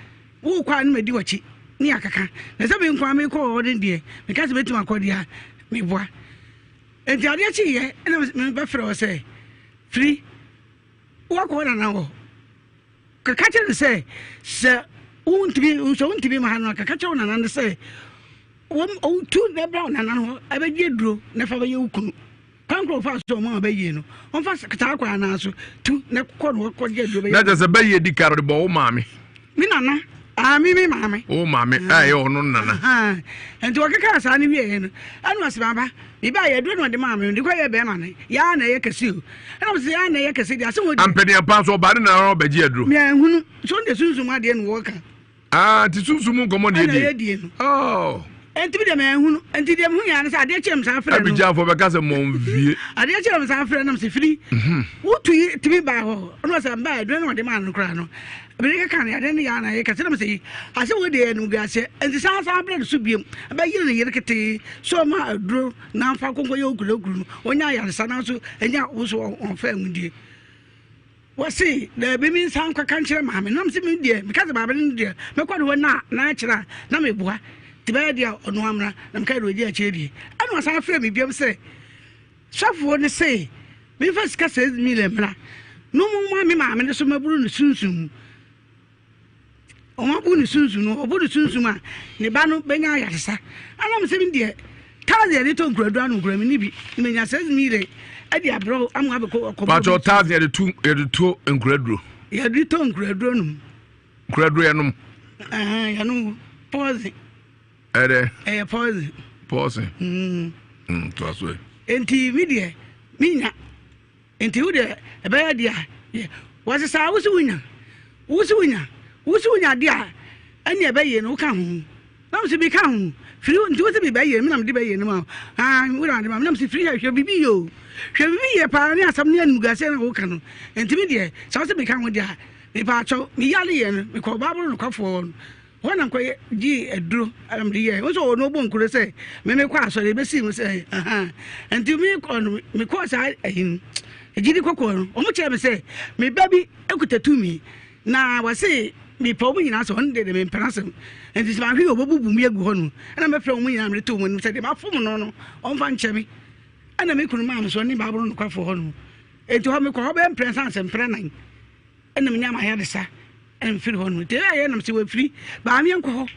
wokɔ a ne ma di wɔkyi ne akeka na sɛ mi nkɔ a mi kɔ hɔ ne deɛ meka sɛ bɛtumi akɔ deɛ a meboa nti adeɛ kyeeɛ ɛna mebɛfrɛ wɔ sɛ firi Woakɔ wo nana hɔ? Kɔka kyerɛ no sɛ, sɛ wontumi sɛ wontumi ma ha no a, kɔka kyerɛ wo nana no sɛ wɔtu na bra wo nana no hɔ ɛbɛgye aduro na fa bɛyɛ wo kunu. Kwan koro ɔfa so ɔmo a bɛyie no, ɔmfa saa kwan naa so tu na kɔ no kɔgye aduro bɛyɛ. Na kyerɛ sɛ bɛyie di ka de bɔ wo maame. Me nana. Ah, me me maame. Wo maame a ɛyɛ ɔno nana. Nti wɔkeka saa no wieɛ no, ɛna ɔsɛ maba, meba yɛ aduro na ɔde maa me, ɔde kɔ yɛ bɛrima no, yaa na ɛyɛ kɛse o. Ɛna ɔsɛ yaa na ɛyɛ kɛse deɛ asɛm ɔdi. Ampɛdeɛ so ɔbaa ne nana ɔbɛgye aduro. Mɛ ehunu, so de sunsum adeɛ na wɔka. Ah, nti sunsum nkɔmɔ na yɛdie. Ɛna yɛdie no. Oh. Nti bi deɛ mɛ ehunu, nti deɛ mehu yɛ ano sɛ adeɛ kyerɛ me saa frɛ no. Abidjanfo bɛka sɛ mɔnvie. Adeɛ kyerɛ me saa frɛ no sɛ firi. Mhm. Wotu yi tumi baa hɔ, ɛna ɔsɛ mbaa aduro na ɔde maa no koraa no. Bere keka no, ade no yɛ a na ɛyɛ kɛse na mesɛ yi, ase wei deɛ yɛ animguaseɛ, nti san san brɛ no so biom, bɛyere ne yere ketee sɛ ɔma aduro na mfa nkonko yɛ okunu okunu no, ɔnya ayaresa nanso ɛnya wo so ɔmfa anwudie. Wɔse daabi me nsan nkɔka nkyerɛ maame no, na mesɛ me deɛ meka sɛ maame no deɛ mɛkɔ ne hɔ na na akyerɛ a na meboa, nti bɛyɛ deɛ ɔno amra na meka deɛ ɔdi akyire deɛ, ɛna ɔsan frɛ me biom sɛ Sɔfoɔ no se memfa sika 6 million mmra na ɔmo ma me maame no so maburu no sunsum mu. Ɔmo abu no sunsum no, ɔbu no sunsum a ne ba no bɛnya ayaresa. Ɛna mo sɛ me deɛ thousand yɛde tɔ nkuraduro ano nkura me ni bi na menya 6 million ɛde abrɛ wo ama abɛkɔ ɔkɔbɔ. Paatɔ thousand yɛde tu yɛde to nkuraduro. Yɛde tɔ nkuraduro nom. Nkuraduro yɛnom. Ɛhɛn yɛnom poison. Ɛdɛ. Ɛyɛ poison. Poison. Mm. Mm, to aso ɛ. Nti mi deɛ mi nya. Nti wo deɛ ɛbɛyɛ deɛ a wɔsi saa wosi wo nya wosi wo nya wosi wo nya deɛ a ɛne ɛbɛyɛ no woka ho na mo si bi ka ho firi nti wosi bi bɛyɛ mi na mi de bɛyɛ no ma aa wo na de ma mi na mi si firi hwɛ bibi yɛ o hwɛ bibi yɛ paa ne asɛm ne animguaseɛ na woka no nti mi deɛ sɛ wosi mi ka ho deɛ a mi pa akyɛw mi yale yɛ no mi kɔ baabolo nokwafoɔ no. Hɔ na mekɔyɛ gyee aduro na mede yɛɛ. Wo sɛ ɔno ɔbɔ nkuro sɛ me mekɔ asɔre ɛbɛsii mu sɛ ahaa. Nti mekɔ no mekɔɔ saa ayi no gyidi kɔkɔɔ no wɔn kyerɛ me sɛ me ba bi kuta tumi na wɔse mepɛ wɔn nyinaa sɛ ɔno deɛ deɛ mempɛ n'asɛm nti sɛ mahwe yɛ ɔbɛbubu me agu hɔ no ɛna mɛfrɛ wɔn nyinaa mede to wɔn anim sɛ deɛ mafom no no ɔmfa nkyɛ me ɛna me kunu maa me so ɔne baabolo nokwafoɔ hɔ no nti hɔ mekɔ hɔ bɛyɛ mprɛnsa ansɛ mprɛ nan ɛna menya m'ayaresa ɛna mefiri hɔ no nti ɛyɛ ayɛ nam sɛ wɔafiri baa meɛnkɔ hɔ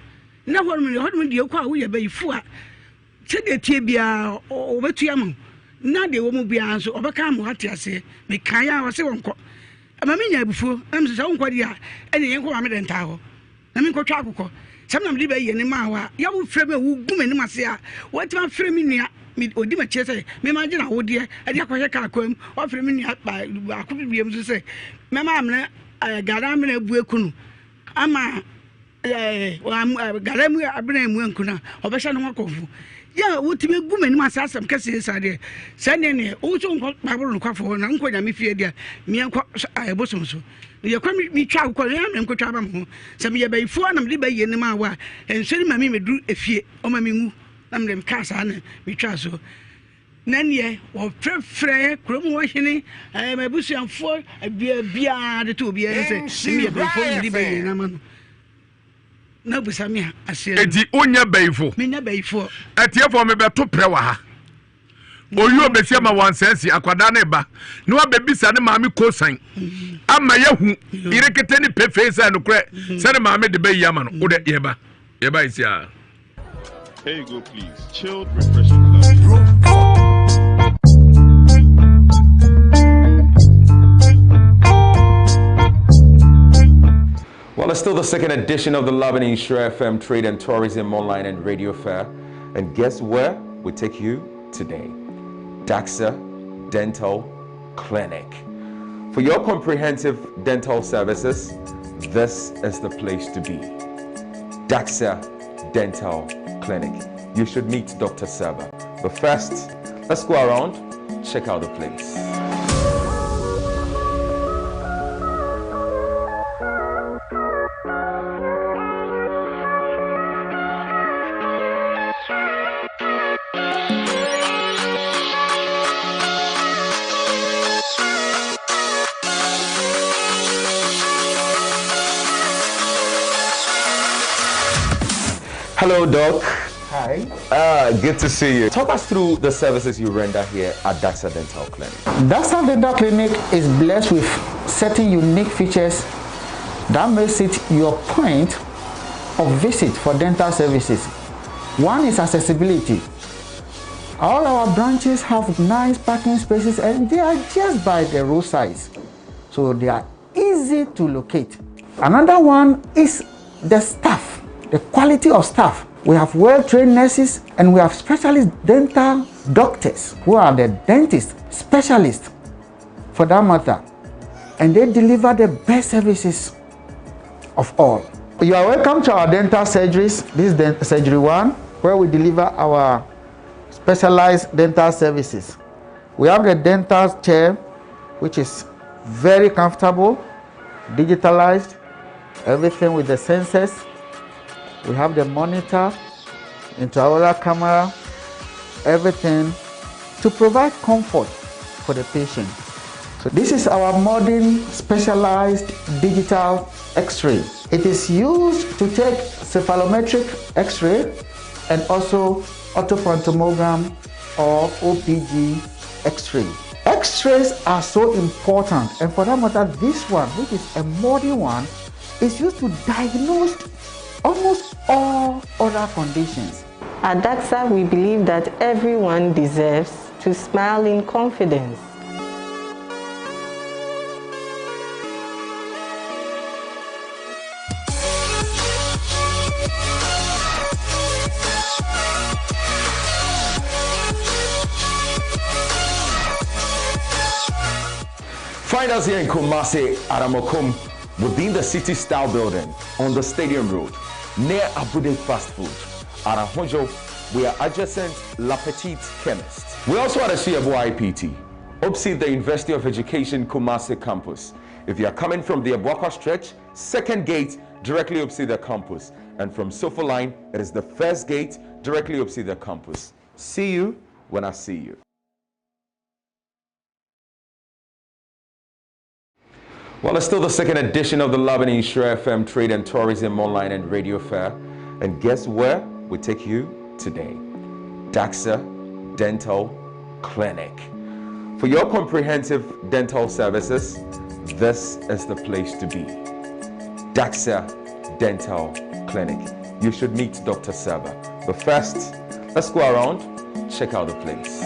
na hɔ nom hɔ nom deɛ wokɔ a woyɛ bayifo a sɛdeɛ tie biara wɔbɛtua ma na deɛ wɔ mu biara nso ɔbɛka ama wate aseɛ mekaeɛ a ɔse wɔnkɔ ɛma menya abufuo na mesɛ sɛ wonkɔ deɛ a ɛne yɛnkɔ ma mede ntaa hɔ Na menkɔtwa akokɔ. Sɛ me na mede bɛyɛ ne maa wo a, yɛ wofrɛ me a wogu m'anim ase a, woatumi afrɛ me nua, ɔdi m'akyire sɛ mema agye n'awodeɛ de akɔhyɛ kaa kwan mu. Woafrɛ me nua baako biam nso sɛ mɛma amena gare amena abu aku no ama gare mu abena amu anku no a, ɔbɛhyɛ ne ho akɔmfo. Yɛ a wotumi gu m'anim ase asɛm kɛseɛ saa deɛ, sɛ neɛ neɛ wo nso nkɔ Bible nokwafo hɔ na nkɔ Nyame fie deɛ, meɛnkɔ ɛbosom so. Meyɛ kwa metwa akokɔ no na menkɔtwa aba me ho. Sɛ meyɛ bayifoɔ na mede bayie no maa wo a, nsuo no ma me mɛduru efie, ɔma menwu. Na mede mekaa saa na metwaa so. Na neɛ wɔfrɛfrɛ kurom hɔ hene, eh, m'abusuafoɔ biara de to obiara sɛ meyɛ bayifoɔ na mede bayie no ama no. Na busa me a aseɛ no. Eti wonyɛ bayifo? Menyɛ bayifoɔ. Atiefoɔ mebɛto prɛ wɔ ha. Oyi obesi ama wansɛnsi akwadaa ne ba na wabɛbisa ne maame kosan ama yɛhu yerekete ne pefee sɛ nokorɛ sɛ ne maame de bɛyi ama no wodɛ yɛba yɛba esi a. Here you go, please. Chilled, refreshing love. Well, it's still the second edition of the Love and Insure FM Trade and Tourism Online and Radio Fair. And guess where we take you today? Daxa Dental Clinic. For your comprehensive dental services, this is the place to be. Daxa Dental Clinic. You should meet Dr. Saba. But first, let's go around, check out the place. Hello, Doc. Hi. Good to see you. Talk us through the services you render here at Daxa Dental Clinic. Daxa Dental Clinic is blessed with certain unique features that makes it your point of visit for dental services. One is accessibility. All our branches have nice parking spaces and they are just by the roadside, so they are easy to locate. Another one is the staff, the quality of staff. We have well-trained nurses and we have specialist dental doctors who are the dentist specialists for that matter. And they deliver the best services of all. You are welcome to our dental surgeries. This is surgery 1, where we deliver our specialized dental services. We have the dental chair, which is very comfortable, digitalized, everything with the sensors. We have the monitor, intraoral camera, everything to provide comfort for the patient. So this is our modern specialized digital x-ray. It is used to take cephalometric x-ray and also orthopantomogram or OPG x-ray. X-rays are so important, and for that matter, this one, which is a modern one, is used to diagnose almost all other conditions. At Daxa, we believe that everyone deserves to smile in confidence. Find us here in Kumasi at Amakom, within the City Style Building on the Stadium Road, near Abude Fast Food. At Ahojo, we are adjacent La Petite Chemist. We also at Asiabo IPT, opposite the University of Education Kumasi campus. If you are coming from the Abuakwa stretch, second gate, directly opposite the campus. And from Sofoline, it is the first gate directly opposite the campus. See you when I see you. Well, it's still the second edition of the Labadi Nhyira FM Trade and Tourism Online and Radio Fair. And guess where we take you today? Daxa Dental Clinic. For your comprehensive dental services, this is the place to be. Daxa Dental Clinic. You should meet Dr. Saba. But first, let's go around, check out the place.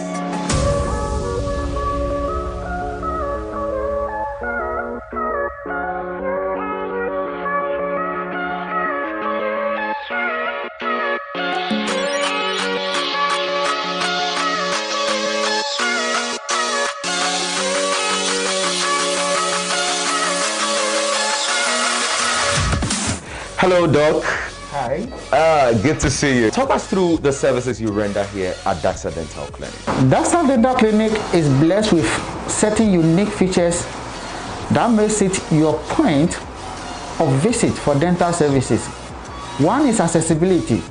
Hello, Doc. Hi. Good to see you. Talk us through the services you render here at Daxa Dental Clinic. Daxa Dental Clinic is blessed with certain unique features that makes it your point of visit for dental services. One is accessibility.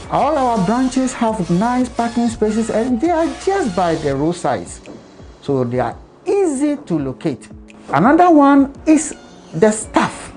All our branches have nice parking spaces and they are just by the roadsides. So they are easy to locate. Another one is the staff.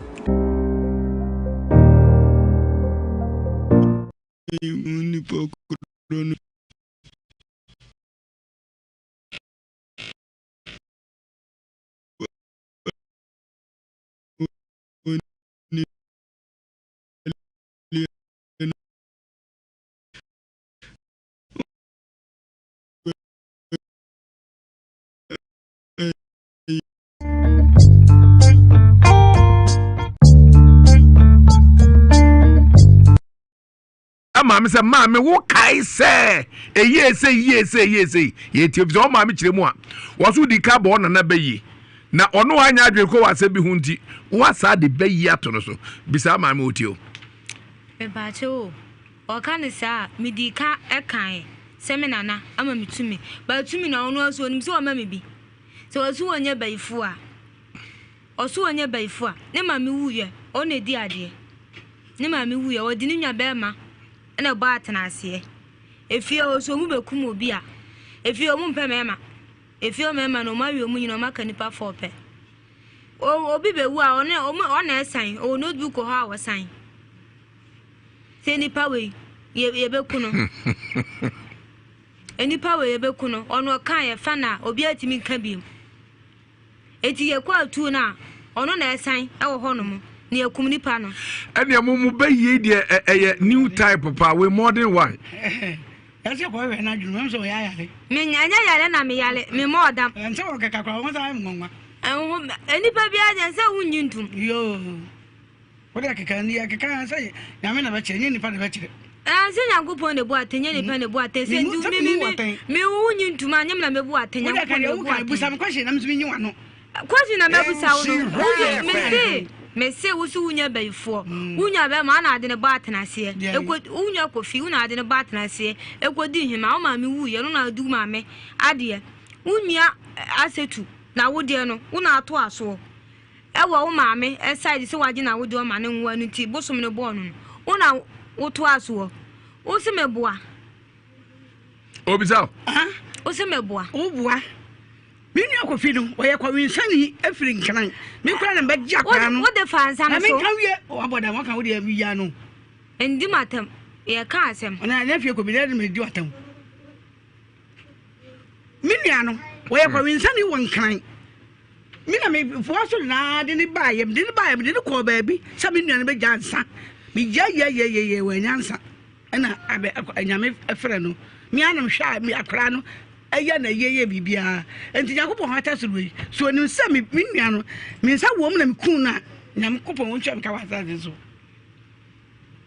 Maame sɛ maame wo kae sɛ ɛyie sɛ yie sɛ yie sɛ yɛtie fi sɛ ɔmaame kyerɛ mu a wɔso di ka bɔ ɔnana bɛyie na ɔno anyɛ adwene kɔ wɔ asɛm bi ho nti woasaa de bɛyie ato no so bisaa maame ɔtie o. Mepaakyɛw o, ɔka no saa a, medii ka kae sɛ me nana ama me tumi. But tumi no ɔno ara nso onim sɛ wama me bi. Sɛ ɔse ɔnyɛ bayifo a, ɔse ɔnyɛ bayifo a, ne maame wuiɛ, ɔno na edi adeɛ. Ne maame wuiɛ, ɔde ne nua bɛrima na ɛbɔ atenaseɛ. Efie hɔ nso ɔmo bɛkum obi a, efie hɔ ɔmo mpɛ mmarima. Efie hɔ mmarima no ɔmo awe ɔmo nyinaa, ɔmo aka nipa fɔɔ pɛ. Obi bɛwu a ɔno ɔmo ɔna ɛsan, ɔwɔ notebook wɔ hɔ a wɔsan. Sɛ nipa wei yɛ yɛbɛku no. Nipa wei yɛbɛku no, ɔno ɔka yɛ fa na obiara tumi nka biom. Eti yɛkɔ atuo no a, ɔno na ɛsan ɛwɔ hɔ nom na yɛkum nipa no. Ɛnea mo mo bɛ yie deɛ ɛyɛ new type paa wei modern one. Ɛsɛ kɔ hwɛ n'adwene mu sɛ ɔyɛ ayare. Me ɛnyɛ yare na me yare me mɔ ɔdam. Ɛnsɛ wɔ kɛkɛ koraa wɔn sɛ ayɛ nwanwa. Ɛho nipa biara deɛ ɛnsɛ wonnyi ntum. Yoo. Wode akeka ni akeka sɛ nyame na bɛkyerɛ nyɛ nipa na bɛkyerɛ. Ɛnsɛ Nyankopɔn na ebu atɛn nyɛ nipa na ebu atɛn sɛ nti mi mi mi mi wonnyi ntum a nyɛ mi na mebu atɛn Nyankopɔn na ebu atɛn. Busa me question na me nso menyi w'ano. Question na mɛbusa wo no woyɛ mese mese wo so wonya bayifoɔ wonya bɛma ana ade ne bɔ atenaseɛ ɛkɔ wonya kofi wo na ade ne bɔ atenaseɛ ɛkɔdi hema wo maame wuiɛ no na adi wo maame adeɛ wo nua asetu na wodeɛ no wo na ato asoɔ ɛwɔ wo maame side sɛ wagye na wodeɛ ɔma ne nwoa no nti bosom no bɔɔ no no wo na woto asoɔ wo se meboa obisa wo se meboa woboa Me nua Kofi no, ɔyɛ kɔwensani afiri Nkran. Me kura na mbɛgye akwaraa no. Wode fa nsa no so. Na menka wie wabɔ dam waka wo deɛ wia no. Ndi m'atam. Yɛka asɛm. Ɔna na fie kɔ bi na ɛde medi w'atam. Me nua no, ɔyɛ kɔwensani wɔ Nkran. Me na me foa so na de ne baayɛ, mede ne baayɛ, mede ne kɔɔ baabi sɛ me nua no bɛgya nsa. Megya yɛ yɛ yɛ yɛ wanya nsa. Ɛna abɛ Nyame frɛ no. Me ara na mehwɛ a me akwaraa no ɛyɛ na ɛyɛ yɛ biribiara. Nti Nyankopɔn hata soro yi, so onim sɛ me me nua no me nsa wɔ mu na me kun no a, Nyankopɔn ontua me ka wɔ asase so.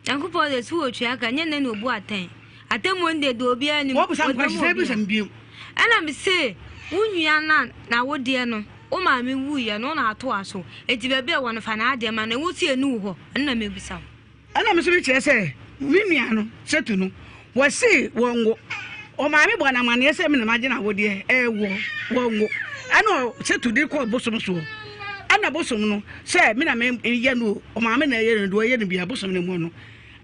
Nyankopɔn de so otua ka, nyɛ nnɛ na obu atɛn. Atemmuo no deɛ deɛ obiara nim. Wɔbusa me question, sɛ bisa me bio. Ɛna me se, wo nua no a na wo deɛ no, wo maame wuiɛ no, wo na atoa so. Enti baabi a ɛwɔ no fa n'adeɛ ma no, wo se ɛni wo hɔ, ɛno na mebisa wo. Ɛna me nso mekyerɛ sɛ me nua no Setu no wɔse wɔnwo ɔmaame bɔ no amaneɛ sɛ me na magye no awodeɛ ɛwɔ wɔnwo ɛna Setu de kɔɔ bosom soɔ. Ɛna bosom no sɛ me na meyɛ no o, ɔmaame na ɛyɛ no deɛ ɔyɛ no bia bosom no mu no.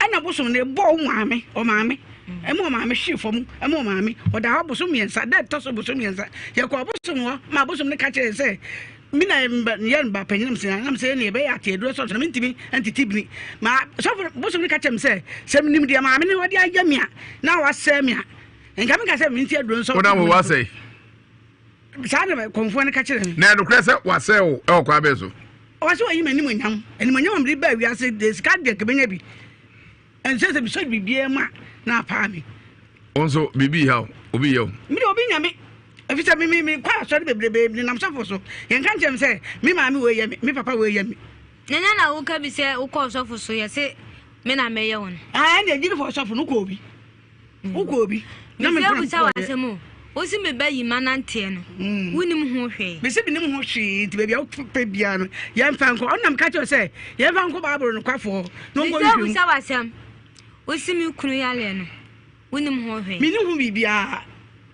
Ɛna bosom no ɛbɔ wo maame, ɔmaame, ɛma ɔmaame hwee fam, ɛma ɔmaame ɔda hɔ bosom mmiɛnsa, dɛ ɛtɔ so bosom mmiɛnsa. Yɛkɔ bosom hɔ ma bosom no ka kyerɛ sɛ me na yɛ no ba panyin sɛ nam sɛ ɛne ɛbɛyɛ ate aduro sɔsɔ na mentumi ntete bini. Ma sɔfo bosom no ka kyerɛ me sɛ sɛ menim deɛ maame no ɔde ayɛ me a na wasɛe me a nka menka sɛ mente aduro nsɔ. Wonam hɔ wasɛe. Saa na kɔmfoɔ no ka kyerɛ me. Na ɛnokorɛ sɛ wasɛe wo ɛwɔ kwan bɛn so? Ɔwɔ sɛ ɔyi m'animuonyam, animuonyam a mede baa wiase de sika deɛ nka mɛnya bi. Ɛnsɛ sɛ mesɔ biribiara mu a na apaa me. Wo nso biribi ha wo, obi yɛ wo. Me deɛ obi nya me, ɛfiri sɛ me me mekɔ asɔre bebrebe, menenam sɔfo so. Yɛnka nkyerɛ me sɛ me maame wei yɛ me, me papa wei yɛ me. Nana na woka bi sɛ wokɔ ɔsɔfo so yɛse me na mɛyɛ wo no. Ɛɛ ɛnna gyidifo ɔsɔfo no kɔ obi. Wokɔ obi. Na me busa wɔ asɛm o. Wosi me ba yi ma nanteɛ no. Mm. Wonim ho hwee. Mesi menim ho hwee nti baabi a wopɛ biara no yɛmfa nkɔ. Ɔno na meka kyerɛ sɛ yɛmfa nkɔ Bible no kwafoɔ. Na ɔnkɔ nhwɛ mu. Mesi busa wɔ asɛm. Wosi me kunu yareɛ no. Wonim ho hwee. Menim ho biribiara.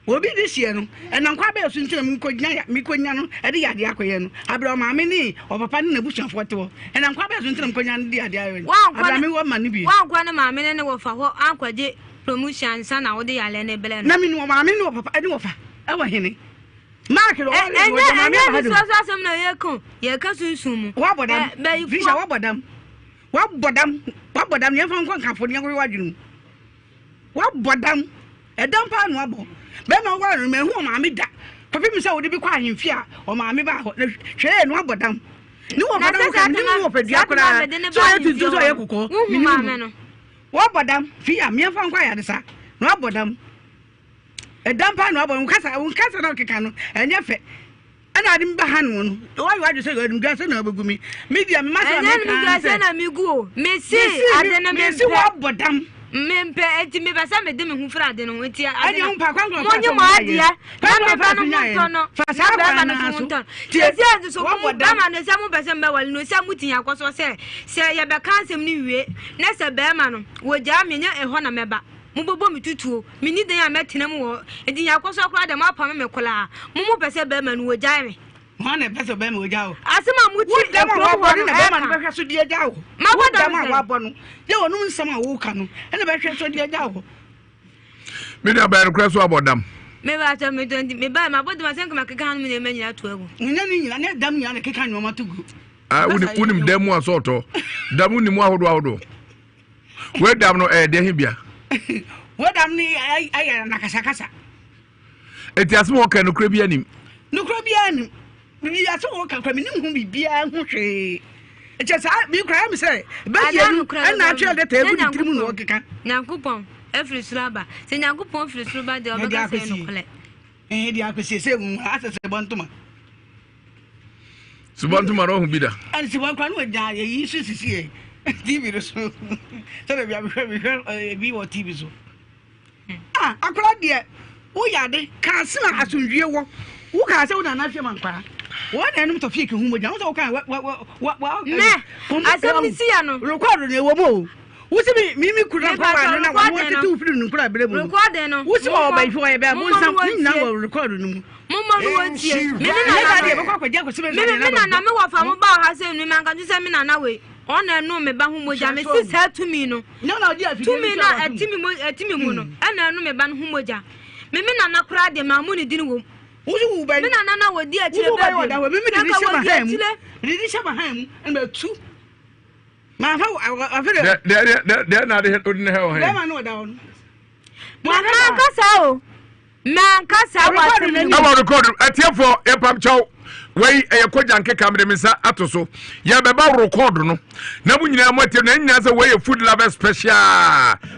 Obi de hyeɛ no, ɛnam kwan bɛyɛ so nti na mekɔnya mekɔnya no de yadeɛ akɔyɛ no. Aberɛ ɔmaame ne ɔpapa ne n'abusuafoɔ te hɔ, ɛnam kwan bɛyɛ so nti na mekɔnya no de yadeɛ ayɛ no. Aberɛ a mewɔ ma no bi. Woankɔ ne maame ne ne wɔfa hɔ ankɔgye promotion ansa na wode yareɛ no rebrɛ no. Na menim ɔmaame ne ɔpapa ne wɔfa wɔ hene. Mark no ɔware no ɔgya maame aba ha de. Ɛnyɛ ɛnyɛ asɛm na yɛka o, yɛka sunsum mu. Woabɔ dam, Felicia woabɔ dam, woabɔ dam, woabɔ dam, yɛmfa nkɔ nkafo ne yɛnkɔhwɛ w'adwene mu. Wabɔ dam. Ɛdam paa na wabɔ. Bɛrima woware no, manhu ɔmaame da. Kɔpem sɛ wode bi kɔ ahemfie a ɔmaame baa hɔ. Na hwɛ no wabɔ dam. Ne wɔ dam ka ne wɔ padua koraa. Sɛ ɔyɛ tuntum sɛ ɔyɛ kɔkɔɔ. Menim no. Wabɔ dam. Fi a meɛmfa nkɔ ayaresa. Na wabɔ dam. Ɛdam paa na wabɔ. Wo kasa wo kasa na ɔkeka no ɛnyɛ fɛ. Ɛna ade meba ha no no wayɛ wadwe sɛ animguase sɛ na wabɛgu me me deɛ mema sɛ meka ɛnyɛ animguase na megu o mese ade no mempɛ mese wabɔ dam mempɛ enti mepɛ sɛ mede me ho firi ade no ho nti ade no monye mo adeɛ na meba no ho ntɔ no na bɛrima no so ho ntɔ no sɛsi nso so mo bɛrima no sɛ mopɛ sɛ mbɛwale no sɛ motumi akɔ so sɛ sɛ yɛbɛka asɛm no wie na sɛ bɛrima no wɔgyaa me nyɛ ɛhɔ na mɛba Mobɔbɔ me tutuo, menni dan a mɛtena mu wɔ hɔ, enti Nyakɔsɔ koraa deɛ moapame me koraa. Mo mopɛ sɛ bɛrima no wɔgyae me. Hwan na ɛpɛ sɛ bɛrima wɔgya wo? Asɛm a mote Wo dam a kurom wabɔ hɔ no no na bɛrima no ɛka. bɛhwɛ so de agya wo. Mabɔ Wo dam dam a sɛn? wabɔ no, yɛ wɔnom nsɛm a woka no ɛna bɛhwɛ so de agya wo. Me nua bɛyɛ nokorɛ so abɔ dam. Me ba sɛ me tɔnti me ba mabɔ dam asɛn kama keka hanom nneɛma nyinaa to agu. Nyɛ ne nyina ne dam nyina na keka nneɛma to gu. Ah, wonim dam mu asɔɔtɔ. Dam wonim ahodoɔ ahodoɔ. Wei dam no ɛyɛ deɛ he bia. Wei dam no ɛyɛ nakasakasa. Eti asem a wɔka nokora bi anim. Nokora bi anim. Bibi asem a wɔka kora menim ho biribiara ho hwee. Ɛkyɛ saa mi kora mi sɛ bɛyɛ no ɛna atwerɛ lɛtɛ egu ne tirim na ɔkeka. Nyankopɔn efiri soro aba. Sɛ Nyankopɔn firi soro ba deɛ ɔbɛka sɛ nokorɛ. Ɛɛ deɛ akɔsie sɛ mu asɛ sɛ bɔntoma. Subɔntoma no ɔho bi da. Ɛne subɔnkora no wɔgyina yɛyi so sisi yɛ tv no so sɛdeɛ bia mehwɛ mehwɛ ebi wɔ tv so. Ah akora deɛ woyɛ ade kaa se na asomdwie wɔ wo kaa sɛ wo nana hwɛ ma nkwara wɔn na ɛnom tɔfiik ho mogya wo sɛ wo kaa wa wa wa wa mɛ asɛm ne si ya no rekɔdo no ɛwɔ mu o wosi mi mi mi kura nkɔla no na wɔn wɔtete wo firi nkura abere mu no wosi wɔ ɔbɛn fi wɔyɛ bɛn abonsam ne nyinaa wɔ rekɔdo no mu. Mo mma no wɔn tie. Me me nana me me nana me wɔfa mo ba ha sɛ nui manka nso sɛ me nana wei ɔna ɛno me ba ho mogya me si saa tumi no tumi na ɛti me mo ɛti me mu no ɛna ɛno me ba no ho mogya me me nana koraa deɛ maa mo ne din wɔ mu me nana na wɔdi akyire bɛɛ bi na nka wɔdi akyire. Deɛ na ade ode ne hɛ wɔ hɛn. Mankasa o. Mankasa wɔ asɛm no mu. Ɛwɔ rekɔdo atiefoɔ yɛpam kyɛw wei ɛyɛ kogya nkeka mede me nsa ato so yɛbɛba rekɔdo no na mo nyinaa mo atie na nyinaa sɛ wei yɛ food lover special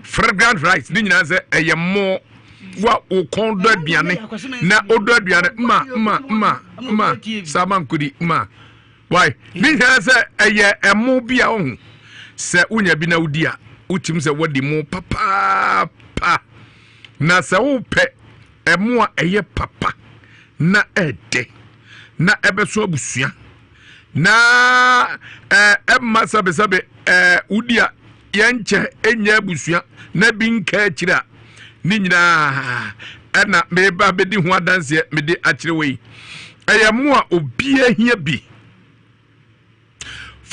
fragrant rice ne nyinaa sɛ ɛyɛ mo wa wo kɔn dɔ aduane na wodɔ aduane ma ma ma ma saa ma nkodi ma Why? Ne nyinaa sɛ ɛyɛ ɛmo bi a ɔho sɛ wonya bi na wodi a wotim sɛ wadi mo papaapa na sɛ wopɛ ɛmo a ɛyɛ papa na ɛdɛ na ɛbɛso abusua na ɛma sɛbesɛbe wodi a yɛnkyɛ ɛnyɛ abusua na bi nka akyiri a ne nyinaa ɛna meba bɛdi ho adanseɛ mede akyerɛ wei ɛyɛ mo a obiara hia bi.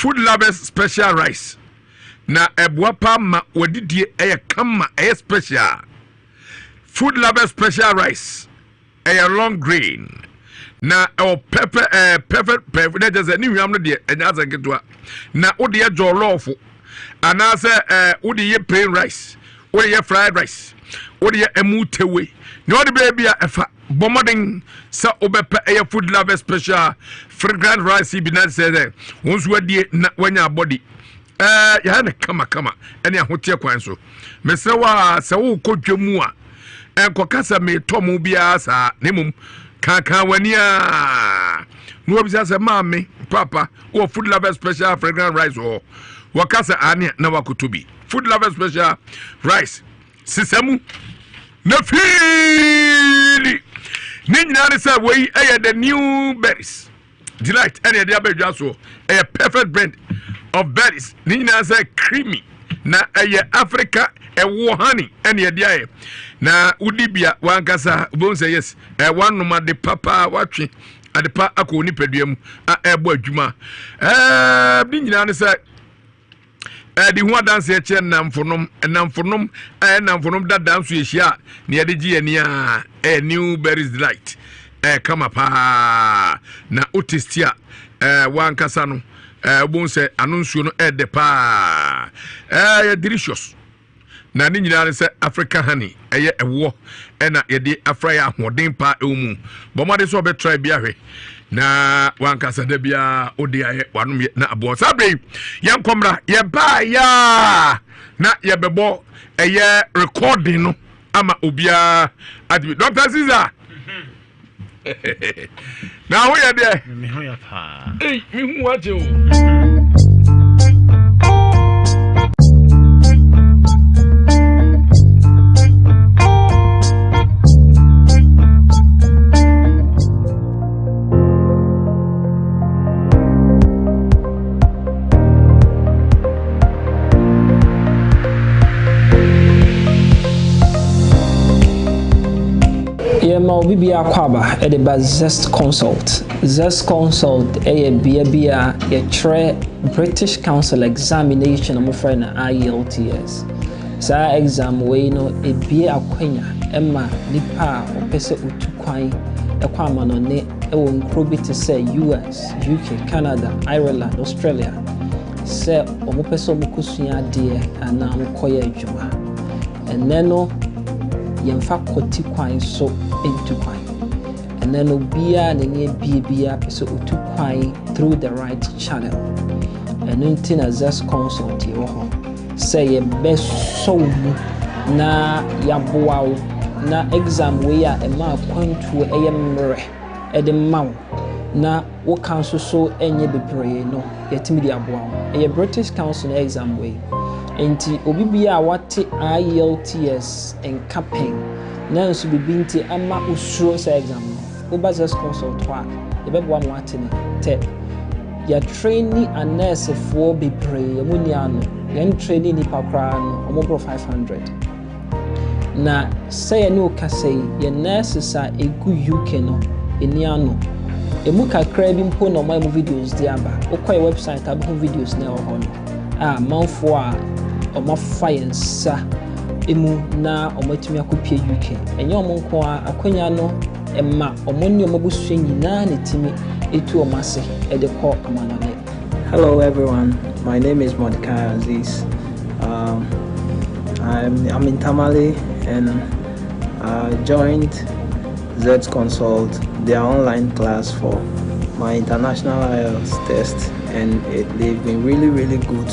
Food Lovers Special Rice na ɛboa paa ma wadidie ɛyɛ kama ɛyɛ special. Food Lovers Special Rice ɛyɛ long grain na ɛwɔ pɛpɛ ɛɛ pɛfɛ pɛfɛ na kyerɛ sɛ ne hwam no deɛ ɛnyɛ asɛ nketewa na wode yɛ jɔlɔɔfo anaasɛ ɛɛ wode yɛ plain rice wode yɛ fried rice wode yɛ ɛmu tewe na wɔde bɛyɛ bi a ɛfa bɔ mmɔden sɛ wobɛpɛ ɛyɛ food lover special fragrant rice bi na sɛ sɛ wɔn nso adie na wanya abɔde ɛɛ yɛayɛ no kamakama ɛne ahoteɛ kwan so mesrɛ wo a sɛ wokɔ dwa mu a ɛnkɔka sɛ metɔ mo biara saa na mmom kankan w'ani a na wabisa sɛ maame papa wɔ food lover special fragrant rice wɔ wɔka sɛ ane na wakɔtɔ bi food lover special rice sesa mu na fiili ne nyinaa ne sɛ wei ɛyɛ the new berries delight ɛna yɛde aba adwa soɔ ɛyɛ perfect blend of berries ne nyinaa sɛ creamy na ɛyɛ africa ɛwoɔ honey ɛna yɛde ayɛ na wodi bia wankasa wobɛhu sɛ yes ɛwanom ade papa watwe ade pa akɔ nipadua mu a ɛbɔ adwuma ɛɛ ne nyinaa ne sɛ Ɛde ho adanseɛ kyerɛ nnamfonom, nnamfonom a ɛyɛ nnamfonom dada nso yɛhyia a na yɛde gye yɛn ani a ɛyɛ new berries delight ɛyɛ kama paa na o taste a ɛɛ wankasa no ɛɛ wobɛhu sɛ ano nsuo no ɛɛdɛ paa ɛyɛ delicious. Na ne nyinaa ne sɛ Africa honey ɛyɛ ɛwoɔ ɛna yɛde afra yɛ ahoɔden paa ɛwɔ mu. Bɔ mmɔden sɛ ɔbɛtra bi ahwɛ na wankasa da biara wode ayɛ wanom yɛ na aboɔ. Saa berɛ yi yɛnkɔmmra yɛbaa yɛa na yɛbɛbɔ ɛyɛ recording no ama obiara atumi. Dr. Caesar na ho yɛ deɛ me ho yɛ paa ei mehu wagye o Yɛma obi biara akwaaba de ba Zest Consult. Zest Consult yɛ bea bi a yɛkyerɛ British Council examination a wɔfrɛ no IELTS. Saa exam wei no, ebue akwanya ma nipa a ɔpɛ sɛ otu kwan kɔ amanɔne wɔ nkuro bi te sɛ US, UK, Canada, Ireland, Australia sɛ wɔpɛ sɛ wɔkɔsua adeɛ anaa wɔkɔyɛ adwuma. Ɛnnɛ no, yɛmfa kwati kwan so ntu kwan. Ɛnnɛ no, obiara a n'ani abue biara pɛ sɛ otu kwan through the right channel. Ɛno nti na Zest Consult yɛwɔ hɔ sɛ yɛbɛsɔ wo mu na yɛaboa wo na exam wei a ɛma akwantuo ɛyɛ mmerɛ ɛde ma wo na wo ka nso so nyɛ bebree no, yɛatumi de aboa wo. Ɛyɛ British Council na exam wei. Nti obi biara a wate IELTS nka pɛn, nanso biribi nti ama osuro saa exam no, woba Zest Consult hɔ a, yɛbɛboa ma wate ne tɛ. Yɛatraini anɛɛsefoɔ bebree, wɔn nni ano. Yɛn traini nnipa koraa no, wɔboro 500. Na sɛ yɛne wo kasa yi, yɛn nurses a ɛgu UK no, ɛni ano. Ɛmu kakraa bi mpo na wɔayɛ mu videos de aba. Wokɔ yɛ website a wobɛhu videos na ɛwɔ hɔ no a amanfoɔ a wɔafa yɛn nsa mu na wɔatumi akɔpie UK. Ɛnyɛ wɔn nko ara, akwanya no ɛma wɔn ne wɔn abusua nyinaa na ɛtumi ɛtu wɔn ase de kɔ amanɔne. Hello everyone, my name is Mordecai Aziz. Um, I'm, I'm in Tamale and I joined Z Consult, their online class for my international IELTS test and it, they've been really really good.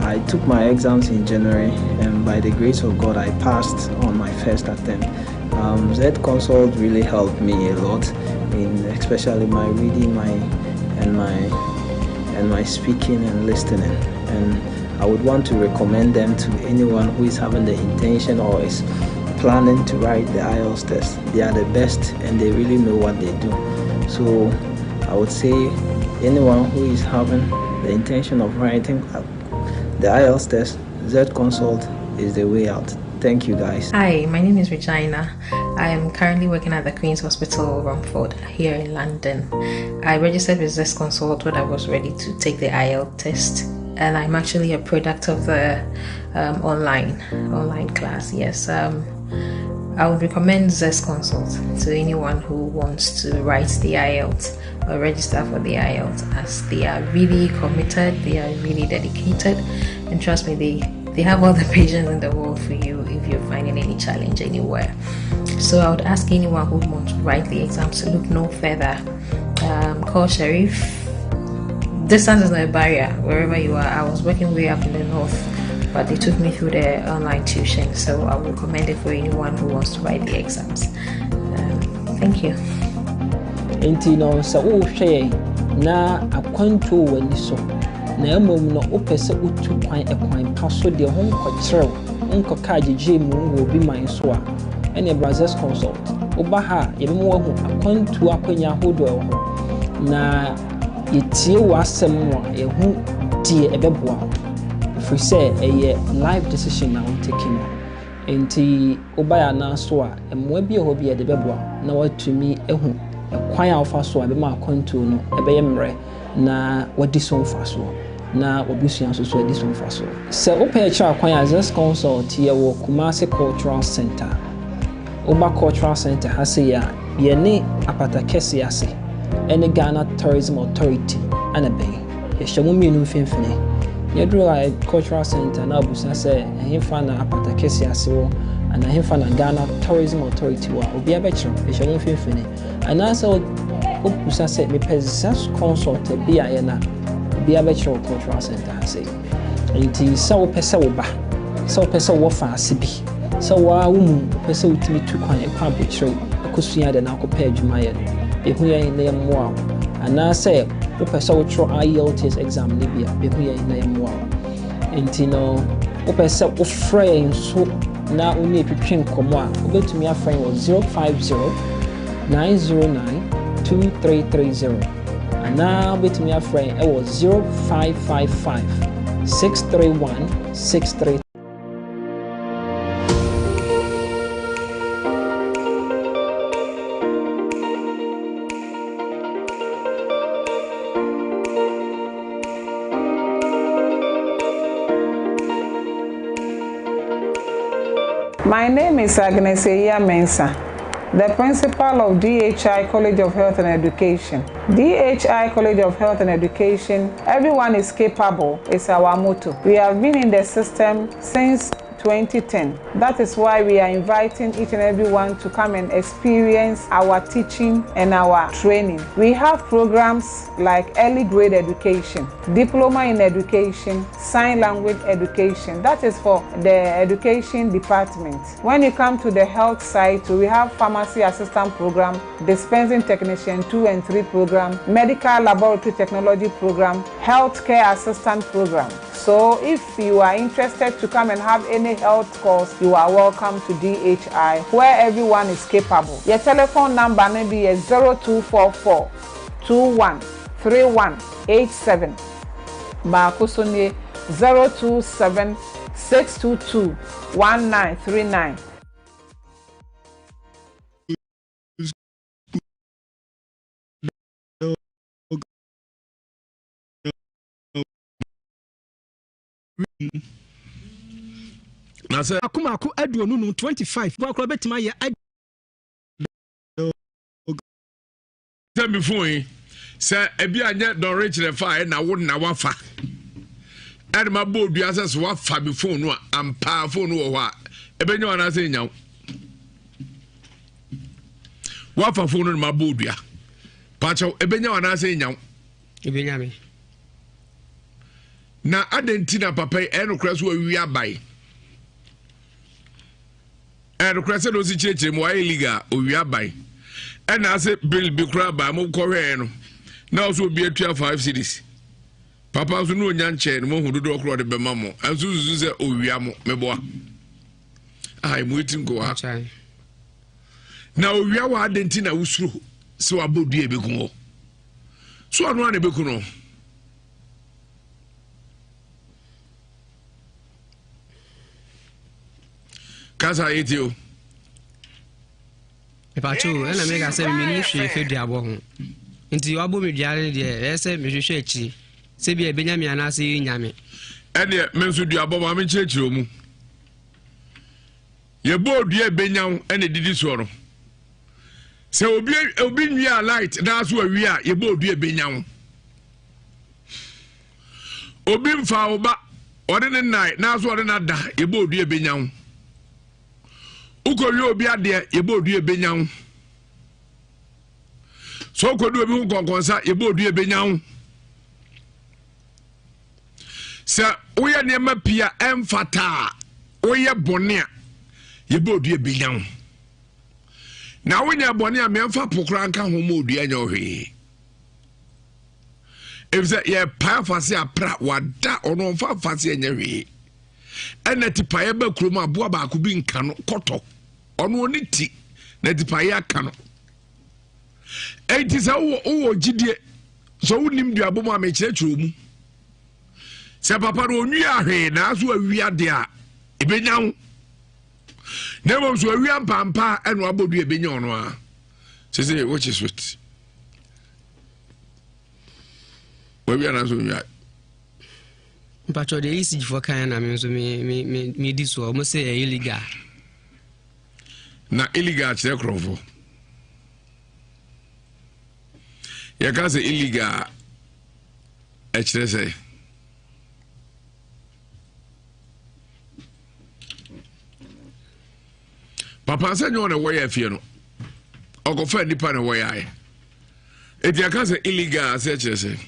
I took my exams in January and by the grace of God I passed on my first attempt. Um, Z Consult really helped me a lot in especially my reading my and my and my speaking and listening and I would want to recommend them to anyone who is having the intention or is planning to write the IELTS test. They are the best and they really know what they do. So I would say anyone who is having the intention of writing the IELTS test, Z Consult is the way out. Thank you guys. Hi, my name is Regina. I am currently working at the Queen's Hospital, Romford, here in London. I registered with Zest Consult when I was ready to take the IL test, and I'm actually a product of the um, online online class. Yes, um, I would recommend Zest Consult to anyone who wants to write the IELTS or register for the IELTS, as they are really committed, they are really dedicated, and trust me, they they have all the patience in the world for you if you're finding any challenge anywhere. So I would ask anyone who wants to write the exam to look no further. Um, call Sharif. Distance is not a barrier wherever you are. I was working way up in the north, but they took me through the online tuition. So I would recommend it for anyone who wants to write the exams. Um, thank you. Nti no sɛ wohwɛ yɛn na akwantuo wɔ ani so na mmom no wopɛ sɛ wotu kwan ɛkwan pa so deɛ ho nkɔkyerɛw nkɔka agyegye mu wɔ obi man so a ɛne Brazos Consult woba ha a yɛbɛma woahu akwantuo akwanya ahodoɔ ɛwɔ hɔ na yɛtie w'asɛm no a yɛhu deɛ ɛbɛboa wo ɛfiri sɛ ɛyɛ life decision na wotake no nti woba yɛ anan so a mmoa bi wɔ hɔ bi a yɛde bɛboa na woatumi ahu ɛkwan a wofa so a ɛbɛma akwantuo no ɛbɛyɛ mmerɛ na wadi so mfasoɔ na wabusua nso so adi so mfasoɔ. Sɛ wopɛ akyerɛ akwan a Zest Consult yɛwɔ Kumasi Cultural Center. Woba Cultural Center ha sei a, yɛne Apata Kɛse ase ɛne Ghana Tourism Authority ana bɛn. Yɛhyɛ mo mmienu mfimfini. Yɛduru a Cultural Center na abusa sɛ ɛhefa na Apata Kɛse ase wɔ anaa ɛhefa na Ghana Tourism Authority wɔ a, obiara bɛkyerɛ wo. Yɛhyɛ mo mfimfini. Anaasɛ wobisa sɛ mepɛ Zest Consult bi a yɛ na obiara bɛkyerɛ wo cultural center ha sei. Nti sɛ wopɛ sɛ woba, sɛ wopɛ sɛ wowɔ faase bi, sɛ woa wo mu wopɛ sɛ wotumi tu kwan kɔ abokyerɛw akɔsua ade na akɔpɛ adwuma yɛ no, bɛhu yɛn na yɛmmoa wo. Anaasɛ wopɛ sɛ wotwerɛ IELTS exam no bi a, bɛhu yɛn na yɛmmoa wo. Nti no, wopɛ sɛ wofrɛ yɛn nso na wo ne yɛtwetwe nkɔmmɔ a, wobɛtumi afrɛ yɛn wɔ 050 909 2330 anaa wobɛtumi afrɛ yɛn wɔ 0555 631 63 My name is Agnes Eya Mensah, the principal of DHI College of Health and Education. DHI College of Health and Education, everyone is capable, is our motto. We have been in the system since 2010. That is why we are inviting each and everyone to come and experience our teaching and our training. We have programs like early grade education, diploma in education, sign language education. That is for the education department. When you come to the health side, we have pharmacy assistant program, dispensing technician 2 and 3 program, medical laboratory technology program, healthcare assistant program. So if you are interested to come and have any health course, you are welcome to DHI, where everyone is capable. Your telephone number may be 0244 21 3187. Baako so nie 027 622 1939. Na sɛ. Mako mako 25, 25 korakora bɛtumi ayɛ ad. Sɛ me phone yi sɛ ebi anyɛ Don Rich na ɛfa ɛna wo na wafa ɛna ma bɔ odua sɛ so wafa me phone no a ampaa phone no wɔ hɔ a ɛbɛnya wɔn anaasɛ enya wo wafa phone no na ma bɔ odua paakyɛw ɛbɛnya wɔn anaasɛ enya wo. Ɛbɛnya me. Na adɛn nti na papa yi ɛyɛ nokorɛ so awi aban ɛyɛ nokorɛ sɛ na ɔsi kyerɛkyerɛ mu wayɛ legal owia aban ɛna ase bill bi koraa baa mo kɔhwɛɛ no na ɔso obi atua five cities papa nso ne onya nkyɛn no mo hu dodoɔ korɔ ɔde bɛma mo ɛnso susu sɛ owia mo meboa a emu eti nko ha na owia wɔ adɛn nti na wosuro sɛ wabɔ dua ebi ko hɔ so ɔno a na ebeku no. Kasa yɛtie o. Mepakyɛ o, ɛna meka sɛ mennim hwee fa duabɔ ho. Nti wabɔ me dua no deɛ, ɛyɛ sɛ mehwehwɛ akyiri sɛ bia ɛbɛnya me anaasɛ ɛrennya me. Ɛneɛ me nso duabɔ ma menkyerɛkyerɛ mu. Yɛbɔɔ dua ɛbɛnya wo ɛna ɛdidi soɔ no. Sɛ obi obi nwia light na so awie a yɛbɔɔ dua ɛbɛnya wo. Obi mfa wo ba ɔne ne nnae na so ɔne no ada yɛbɔɔ dua ɛbɛnya wo. Wokɔwie obi adeɛ yɛbɔ odua ɛbɛnya wo. Sɛ wokɔdu obi ho nkɔnkɔnsa yɛbɔ odua ɛbɛnya wo. Sɛ woyɛ nneɛma pii a ɛmfata a woyɛ bɔne a yɛbɔ odua ɛbɛnya wo. Na wonyɛ bɔne a meɛmfa po koraa nka ho ma odua nyɛ hwee. Efisɛ yɛpae afase apra wada ɔno ɔmfa afase ɛnyɛ hwee. Ɛna tipaeɛ ba kurom aboa baako bi nka no kɔtɔ ɔno ɔne ti na tipaeɛ aka no. Enti sɛ wowɔ wowɔ gyidie sɛ wonim duabɔ mu a mekyerɛkyerɛ mu sɛ papa no ɔnwi ahwee naaso awi adeɛ a ɛbɛnya wo na mmom so awia mpampa a ɛna wabɔ dua ɛbɛnya ɔno a sɛ sɛ which is it wawia nanso ɔnwia. Mpakyɛw deɛ ECG foɔ kan na me nso me me me me di soɔ wɔn sɛ ɛyɛ illegal. Na illegal kyerɛ korɔmfo. Yɛka sɛ illegal ɛkyerɛ sɛ. Papa sɛ nyɛ ɔna wɔyɛ afie no ɔkɔfa nipa na wɔyɛ ayɛ eti aka sɛ illegal asɛ kyerɛ sɛ.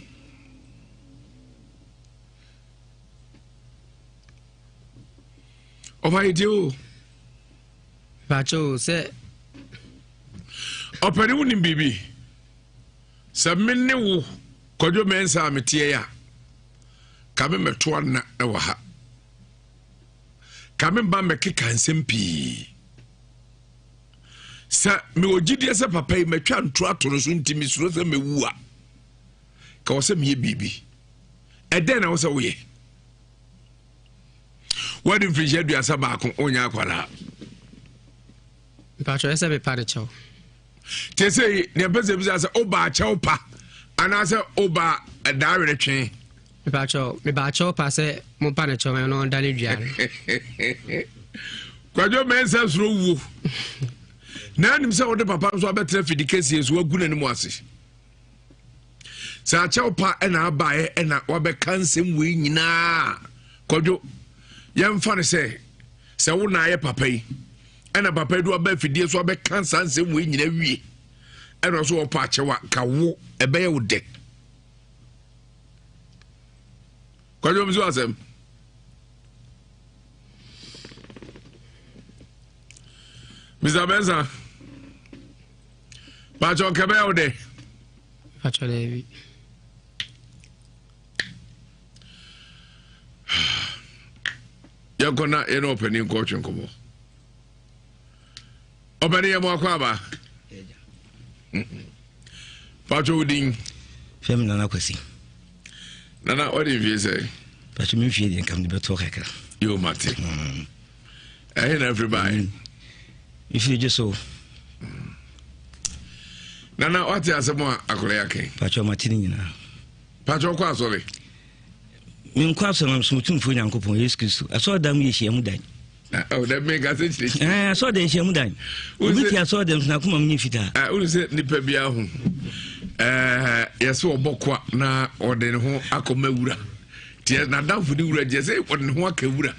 Ɔfa yɛ tie o. Bàtchɛ o sɛ. Ɔpɛni wo nim biribi sɛ me ne wo kwadwo mɛnsa a meteɛ a ka me mɛto ana wɔ ha ka me mba mɛkeka nsɛm pii sɛ mewɔ gyidie sɛ papa yi matwa nto ato no so nti mesuro sɛ mɛwu a ka wɔ sɛ meyɛ biribi ɛdɛn na wɔ sɛ woyɛ wadi mfirihyia 31 wonyɛ akwadaa mpatwɛ ɛsɛ mepa ne kyɛw te sɛ deɛ mpɛ sɛ bisa sɛ wobaa kyɛw pa anaasɛ wobaa daa werɛ twe mepatwɛ mebaa kyɛw pa sɛ mompa ne kyɛw no ɔnda ne dua no kwadwo mɛnsa soro wuo na anim sɛ wode papa nso abɛtena fidi kɛsie so wagu n'anim ase Sɛ akyɛw pa na abaeɛ na wabɛka nsɛm wei nyinaa kwadwo yɛmfa no sɛ sɛ wo na ayɛ papa yi ɛna papa yi de waba afidie so abɛka saa nsɛm wei nyinaa wie ɛna ɔso wɔpɔ akyɛw a ka wo ɛbɛyɛ wo dɛ kwadwo m so asɛm Mr. Benson Pacho kɛbɛyɛ wo dɛ. Pacho dɛbi. Yɛnkɔ na yɛne ɔpanin nkɔ ɔtwe nkɔmmɔ. Ɔpanin yɛ mo akɔ aba. Pacho wo din. Fɛm Nana Kwasi. Nana ɔde mfie sɛ. Pacho me mfie deɛ nka mede bɛtoɔ kakra. Yo mate. Ɛhe na afiri baeɛ? Mefiri dwo so. Nana wate asɛm a akɔla yɛ akɛn? Pacho mate ne nyinaa. Pacho kɔ asɔre? Menkɔ asɔre na mesom Tumfoɔ Nyankopɔn Yesu Kristo. Asɔre dan mu yɛ hyiamu dan. Oh, dɛ meka sɛ kyerɛkyerɛ. Eh, asɔre dan hyiamu dan. Obi te asɔre dan so na akoma mu nyɛ fitaa. Eh, wone sɛ nipa biara ho. Eh, yɛsɛ ɔbɔ koa na ɔde ne ho akɔma wura. Tiɛ n'adamfo ne wura gye sɛ ɔde ne ho aka wura.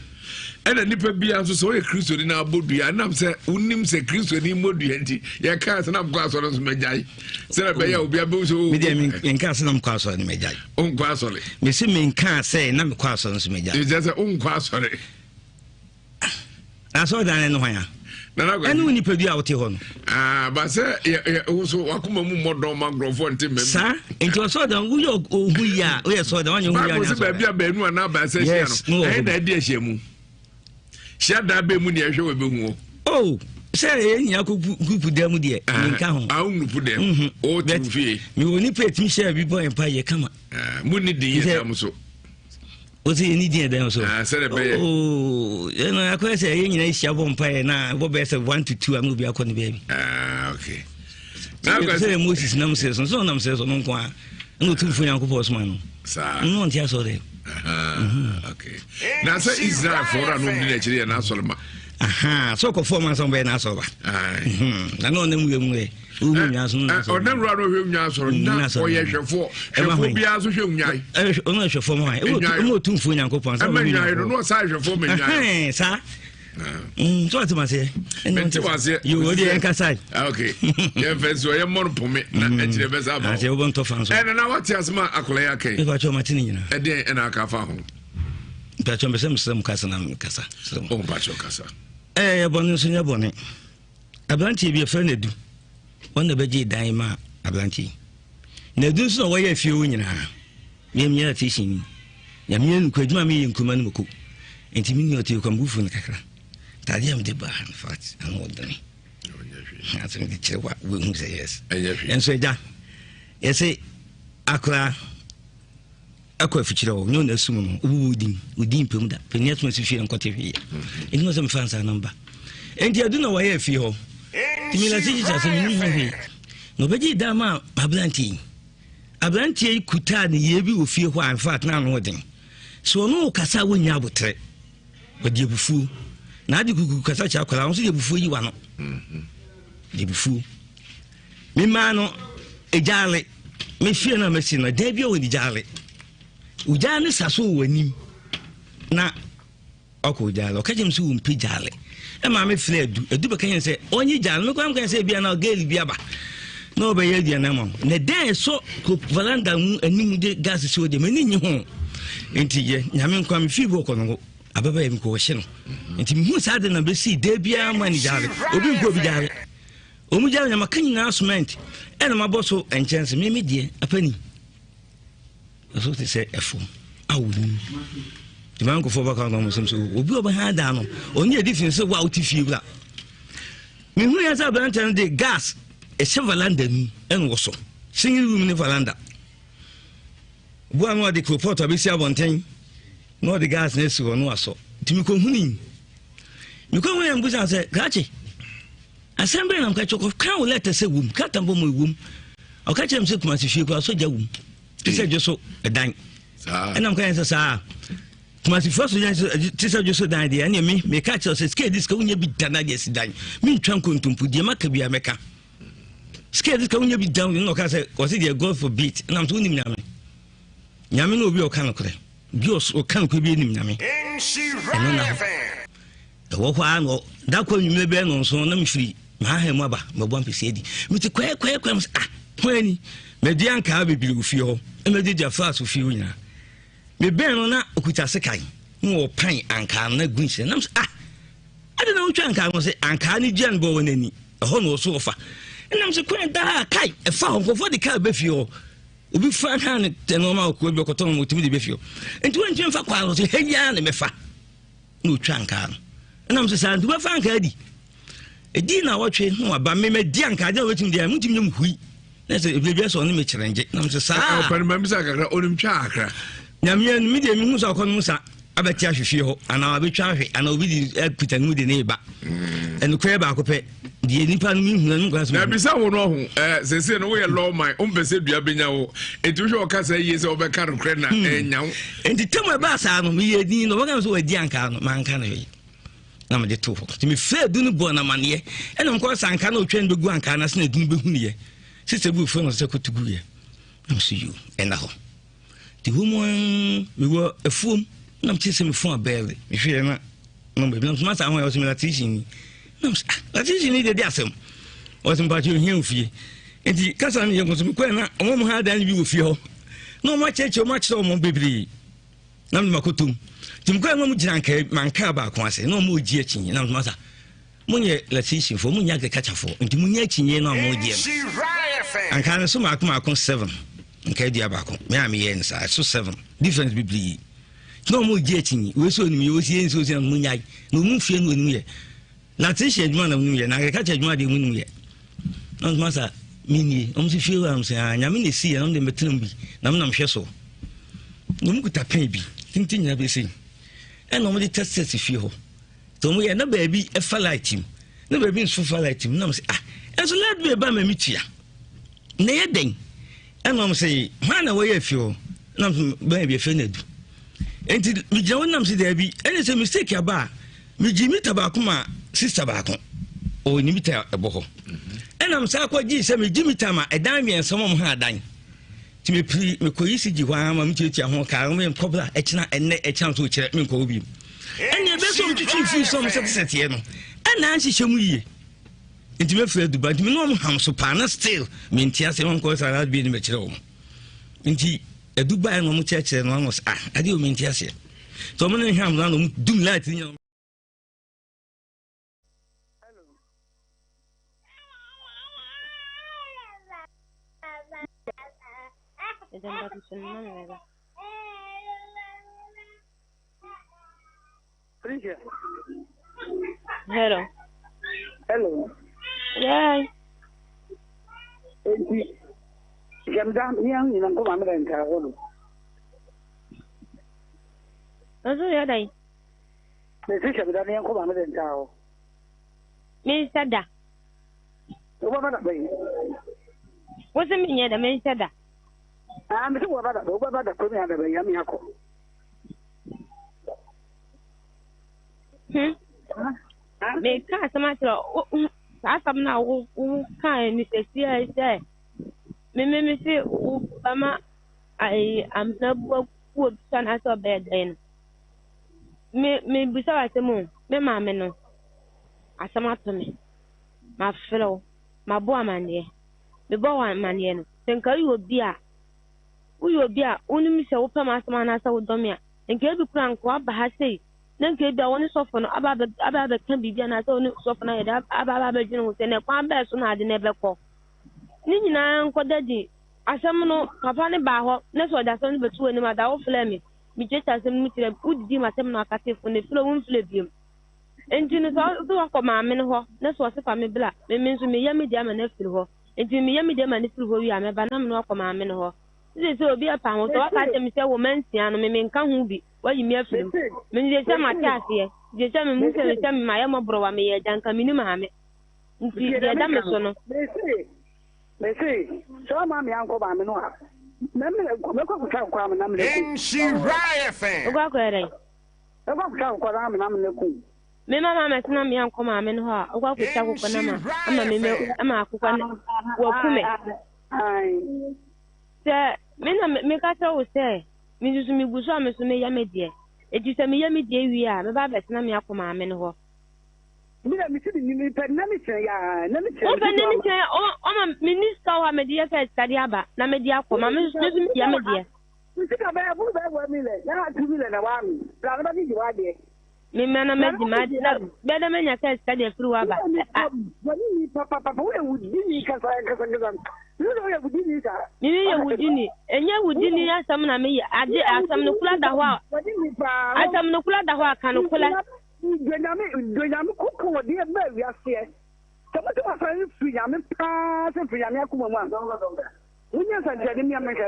Ɛna nipa biara nso sɛ ɔyɛ kristoni na abɔ dua ɛnam sɛ wonim sɛ kristoni mmɔ dua nti yɛkaa sɛ na mkɔ asɔre nso magyae sɛ ɛbɛyɛ obi abɛhu sɛ oh, medeɛ menkaa sɛ na mkɔ asɔre no magyae. Wonkɔ asɔre? Mese menkaa sɛ na mekɔ asɔre nso magyae. Ɛkyɛ sɛ wonkɔ asɔre. Na asɔredan no ne hwan a? Ɛne wo nipadua a wote hɔ no. Ah, ba sɛ wo so wakoma mu mmɔdɔn ma nkurɔfoɔ nte mmam. Saa, nti ɔsɔredan woyɛ ohu yi a woyɛ sɔredan wanyɛ ohu yi a nyɛ sɔredan. Baabi a baanu anaa baasa hyia no, ɛyɛ na ɛdi ahyia mu. Hyia dan bɛn mu nea ɛhwɛ wɔ ɛbɛhu hɔ. Oh, sɛ ɛyɛ nyina kɔ gurupu dan mu deɛ, ah, menka ho. Ah, wo gurupu dan mu. O te wo fie. Mewɔ nipa ɛtumi hyɛ bi bɔ mpa yɛ kama. Ah, mu ni din yɛ dan mu so. Wosɛ yɛni din ɛdɛn so? Ah, sɛdeɛ bɛyɛ. Oh, ɛno akɔyɛ sɛ ɛyɛ nyinaa hyia bɔ mpaeɛ na bɔ bɛyɛ sɛ 1 to 2 a na obi akɔ ne baabi. Ah, okay. Sɛ Moses nam sɛ so, sɛ ɔnam sɛ so no nko a, ɛna Otumfoɔ Nyankopɔn soma no. Saa. No ɔnte asɔre dɛ. Okay. Na sɛ Israelfoɔ no a na ɔmdi n'akyiri yɛ n'asɔre ma. Sɛ ɔkɔfoɔ ma sɛ ɔbɛyɛ n'asɔre ba. Na na ɔnam wura mu ɛ. Ɔnam wura no ɔhwɛ nwa asɔre na ɔyɛ hwɛfoɔ. Hwɛfoɔ biara nso hwɛ nwan. Ɔno yɛ hwɛfoɔ ma hwan? Ɛma Otumfoɔ Nyankopɔn. Ɛma nwan no na ɔsan hwɛfoɔ ma nwan. Saa. So ɔte maseɛ. Mente waseɛ. Yo, o deɛ yɛnkasa. Ah, ok. Yɛmfɛ nso ɛyɛ mmɔ no pome na akyire bɛsa aba. Ase wobɔ ntɔ fa nso. Ɛna na wate asɛm a akwadaa yi aka yi. Mepa kyɛw mate ne nyinaa. Ɛdeɛn ɛna aka afa ho? Mepa kyɛw mpɛ sɛ mesrɛ mo kasa na mekasa. Srɛ mo. Oh, mepa kyɛw kasa. Ɛyɛ bɔne nso nyɛ bɔne. Aberanteɛ bi yɛfrɛ no Adu. Wɔn na bɛgye dan ma aberanteɛ yi. Na Adu nso na wɔyɛ afie hɔ nyinaa. Me meyɛ electrician ni. Nyame yɛ nukura adwuma meyɛ nkuruma no mako. Nti me nua ɔte kwa mbufu no kakra. Tadeɛ a mede baa in fact ano ɔdene. Asɛm de kyerɛ wa wohu sɛ yes. Ɛnso agya yɛse akora akɔ afikyerɛ hɔ nyɛ ɔna asum no wobubu din odin mpɛ mu da pɛni asoma si fie nkɔte hwee. Nti mo sɛ mefa nsa no mba. Nti adu na wɔyɛ afie hɔ. Nti me lase kyikya sɛ menim ho hwee. Na ɔbɛgye dan ma aberante yi. Aberanteɛ yi kutaa nneyɛɛ bi wɔ fie hɔ a infact na ano den. Sɛ ɔne wo kasa a wonnya aboterɛ. Ɔde abufuo. Na ade kuku kasa kyerɛ akwadaa, ɔno nso de abufuo yi w'ano. De abufuo. Memaa no egyaale. Me fie no a masi no, dan bi a wɔ ne gyaale. Ogyaale no sa so wɔ w'anim. Na Ɔkɔɔ gyaale. Ɔka kyerɛɛ me sɛ ɔmpɛ gyaale. Ɛmaa me frɛɛ Adu. Adu bɛka kyerɛɛ me sɛ ɔnye gyaale. Me koraa mekae sɛ ebia na girl bi aba na ɔbɛyɛ aduane ama wo. Na dɛn ɛsɔ veranda mu anim de gas si hɔ deɛ m'ani nnye ho. Nti yɛ nyame nkwa me fii bi ɔkɔ no hɔ. Ababaa yi mekɔ wɔhye no. Nti mehu saa de na bɛsii da biara ma ne gyaale. Obi nkɔ obi gyaale. Ɔmu gyaale na maka nyinaa cement ɛna mabɔ so nkyɛnse. Me me deɛ apani. Ɛso te sɛ ɛfo a wɔnim. Nti maa nkurɔfoɔ bɛka wɔn nsɛm sɛ obi a ɔbɛha dan no ɔne adi fi sɛ wo a wote fie wura. Mehu yɛn sɛ aberanteɛ no de gas ɛhyɛ valanda mu ɛna wɔ so single room ne valanda. Boa no ɔde kropɔt abɛsi abɔnten na ɔde gas no asi hɔ no wasɔ. Nti mekɔhuni mekɔhuni a mbusa sɛ krakye Asɛm bɛn na meka kyerɛ kɔka wo lɛtɛ sɛ wom krataa bɔ mu ɛwom ɔka kyerɛ me sɛ kumase fie koraa sogya wom te sɛ dwo so ɛdan ɛna meka yɛn sɛ saa kumase fie sogya te sɛ dwo so dan deɛ ɛne me meka kyerɛ sɛ sika ɛdi sika wonya bi da na deɛ si dan mentwa nkontompo deɛ maka bia mɛka sika ɛdi sika wonya bi da na ɔka sɛ ɔse deɛ God forbid ɛnam sɛ wonim nyame nyame ne obi a ɔka nokorɛ bi ɔka nokorɛ bi anim nyame ɛno na hɔ Ɛwɔ hɔ ara na da koro anwummerɛ bɛyɛ nnɔnson na mefiri m'ahan mu aba mɛbɔ ampesi adi. Mete kwɛɛkwɛɛkwɛɛ mo sɛ ah hwan ni? Madua nkaa bebree wɔ fie hɔ na maduadua flowers wɔ fie hɔ nyinaa. Mebɛn no na ɔkuta sekan na ɔpan ankaa no na gu nhyira nam sɛ ah ade na wotwa ankaa no sɛ ankaa no dua no bɔ wɔ n'ani ɛhɔ na ɔso ɔfa ɛnam sɛ kwan daa kae ɛfa hɔ nkurɔfoɔ de kaa bɛ fie hɔ obi fa kaa ne nneɛma ɔkɔ bi ɔkɔtɔn no ɔtumi de bɛ fie hɔ nti wɔntumi mfa kwan no so hɛ yi ara na mɛfa na ɔtwa ankaa no ɛnam sɛ saa nti wobɛfa ankaa di ɛdii na wɔtwe na waba me madi ankaa deɛ wɔbɛtumi deɛ montumi nyɛ mu hui na sɛ ɛbia sɛ ɔne me kyerɛngye nam sɛ saa ɔpɛnumamisa kakra ɔnim twa akra nyameɛ no medeɛ mehu sɛ ɔkɔ no sa abɛte ahwe fie hɔ anaa wabɛtwa ahwe anaa obi de akuta ne mu de ne ba ɛnokorɛ baako pɛ deɛ nipa no mehunu no nkwa so na bisa wo no ɔho eh, sese no woyɛ lawman wompɛ sɛ dua bɛnya wo ɛnti wohwɛ ɔka sɛ yie sɛ wobɛka nokorɛ na ɛnya wo nti tam ɛbaa saa no meyɛ din no wɔka sɛ wadi ankaa no manka no hwee na mede too hɔ nti mefrɛ du no bɔɔ no amanneɛ ɛna mekɔ sɛ ankaa na ɔtwa no bɛgu ankaa no ase na du no bɛhunuiɛ sɛ sɛ bu fo no sɛ kɔto guiɛ na mesɛ yo ɛna hɔ Nti hɔ mu ara mewɔ afuom na mete sɛ me fon abɛɛle mehwɛɛ na nɔmba bi na mesoma saa ho a ɔsɛ me latrician ni na mesɛ ah latrician ni deɛ de asɛm ɔsɛ mpakyɛ ohia wɔ fie nti kasa no yɛ nko so mekɔɛ na ɔmo mo ha dan bi wɔ fie hɔ na ɔmo akyerɛkyerɛ ɔmo akyerɛ ɔmo bebree na mede makɔtom nti mekɔɛ na ɔmo gyina nkaa mankaa baako ase na ɔmo gye akyi na mesoma sa Monyɛ electricianfoɔ, monyɛ agriculturefoɔ, nti monyɛ akyinnye no a moregyeɛ no. Anka no so maako maako seven, nka adua baako. Me a meyɛɛ no saa, ɛso seven, difference bebree. Nti na wɔn regye akyinnye, wei sɛ onim yɛ, wɔsi yɛ nsi osi na monyae. Na wɔn mfie no onim yɛ. Electrician adwuma na onim yɛ, na agriculture adwuma deɛ monim yɛ. Na ɔsoma sa, menie, wɔn nso fie hɔ a, wɔn sɛ, ah, nyame na esi yɛ, na wɔn deɛ mɛtena mu bi, na menam hwɛ so. Na wɔn kuta pɛn bi. Tenten nyinaa bɛyɛ sei. Ɛna wɔde test fie hɔ. Nti wɔn yɛ na baabi ɛfa light mu na baabi nso fa light mu na wɔn sɛ ah ɛnso light bill ba ma mi tua na ɛyɛ dɛn ɛna wɔn sɛ hwan na wɔyɛ afie hɔ na wɔn bɛn bi efe na edu nti mi gyina hɔ nam sɛ daabi ɛna sɛ mistake aba a mi gyi mita baako ma sista baako ɔwɔ ne mita ɛbɔ hɔ ɛna mo saa akɔ gyi sɛ mi gyi mita ma ɛdan mmiɛnsa wɔn ha adan. Nti mepiri mekɔ ECG hɔ ara ma metuatua ho ka wɔn yɛ nkɔbla ɛkyena ɛnɛ ɛkyena nso kyerɛ menkɔ hɔ bio ɛnna ebe sɛ wɔn twitwi mfiri sɛ wɔn sɛtesɛteɛ no ɛnna anhyehyɛ mu yie nti mefiri aduba nti me ne wɔn ham so paa na still mente ase wɔn kɔ sɛ anaa bi ne mɛkyerɛ wɔn nti aduba na wɔn kyerɛkyerɛ no ano sɛ ah adeɛ wɔn mente aseɛ nti wɔn ne ham no ano wɔn dum light nyina. Hello. Hello. Yeah. Enti, jɛmda mi ahụ nyina nkɔ maame dɛ ntaa hɔ no. Nso yɛ dɛn? Mesi hyɛ me da ne yɛnkɔ maame de ntaa hɔ. Menhyɛ da. Wobɛba da bɛn? Wo se menyɛ da menhyɛ da. Ah, mese wobɛba da bɛn? Wobɛba da koro me ada bɛn? Yame akɔ. Hmm. Meka asɛm akyerɛ wo saa asɛm no a wo kaa ne sɛsi sɛ meme me se wo bɛma ayi amena bu agu obi so anaasɛ ɔbɛyɛ dɛn no. Me mebisa wo asɛm o, me maame no, asɛm ato me. Mafrɛ wo, mabɔ wo amanneɛ. Mebɔ wo amanneɛ no, sɛ nka woyɛ obi a, woyɛ obi a wonim sɛ wopɛ m'asɛm anaasɛ wodɔ me a, nka ebi koraa nka woaba ha sei, na nka ebi a wo ne sɔfo no aba abɛ aba abɛka biribi anaasɛ wo ne sɔfo no ayɛ dɛ aba aba abɛdwene ho sɛ na kwan bɛɛ so na ade no ɛbɛkɔ. Ne nyinaa nkɔda di. Asɛm no, papa no baa hɔ, na sɛ ɔde asɛm no bɛto w'anim a, da wofrɛɛ me. Mekyerɛkyerɛ asɛm no mu kyerɛ me, wodidi m'asɛm na ɔkasefo no efrɛ wo mfrɛ biom. Enti no sɛ ɔse wakɔ maame no hɔ na sɛ ɔse fa me bla, me me nso meyɛ me deɛ ama no afiri hɔ. Enti meyɛ me deɛ ma no firi hɔ wie a mɛba na me ne wakɔ maame no hɔ. Sɛ sɛ obi ɛpa ho sɛ waka akyerɛ me sɛ wo mma nsia no me menka ho bi, wayi me afiri mu. Me nso sɛ mate aseɛ, nti sɛ mehu sɛ sɛ mayɛ mmɔborɔwa meyɛ agya nka menni maame. Nti deɛ ɛda me so no. Mese, sɛ ɔma me ankɔ maame no a, mɛkɔ akɔtwa nkɔ amena mena kum. Nhyira FM. Wokɔ akɔyɛ dɛn? Mɛkɔ akɔtwa nkɔ na amena mena kum. Me ma maame sena me ankɔ maame no hɔ a, wokɔ akɔtwa akokɔ na ma ama me ama akokɔ no waku me. Sɛ me na meka kyerɛ wo sɛ me nso megu so a me so meyɛ me deɛ. Enti sɛ meyɛ me deɛ wie a, mɛba abɛsena me akɔ maame no hɔ. Mi na mi si mi ni mi pɛ nna mi kyerɛ ya nna mi kyerɛ. Wopɛ nna mi kyerɛ ɔma mi ni sika wɔ ha mi de yɛ sɛ sika de aba na mi de akɔ ma mi nso mi yɛ mi deɛ. Mi sika bɛyɛ buru bɛyɛ wɔ mi lɛ na tu mi lɛ na waa mi bla na bɛ di wa deɛ. Mi mɛ na mɛ di ma di na bɛ dɛ mɛ nya sɛ sika de afiri wa ba. Wɔ ni ni papa papa wo yɛ wudi ni kasa kasa kasa mi yɛ yɛ wudi ni sa. Mi mi yɛ wudi ni enye wudi ni asɛm na mi yɛ ade asɛm no kula da hɔ a asɛm no kula da hɔ a kan kula. Dɔ Nyame, dɔ Nyame koko wɔ deɛ ɛbaa wiaseɛ. Sɛ mote w'asɔre no firi Nyame paa sɛ firi Nyame akoma mu a, monyɛ nsɛnkyerɛnne mmea menhwɛ.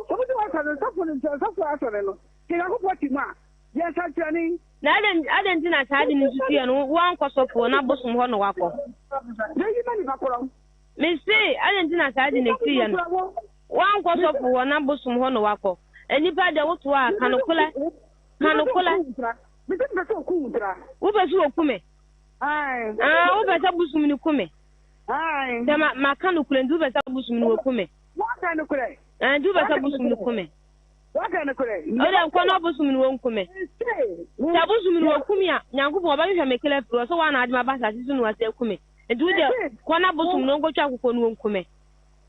Sɛ mote w'asɔre no, sɔfo no, sɔfo asɔre no, sɛ Nyankopɔn te mu a, yɛ nsɛnkyerɛnne. Na adɛn adɛn nti na saa ade no nsusuiɛ no woankɔ sɔfoɔ na bosom hɔ na woakɔ? Yɛyi ma nipa korɔ. Mese adɛn nti na saa ade no ɛsiiɛ no woankɔ sɔfo hɔ na bosom hɔ na woakɔ? Nnipa deɛ woto a ka nokorɛ ka nokorɛ. Mese mepɛ sɛ oku wo tra. Wopɛ sɛ oku me? Ae. Ah, wopɛ sɛ bosom no ku me? Ae. Sɛ ma maka nokorɛ nti wopɛ sɛ bosom no wɔku me? Waka nokorɛ. Ah, nti wopɛ sɛ bosom no ku me? Waka nokorɛ. Wode nkɔ na bosom no wɔnku me. Sɛ bosom no wɔku me a, Nyankopɔn ɔbɛhwehwɛ me kra afiri hɔ sɛ woana ade maba asase so na wase aku me. Nti wode kɔ na bosom no wɔnkɔtwa akokɔ no wɔnku me.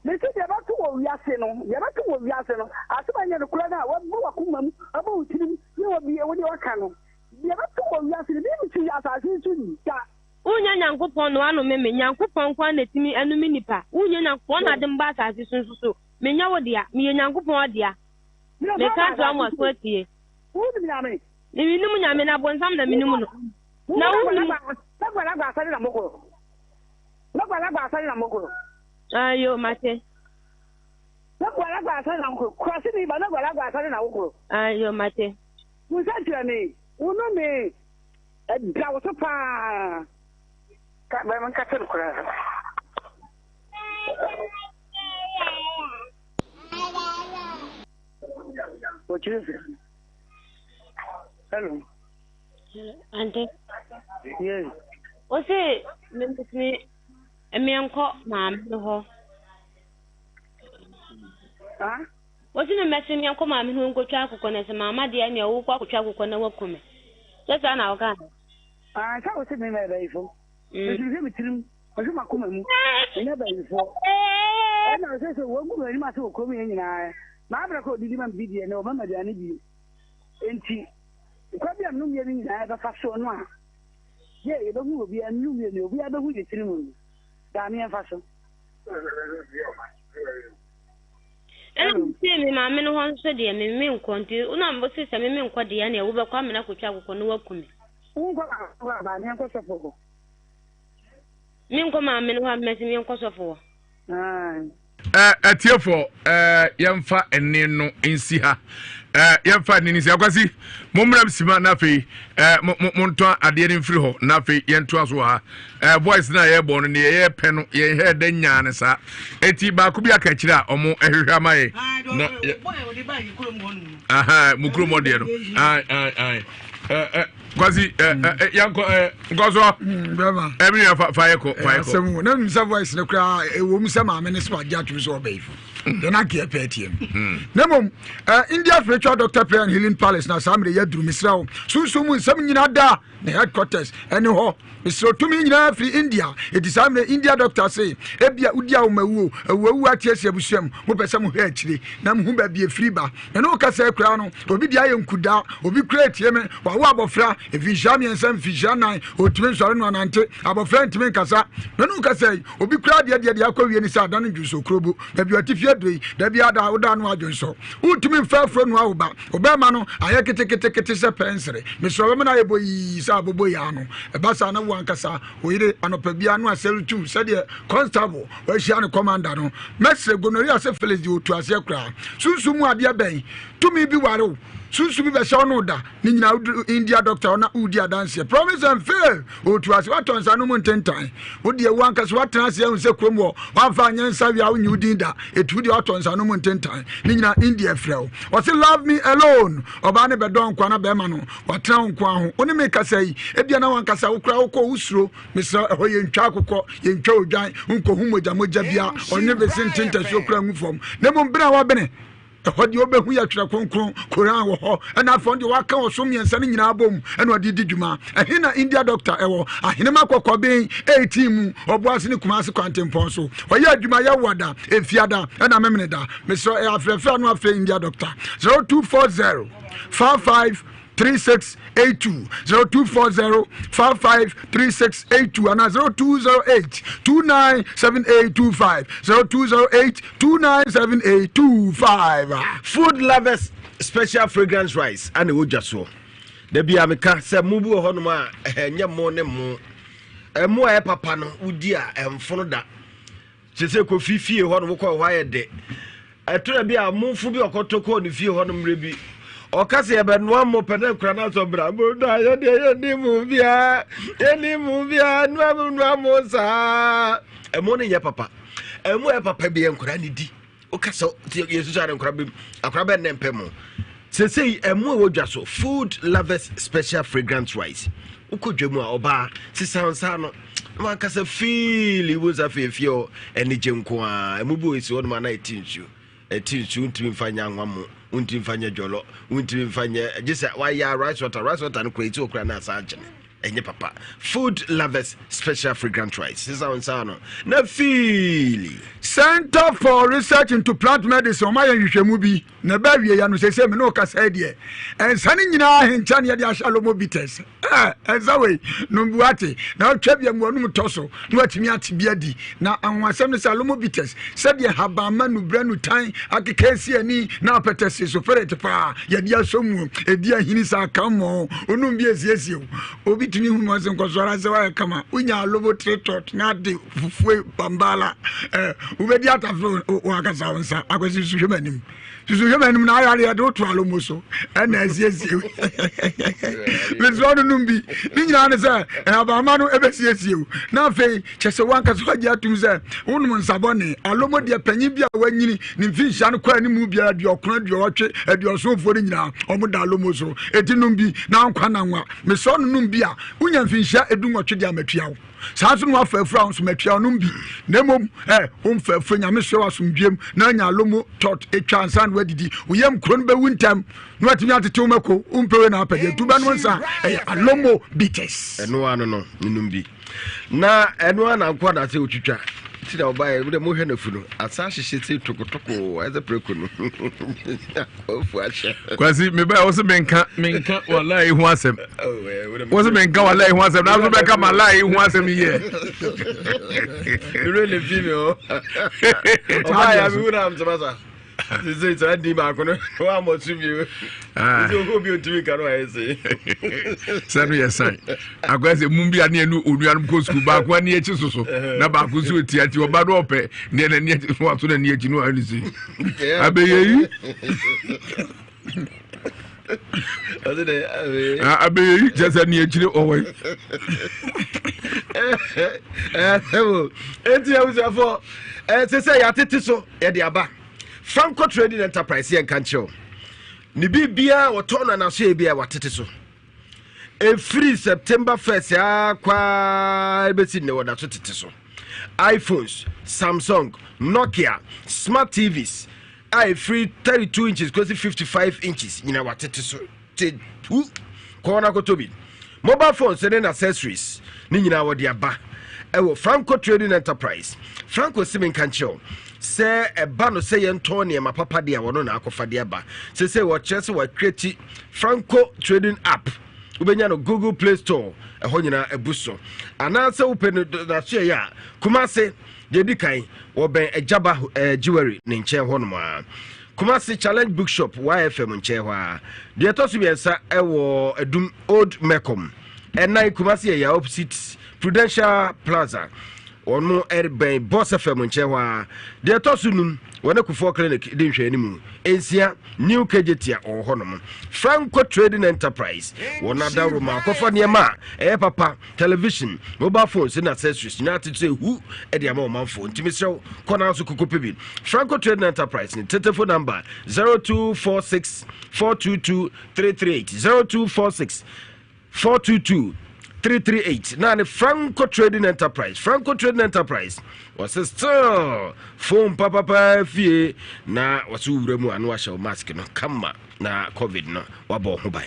Mese deɛ ɛbɛto wɔ wiase no, deɛ ɛbɛto wɔ wiase no, asɛm a ɛnyɛ nokorɛ no a wɔabɔ w'akoma mu, abɔ wo tirim, ne wɔbie wo deɛ wɔaka no, deɛ ɛbɛto wɔ wiase no, bi nsi asase yi so da. Wonyɛ Nyankopɔn na woanome me, Nyankopɔn nko ara na ɛtumi ɛnome nnipa, wonyɛ Nyankopɔn na ade mba asase so nso so, menyɛ wo dea, meyɛ Nyankopɔn ɔdea. Meka akyerɛ wo ama w'aso atie. Wonim Nyame? Mennim Nyame, na bonsam na menim no. Na wonim. Lagbalagba asɔre na mokɔ. Lagbalagba asɔre na mokɔ. Ah, yo, mate. Lagbalagba asɔre na mokɔ. Kurase ni ba lagbalagba asɔre na wokɔ. Ah, yo, mate. Wo nsɛnkyerɛnne, wo nnome, ɛda wo so paa. Ka bɛn menkasa no koraa. Wɔkyerɛ sika no. Hello. Ante. Yes. Wo se me me menkɔ maame no hɔ. Ah? Wo se me mɛse menkɔ maame no hɔ nkɔtwa akokɔ na sɛ maama deɛ nea wokɔ akɔtwa akokɔ na waku me. Sɛ saa na woka no? Ah, sɛ wo se me mɛ bɛyifo. Nso mehwɛ me tirim, mehwɛ m'akoma mu, menyɛ bayifoɔ. Ɛna ɔsɛ sɛ wɔgu m'anim ase wɔ kurom yɛ nyinaa. M'abrɛ kɔ odidi ma me bi deɛ, na ɔma m'aduane bio. Enti, kwa bi a mene mmienu nyinaa bɛfa soɔ no a, yɛ yɛbɛhu obiara, mene mmienu, obiara bɛhu yɛ tirim no, daa me yɛmfa so. Ɛna mesee me maame no hɔ nso deɛ me menkɔ nti wona mose sɛ me menkɔ deɛ ɛneɛ wobɛkɔ amena akɔtwa akokɔ na woaku me. Wonkɔ maame hɔ a, maame nkɔ sɔfo hɔ. Menkɔ maame no hɔ a, mɛsi menkɔ sɔfo hɔ. Atiefo, yɛmfa ɛnne no nsi ha. Yɛmfa ɛnne no nsi ha. Kwasi, mommra sima na afei montɔn adeɛ no mfiri hɔ na afei yɛntoa so wɔ ha. Voice no a yɛrebɔ no, neɛ yɛrepɛ no, yɛn hɛ dɛ nyaa no saa. Eti baako bi aka akyire a ɔmo ɛhwehwɛ ama yɛ. Na aha, mo kurom hɔ deɛ no. Ae, ae, ae. Kwasi yankɔ nkɔsɔ ɛmi nua fa fa yɛ kɔ fa yɛ kɔ. Asɛm wo na nim sɛ voice no koraa ɛwɔ mu sɛ maame ne so agye atum sɛ ɔbɛyi fo yɛn akeɛ pɛɛ tie no na mmom India spiritual doctor prayer and healing palace na saa mmerɛ yɛaduru mesrɛ wo sunsum mu nsɛm nyina da ne headquarters ɛne hɔ mesrɛ tumi nyinaa firi India ɛti saa mmerɛ India doctor se ebia wodi a womawuo awuawu ateasia abusua mu mopɛ sɛ mohwɛ akyire na mohu baabi ɛfiri ba Me ne wo kasa yi koraa no, obi deɛ ayɛ nkudaa, obi koraa etie me, wawo abɔfra, mfinhyia mmiɛnsa, mfinhyia nnan, ɔntumi nsɔre no anante, abɔfra ntumi nkasa. Me ne wo kasa yi, obi koraa deɛ deɛ deɛ akɔ wie ne sɛ ada no dwonsɔ kurobo, baabi ɔte fie aduro yi, da biara da woda ano adwonsɔ. Wontumi mfa afuro noa wo ba, wo bɛrima no ayɛ ketekete sɛ pɛnsere, mesrɛ ɔbɛma no ayɛ boyii sɛ aboboyaa ano. Ɛba saa na wo ankasa, wo yere, anɔpa biara no asɛlutu sɛdeɛ constable Wahyia ne kɔmanda no. Mɛsrɛ gonorrhea syphilis deɛ ɔtu aseɛ koraa. Sunsum mu adeɛ bɛn? Tumi bi ware wo. Sunsum bi bɛhyɛ wo no da. Ne nyinaa woduru India doctor hɔ na wodi adanseɛ. Promise and fail. Ɔtu aseɛ. Watɔ nsa no mu ntentan. Wo deɛ wo ankasa woatena ase ahu sɛ kurom wɔ wamfa anyɛ nsa wia wonyi wo din da. Ɛtu deɛ watɔ nsa no mu ntentan. Ne nyinaa India frɛ wo. Ɔse love me alone. Ɔbaa no bɛdɔ nkoa na bɛrima no watena wo nkoa ho. Wo ne me kasa yi ebia na wankasa wo koraa wokɔ wo suro. Mesrɛ ɛhɔ yɛntwa akokɔ, yɛntwa odwan, nkɔhu mogya mogya bia, ɔnwe bese nte ntasuo kora ngu fam. Na mmom bene a wabene, ɛhɔ deɛ wobɛhu yɛ twerɛ kronkron, Koran wɔ hɔ, ɛna afei ɔno deɛ waka ɔsom mmiɛnsa no nyinaa bom ɛna ɔde di dwuma. Ɛhe na India doctor ɛwɔ? Ahenema Kɔkɔben 18 mu, Ɔboase ne Kumase kwantempɔn so. Ɔyɛ adwuma Yawada, Efiada, ɛna Memeneda. Mesrɛ ɛyɛ afrɛfrɛ ano afrɛ India doctor 0240 55 3682 0240 55 3682 anaa 0208 297825 0208 297825. Food lovers special fragrance rice ana ɛwɔ dwa soɔ da bia meka sɛ mo bi wɔ hɔnom a ɛnyɛ mo ne mo ɛmo a ɛyɛ papa no wodi a ɛmfono da Kyerɛ sɛ Kofi fie hɔ no wokɔ hɔ ayɛ dɛ. Ɛtɔ da bi a momfo bi ɔkɔtɔ kɔɔ ne fie hɔ no mmerɛ bi. Ɔka sɛ yɛbɛnoa mo pɛ na nkura no asɔ bra mo da yɛ deɛ yɛni mu biara yɛni mu biara noa mo noa mo saa. Ɛmo no nyɛ papa. Ɛmo yɛ papa bi yɛ nkura ne di. Woka sɛ yɛsusu ara nkora bɛ akora bɛ nnɛ mpɛ mo. Sesei ɛmo a ɛwɔ dwa so food lovers special fragrant rice. Wokɔ dwa mu a ɔbaa sesa nsa ano na wankasa fiili wo nsa afei efie hɔ anigye nko ara. Ɛmo bi wɔ esi hɔ nom ana ɛti nsuo. Ɛti nsuo ntumi nfa nyɛ anwa mo, wontumi nfa nyɛ jɔlɔ, wontumi nfa nyɛ gye sɛ wayɛ rice water. Rice water no kora eti wɔ kora na asa agyene. Ɛnyɛ papa. Food lovers special fragrant rice. Sesa wo nsa ano na fiili. Center for Research into Plant Medicine wɔn ayɛ nhwehwɛmu bi na ɛbɛ awie ya no sese me ne ɔkasa yi deɛ nsa no nyinaa ahenkyɛ ne yɛde ahyɛ alomo bitters ɛɛ nsa wei nom bi wate na ɔtwa bi amu anum tɔ so na watumi ate bi adi na anwonwasɛm no sɛ alomo bitters sɛdeɛ habamma nubrɛ nutan akeka esi ani na apɛtɛ si so ferret paa yɛde asɔ mu ɛdi ahini sɛ akammɔ onum bi esiesie o obi tumi hu mu ɔsɛ nkɔso ara sɛ wayɛ kama wonya alomo tire tɔt na ade fufue bambala ɛɛ wobɛdi atafere wɔ akasa wo nsa akwasi so hwɛ m'anim. Susu hwɛ m'anim na ayare yɛde woto alomo so ɛna asiesie mesrɛ wo nonom bi ne nyinaa ne sɛ nhabamma no ɛbɛsiesie wo na afei kyɛ sɛ woankasa woagye atom sɛ wonom nsabɔne alomo deɛ panyin bi a wanyini ne mfinhyia no kɔ anim biara aduɔkron aduɔwɔtwe aduɔsonfoɔ no nyinaa ɔmo da alomo so ɛti nom bi na nkwa na nwa mesrɛ wo nonom bi a wonya mfinhyia ɛdu nwɔtwe deɛ amatua wo saa nso na wafa afura wo nso matua ɔnom bi na mmom ɛ womfa afura nyame soɛ w'asomdwam na anya alomo tɔt atwa ansa na wadidi wo yam kuro no bɛwu ntɛm na watumi atete wo mako wompɛ wei na apɛ deɛ tu bɛnom nsa ɛyɛ alomo bitters ɛno ano no menom bi na ɛno a na nkoa na sɛ wotwitwa ti na ɔbaeɛ wode mohwɛ no afu no asa ahyehye se tokotoko ɛsɛ prɛko no afu ahyɛ kwasi mebɛɛ wo se menka menka walayi ho asɛm wo se menka walayi ho asɛm nanso bɛka malayi ho asɛm yɛ mmerɛ ne fi me hɔ ɔbaeɛ a mewu na mtema sa sese saa din baako no wammɔ so bio nti ɔkɔ bi ɔntumi nka no ayɛ se sɛ no yɛ san akɔyɛ sɛ mum bi a ne ɛne onuanom kɔ sukuu baako ani akyi soso na baako nso ɔtia nti ɔba no ɔpɛ neɛ n'ani akyi so waso n'ani akyi no ayɛ se abɛyɛ yi abɛyɛ yi kyɛ sɛ ne akyire ɔwɔ yi enti abusuafoɔ ɛsɛ sɛ yɛatete so yɛde aba Franco Trading Enterprise yɛ nka nkyerɛ wo ne biribiara wɔtɔn no anaso yɛ biara watete so ɛfiri September 1st a kwaa bɛsi nnɛ wɔda so tete so iPhones, Samsung, Nokia, smart TVs a ɛfiri 32 inches kɔsi 55 inches nyina watete so te pu kɔɔ no akɔtɔ bi mobile phones ne accessories ne nyinaa wɔde aba ɛwɔ Franco Trading Enterprise Franco si me nka nkyerɛ wo sɛ ɛba no sɛ yɛntɔn nneɛma papa deɛ a wɔno na akɔfa de aba sɛ sɛ wɔkyerɛ sɛ wɔakreti Franco Trading app wobɛnya no Google Play Store ɛhɔ nyinaa abu so anaasɛ wopɛ no nasoɛyɛ a Kumase deɛ di kan wɔbɛn Agyaba eh, Jewelry ne nkyɛn hɔnom a Kumasi Challenge Bookshop YFM nkyɛn hɔ ara. Deɛ ɛtɔ so mmiɛnsa ɛwɔ Adum Old Mecom. Ɛnan Kumasi yɛ opposite Prudential Plaza. Wɔn ɛbɛn Boss FM nkyɛn hɔ ara. Deɛ ɛtɔ so num wɔne Kufuor Clinic di nhwɛanimu. Nsia New Kejetia ɔwɔ hɔnom. Franco Trading Enterprise wɔn adaworo akɔfa nneɛma a ɛyɛ papa television, mobile phones ne accessories nyinaa tete sɛ hu de ama ɔmanfoɔ nti mesrɛ wo kɔ na so kokopɛ bi Franco Trading Enterprise ne tetefo number 0246 422 338 0246 422 338 na ne Franco Trading Enterprise Franco Trading Enterprise wɔsɛ still phone papapa fie na wɔsɛ wura mu ano ahyɛ wo mask no kama na covid no wabɔ ho ban.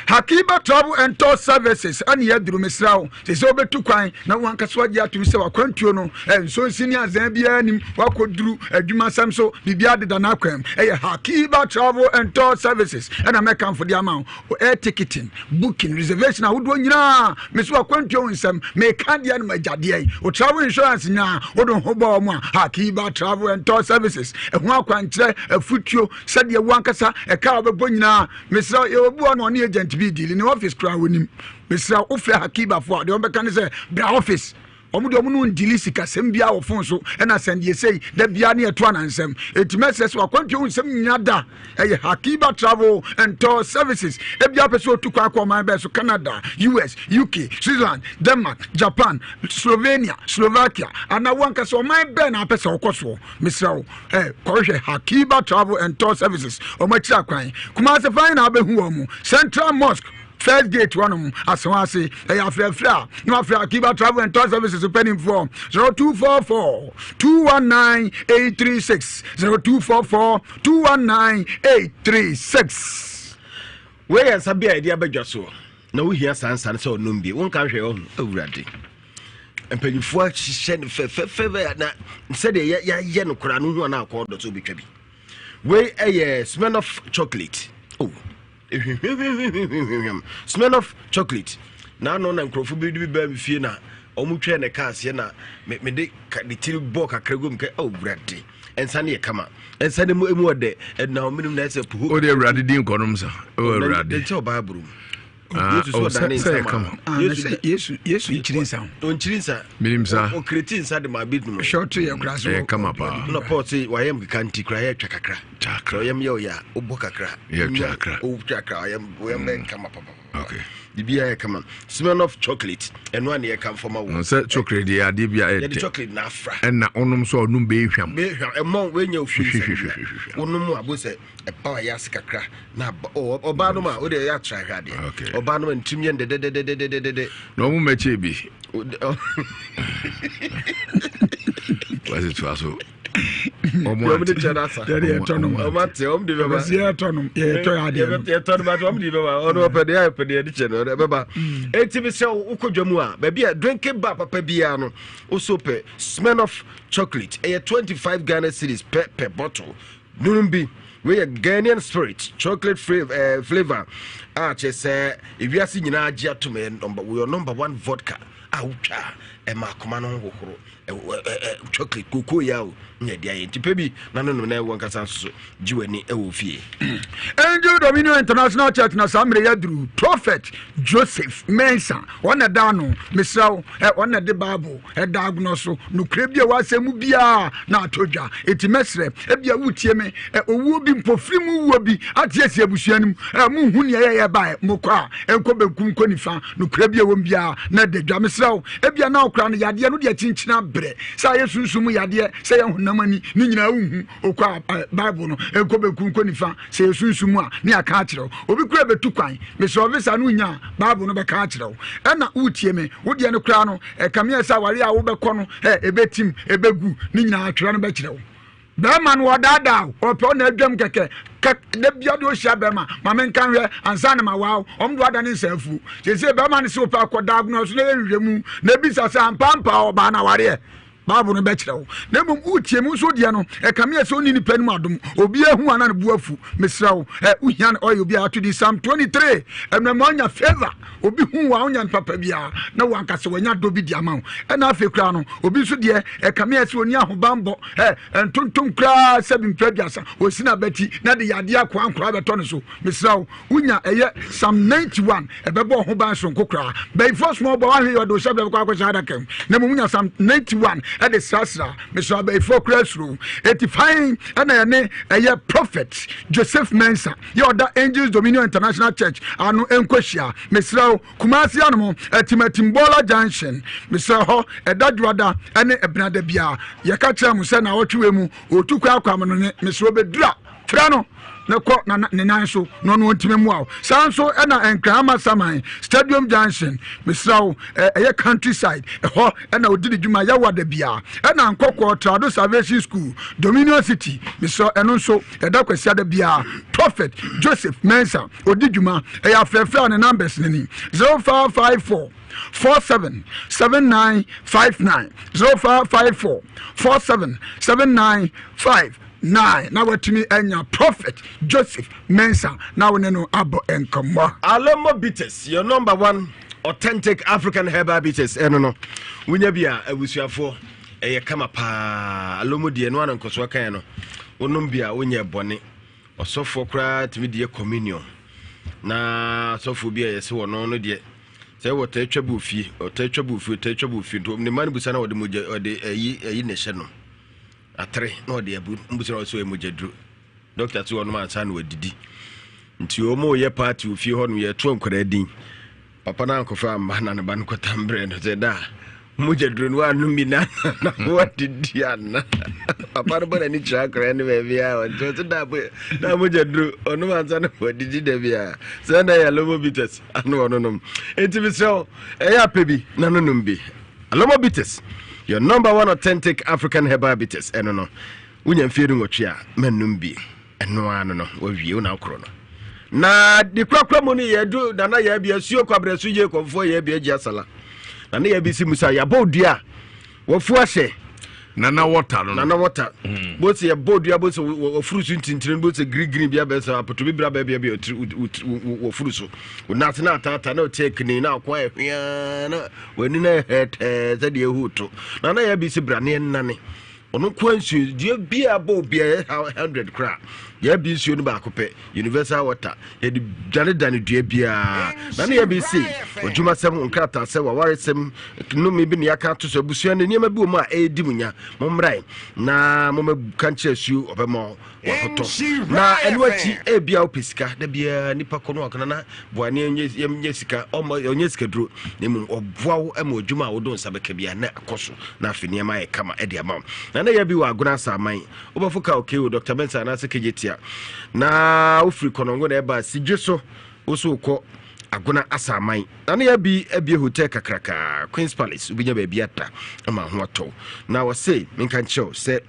Hakiba Travel and Tour Services ɛne yɛaduru mesrɛ wo sɛ sɛ wobɛtu kwan na wankasa wagye atom sɛ wakwantuo no nsonsi ne azan biara nim wakɔduru adwumasɛm so biribiara deda n'akwan mu ɛyɛ Hakiba Travel and Tour Services ɛna mɛkamfo de ama wo air ticketing booking reservation ahodoɔ nyinaa me so akwantuo ho nsɛm meka deɛ no magyadeɛ yi wo travel insurance nyinaa wode ho bɔɔ mu a Hakiba Travel and Tour Services ɛho akwankyerɛ afutuo sɛdeɛ wo ankasa ɛka a wobɛbɔ nyinaa mesrɛ yɛwɔ bi wɔ na ɔne agent bi deal ne office koraa wɔnim mesrɛ wofrɛ hakibafoɔ a deɛ wɔbɛka ne sɛ bra office wɔn deɛ wɔn no ndili sikasɛm biara wɔ fon so ɛna sɛndeɛ sei da biara ne ɛto anansɛm eti mɛsrɛ sɛ wakwantuo ho nsɛm nyina da ɛyɛ hakiba travel and tour services ebi apɛ sɛ otu kwan akɔ ɔman bɛɛ so Canada US UK Switzerland Denmark Japan Slovenia Slovakia anaa wankasa ɔman bɛɛ na apɛ sɛ ɔkɔ soɔ mesrɛ wo ɛ kɔhwehwɛ Hakiba Travel and Tour Services wɔn akyiri akwan Kumasi fan na abɛhu wɔn mu Central Mosque first gate hɔnom asewa ase ɛyɛ afrɛfrɛ a na wafrɛ Akiba Travel and Tour Services mpanimfoɔ 0244 219 836 0244 219 836. Wei yɛ nsa bi a yɛde aba dwa soɔ na wohia saa nsa no sɛ ɔnom bi wonka nhwɛ ɔho awurade mpanyinfoɔ ahyehyɛ no fɛfɛɛfɛ na sɛdeɛ yɛayɛ no koraa no ho ana akɔ ɔdɔ sɛ wobɛtwa bi wei ɛyɛ Smirnoff chocolate oh ehwehwehwehwehwehwem Smirnoff chocolate na ano na nkurɔfoɔ bi de bi baa mi fie na wɔn twɛn ne kaa aseɛ na mede ne tiri bɔɔ kakra gum kɛ oh wurade nsa no yɛ kama nsa no mu emu ɔdɛ ɛna ɔmenom na ɛsɛ puhu. o de awurade di nkɔnom sa o awurade. nkyɛn ɔbaa buru mu. Ah, Yesu oh, sɛ ɔdane sɛ nsa yɛ ma kama. Ah, na sɛ Yesu Yesu nkyiri nsa ho. Ɔnkyiri nsa. Menim saa. Ɔkreti nsa de ma bi nom. Hwɛ ɔto yɛ koraa so. Ɛyɛ kama paa. Na Paul se wayam keka nti koraa yɛtwa kakra. Kakra. Sɛ ɔyam yɛ ɔyɛ a wobɔ kakra. Yɛtwa kakra. Wotwa kakra ɔyam ɔyam bɛyɛ kama papa. Okay. Biribiara yɛ kama. Smirnoff chocolate ɛno a ne yɛka mfama wo. Sɛ chocolate deɛ adeɛ bi a ɛyɛ Yɛde chocolate na afra. Ɛna ɔnom sɛ ɔnom bɛyɛ hwam. Bɛyɛ hwam ɛmɔ wɛnya ofiri nsa Hwehwehwehwehwɛ. Wonom a bo sɛ ɛba ɔyɛ ase kakra na aba oh, ɔbaa nom a wode ɛyɛ atra hwɛ adeɛ okay. ɔbaa nom a ntirim yɛ ndɛdɛdɛdɛdɛdɛ na ɔmo mɛkyɛ bi wase toa so ɔmo de kyɛ n'asa ɔmo ate ɔmo de bɛba yɛtɔ nom yɛtɔ yɛ adeɛ no yɛtɔ nom ate ɔmo de bɛba ɔno ɔpɛ deɛ ayɛ pɛ deɛ de kyɛ no ɛbɛba mm. eti bi sɛ wokɔ dwa mu a baabi a drinking bar papa biara no woso pɛ Smirnoff chocolate ɛyɛ 25 Ghana cedis pɛ pɛ bottle Nom bi. Wei yɛ Ghanaian spirit chocolate eh, flavor a kyerɛ sɛ ewiase nyinaa gye atom yɛ number your number one vodka a wotwa a ɛma akoma no ho hohoro chocolate koko yɛ o na ɛde ayɛ nti pɛ bi na no nom na ɛwɔ nkasa nso so gye w'ani ɛwɔ fie. Angel Dominion International Church na saa mmerɛ yɛaduru Prophet Joseph Mensah wɔn na ɛda ano mesrɛ wo wɔn na ɛde Bible ɛda agorɔ so nokorɛ bi a ɛwɔ asɛm mu biara na atɔ dwa enti mɛsrɛ ebia wotie me owuo bi mpofiri mu wuo bi ateasia abusua no mu monhu nea ɛyɛ baɛ mokɔ a ɛnkɔ benkum nkɔ nifa nokorɛ bi a ɛwɔ mu biara na ɛda dwa mesrɛ wo ebia na wokora no yadeɛ no deɛ kyinkyina berɛ sɛ ayɛ sunsum mu yadeɛ sɛ yɛ honam ani ne nyinaa wonhu okɔ a bible no ɛnkɔ benkum nkɔ nifa sɛ yɛ sunsum mu a ne aka akyerɛ wo obi kora bɛtu kwan mesrɛ visa no nya a bible no bɛka akyerɛ wo ɛna wotie me wodeɛ no koraa no Ɛkame ayɛ sɛ aware a wobɛkɔ no, ɛ, ɛbɛtim, ɛbɛgu, ne nyinaa atwerɛ no bɛkyerɛ wo. Bɛrima no ɔdaadaa wo, ɔpɛ wo na adwam kɛkɛ. Kɛ, da bia de ɔhyia bɛrima, ma menka nhwɛ, ansa na ma waa wo. Ɔmo de wada ne nsa afuo. Seesei bɛrima no se wopɛ akɔ daa so na yɛ nhwehwɛmu, na ebisa sɛ ampa ampa ɔbaa no awareɛ. Bible no bɛkyerɛ wo. Na mmom wotie mu nso deɛ no, ɛkame yɛ sɛ wonni nipa anim adom. Obi ahu ana ne bo afu. Mesrɛ wo, ɛ, wohia no ɔyɛ obi a ato di Psalm 23. Ɛno ɛma ɔnya favor. Obi hu wo a wonya no papa biara na wankasa wanya dɔ bi de ama wo. Ɛna afei koraa no, obi nso deɛ ɛkame yɛ sɛ ɔni ahobanbɔ. Ɛ, ntontom koraa sɛ bi mpɛ aduasa, ɔsi n'abati na de yadeɛ akoa nkoraa bɛtɔ ne so. Mesrɛ wo, wonya ɛyɛ Psalm 91 ɛbɛbɔ ho ban soronko koraa. Bɛyifoɔ small boy wahwɛ yɛ ɔde wo hyɛ berɛ bɛkɔ akɔhyɛ adaka mu. Na mmom wonya Psalm 91 ɛde srasra. Mesrɛ bɛyifoɔ koraa suro. Eti fan ɛna ɛne ɛyɛ Prophet Joseph Mensah yɛ ɔda Angels Dominion International Church ano nkɔhyia. Mesrɛ wo Kumasi anom Atimatim Bɔɔla Junction. Mesrɛ hɔ ɛda dwoada ɛne ɛbenada biara. Yɛka kyerɛ mo sɛ naawɔtwe wei mu ɔtu kwan akɔ amanɔne. Mesrɛ bɛdura frɛ no na kɔ na ne nan so na ɔno ɔntumi mmoa wo. Saa nso ɛna Nkran Amasaman Stadium Junction, mesrɛ wo, ɛyɛ countryside, ɛhɔ ɛna ɔdi ne dwuma yɛwɔ da biara. Ɛna Nkɔkɔɔ Trado Salvation School, Dominion City, mesrɛ ɛno nso ɛda Kwasiada biara. Prophet Joseph Mensah ɔdi dwuma, ɛyɛ afrɛfrɛ a ne numbers no ni 0554 47 79 59 0554 47 79 5 9 na watumi anya Prophet Joseph Mensah na wo ne no abɔ nkɔmmɔ. Alomo Bitters, your number one authentic African herbal bitters. Ɛno no, wonya bi a abusuafoɔ ɛyɛ kama paa. Alomo deɛ no ana nkɔsoɔ kan no, wonom bi a wonyɛ bɔne. Ɔsɔfoɔ koraa tumi deɛ communion. Na asɔfoɔ bi a yɛsɛ wɔn no deɛ sɛ wɔtaa twa bi ofie, ɔtaa twa bi ofie, ɔtaa twa bi ofie nti ne mma no busa na wɔde mogya wɔde ɛyi ɛyi na ɛhyɛ no. Atere na ɔde abu mbusa na ɔsɛ ɔyɛ mogya duro. Dɔkta sɛ ɔnom ansa na wadidi. Nti wɔn yɛ party wɔ fie hɔ nom yɛto nkwadaa din. Papa no ankɔfa amma na ne ba no kɔtam brɛ no sɛ da mogya duro no wanom bi na na wadidi ana. Papa no bɔ n'ani kyerɛ akwadaa no baabi a ɔnkyerɛ sɛ da da mogya duro ɔnom ansa na wadidi da bi a sɛ na yɛ lomo bitters ano ɔnonom. Nti mesrɛ wo ɛyɛ apɛ bi na nonom bi. Alomo Bitters, your number one authentic African herbal bitters. Ɛno no, wonya mfie du nwɔtwe a, mannum bi. Ɛno ara no no, wawie wo na akorɔ no. Na de kurakura mu no yɛdu nana yɛ bi asuo kwabrɛ so yie kɔmfoɔ yɛ bi agyi asala. Nana yɛ bi si musa yɛabɔ dua wafu ahyɛ. Nana wɔta no. Nana wɔta. Mm. Bose yɛ bɔ dua bose wɔfuru so ntintire bose green green bi abɛn sɛ apoto bi bra baabi bi wɔfuru so. Wɔnase na ataata na ɔte akini na akɔ ayɛ hwea na w'ani no yɛ hɛtɛɛ sɛdeɛ ehu to na na yɛ bi si bra ne ɛnane Ɔno nkoa nsuo dua biara bɔ obiara yɛ 100 koraa yɛbi nsuo no baako pɛ universal water yɛde danedane dua biara na ne yɛbi se odwumasɛm nkrataasɛm wawaresɛm nnome bi ne yɛaka ato so abusua no nneɛma bi wɔ mu a ɛredi mu nya mommrae na mommɛka nkyerɛ asuo ɔbɛma wahotɔ na ɛno akyi ebia wopɛ sika da biara nipa kɔ no akɔna na boa ne nyɛ sika ɔma ɔnyɛ sika duro na mmom ɔboa wo ma adwuma a wode nsa bɛka bia na akɔ so na afei nneɛma ayɛ kama ɛde ama wo na na yɛ bi wɔ agona asaman wobɛfo ka okay o Dr. Benson anaasɛ kegye tia na wofiri kɔnɔngo na ɛba sidwe so wo so wokɔ agona asaman na na yɛ bi abie hotel kakraka Queen's Palace wobɛnya baabi ada ama ho atɔ na wɔse menka nkyerɛw sɛ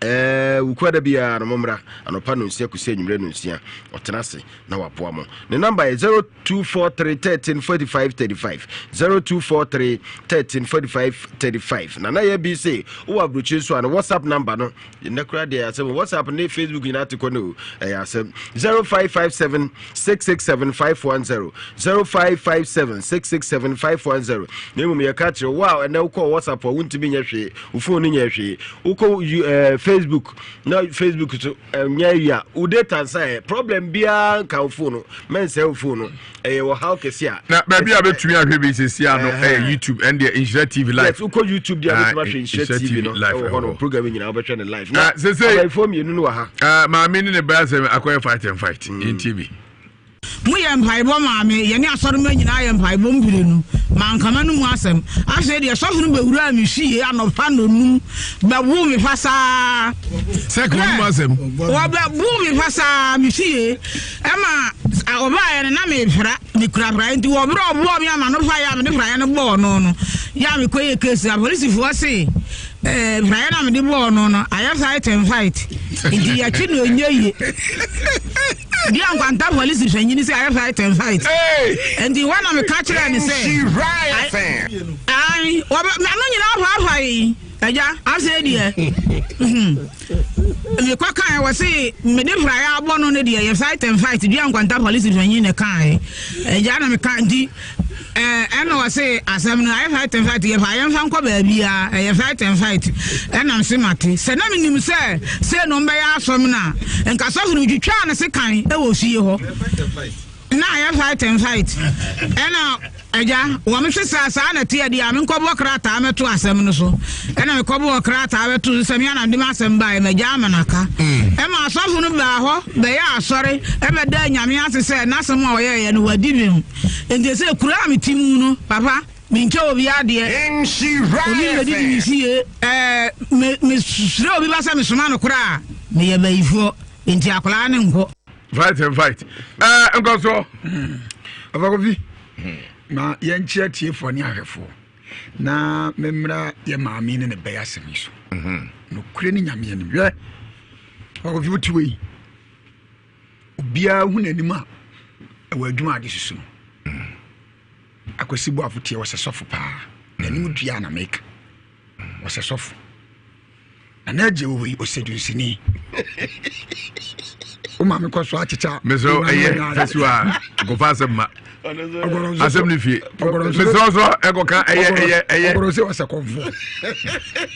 Ɛɛ, Wukuada biara no mommra anɔpa nonsia kɔsi anwummerɛ nonsia. Ɔtena ase na waboa mo. Ne namba yɛ 0243 13 45 35, 0243 13 45 35. Na na yɛ bi se wowɔ aburokyire nso a no WhatsApp namba no nnɛ koraa deɛ asɛm WhatsApp ne Facebook nyinaa te kɔ no o ɛyɛ asɛm 0557 667 510 0557 667 510. Na mmom yɛka kyerɛ wo a ɛnɛ wokɔ WhatsApp a wontumi nyɛ hwee wo phone no nyɛ hwee wokɔ eh, facebook na facebook so nyɛ eh, yi a wo data nsa ɛ problem biara nka wo phone no mɛnsɛ wo phone no ɛyɛ wɔ haw kɛse a na baabi a bɛtumi ahwɛ bi sɛsi a no ɛyɛ youtube ɛndeɛ nhyira tv live yes wokɔ youtube deɛ bɛtumi ahwɛ nhyira tv no ɛwɔ hɔ no program nyinaa wobɛhwɛ no live na sɛsɛ abayifoɔ mmienu no wɔ ha maame ne ne bɛyɛ sɛ akɔyɛ fight and fight yɛntie bi Moyɛɛ mpaebɔ maa me, yɛne asɔremma nyinaa yɛɛ mpaebɔ mprenu. Manka m'anomu asɛm. Afei deɛ, sɔfo no bɛwuraa me fie anɔpa nnɔnnum bɛboo me pasaa. Sɛ ka w'anomu asɛm. Wɔbɛboo me pasaa me fie. Ɛma ɔbaeɛ no, na mepra, mekura praeɛ. Nti wɔ berɛ a ɔbɔɔ me a m'ano paeɛ a mede praeɛ no bɔɔ no no, yɛ a mekɔyɛɛ case. Apolisifoɔ se Eh, praeɛ na mede bɔɔ no no ayɛ fight and fight nti yɛtwe no ɛnyɛ yie bia nkwanta polisi hwɛnyini sɛ ayɛ fight and fight nti hɔ na meka kyerɛɛ ne sɛ ano nyinaa hwaahwae agya afei deɛ hmm. mekɔ kae wɔ se mede praeɛ abɔ no no deɛ yɛ fight and fight dua nkwanta polisi hwɛnyini ne kae agya na meka nti Ɛɛ ɛna ɔse asɛm no ayɛ fight and fight yɛfa yɛmfa nkɔ baabiaa ɛyɛ fight and fight ɛna mse mate sɛ na menim sɛ sei na ɔmbɛyɛ asɔm no a nka sɔfo no metwitwaa no sekan ɛwɔ fie hɔ na ayɛ fight and fight ɛna agya wɔn hwe saa saa na teɛ deɛ a menkɔbɔ krataa mɛto asɛm no so ɛna mekɔbɔɔ krataa bɛto so sɛ me ana mede m'asɛm baeɛ magya ama no aka ɛma asɔfo no baa hɔ bɛyɛ asɔre ɛbɛdaa nyame ase sɛ n'asɛm a ɔyɛeɛ no wadi bem Enti sɛ kuro a mete mu no, papa, menkyɛ obi adeɛ. Obi mmɛdidi me fie. Ɛɛ, me, mesrɛ obi ba sɛ mesoma no koraa a, meyɛ bayifoɔ. Enti akwadaa no nkɔ. Fight and fight. Ɛɛ, nkɔsoɔ. Ɔfa Kofi, ma yɛnkyerɛ tiefoɔ ne ahwɛfoɔ na memmra yɛ maame ne ne bɛyɛ asɛm yi so. Nokorɛ ne Nyame anim. Hwɛ, Ɔfa Kofi wote wei. Obiara hu n'anim a ɛwɔ adwuma a ade susu no. Akwasi Boafo tie ɔsɛ sɔfo paa. N'anim dua na meka. Ɔsɛ sɔfo. Na n'agye wɔ hɔ yi ɔsɛ dunsini. Wo maame kɔ so akyekyɛ. Mesrɛ ɛyɛ fɛsi wa nkɔfa asɛm ma. Asɛm ne fie. Mesrɛ so ɛkɔka ɛyɛ ɛyɛ ɛyɛ. Ɔgɔrɔ sɛ ɔsɛ kɔnfoɔ.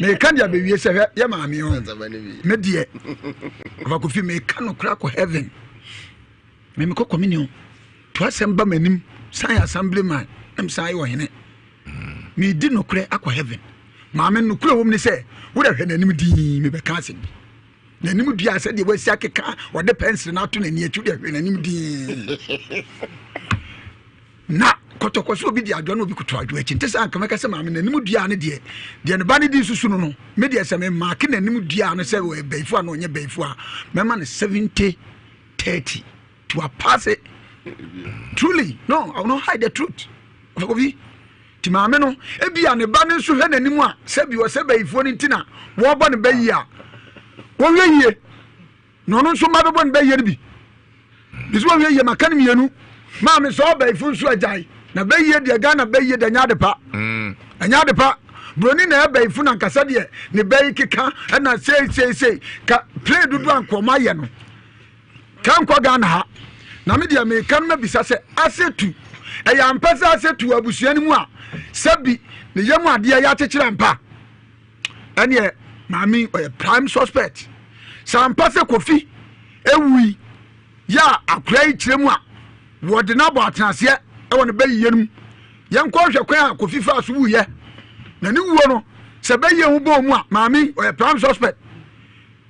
Meka deɛ abɛwie sɛ hwɛ yɛ maame o. Me deɛ Ɔfa Kofi meka nokorɛ akɔ heaven. Me mekɔ communion. To asɛm ba m'anim san yɛ assembly man na mesan yɛ ɔhene. Medi nokorɛ akɔ heaven. Maame nokorɛ wɔ mu ne sɛ wode hwɛ n'anim dii mebɛka asɛm bi. N'anim dua sɛdeɛ wasi akeka ɔde pɛnsere no ato n'ani akyi wode hwɛ n'anim dii. Na kɔtɔkɔ sɛ obi di adwoa na obi koto adwoa akyi nte sɛ anka mɛka sɛ maame n'anim dua no deɛ deɛ ne ba no di susu no no me deɛ sɛ memaake n'anim dua no sɛ ɔyɛ bayifo a na ɔnyɛ bayifo a mɛma no 70 30 to apass it truly no I will not hide the truth obi ti maame no ebi a ne ba no nso hwɛ n'anim a sɛbi ɔsɛ bayifoɔ no nti na wɔbɔ ne ba yi a wɔhwɛ yie Na ɔno nso mma bɛbɔ ne bɛyɛ no bi. Bisi wɔn yie maka no mmienu. Maame sɛ ɔbɛyifo nso agyae. Na bɛyie deɛ Ghana bɛyie deɛ ɛnyɛ ade pa. Mm. Ɛnyɛ ade pa. Broni na ɛbɛyifo na nkasa deɛ ne bɛyi keka ɛna sei sei sei. Ka play dodo a nkɔmɔ ayɛ no. Ka nkɔ Ghana ha. Na me deɛ meka no mabisa sɛ asetu ɛyɛ ampa sɛ asetu abusua no mu a sɛbi ne yam adeɛ yɛ akyekyere ampa. Ɛneɛ. Maame ɔyɛ prime suspect. Sɛ ampa sɛ Kofi ewui yɛ a akora yi kyerɛ mu a wɔde no abɔ atenaseɛ wɔ ne bɛyiyɛ no mu. Yɛnkɔ nhwɛ kwan a Kofi faa so wuyɛ. Na ne wuo no sɛ bɛyie ho bɔɔ mu a maame ɔyɛ prime suspect.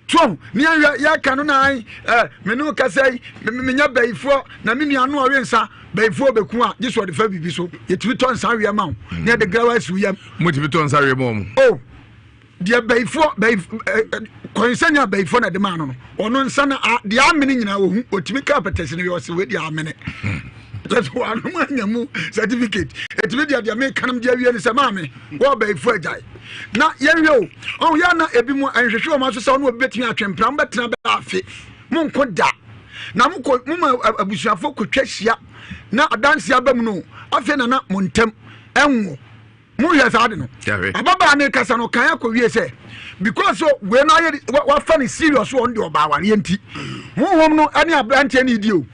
So ne yɛn yɛka no na ɛ eh, me ne wo kasa yi menyɛ bayifoɔ na me nua no ɔwe nsa bayifoɔ bɛku a gye so ɔde fa biribi so yɛtumi tɔ nsa weɛ ma wo ne yɛde grawa asi wo yam. Motumi tɔ nsa weɛ ma ɔmo? Oh, deɛ bayifoɔ bayi kɔnsɛn a bayifoɔ na ɛde maa no no ɔno nsa na deɛ amene nyinaa ohu otumi ka apɛtɛsi no yɛ ɔsɛ wei deɛ amene kyɛ sɛ wɔanom anya mu certificate ɛtumi deɛ deɛ meka nom deɛ awie no sɛ maame wɔ bayifoɔ agyae na yɛnhwɛ o ɔho yɛ na ebi mu nhwehwɛ wɔn aso sɛ ɔno obi bɛtumi atwe mpena mobɛtena bɛyɛ afe monko da na mokɔ moma abusuafoɔ kɔtwa hyia na adanse aba mu no afei na na mo ntam ɛnwo Monhwɛ saa ade no. Ababaa no kasa no kan akɔwie sɛ because wei no ayɛ wafa no serious ɔno deɛ ɔba awareɛ nti honhom no ne aberanteɛ no di o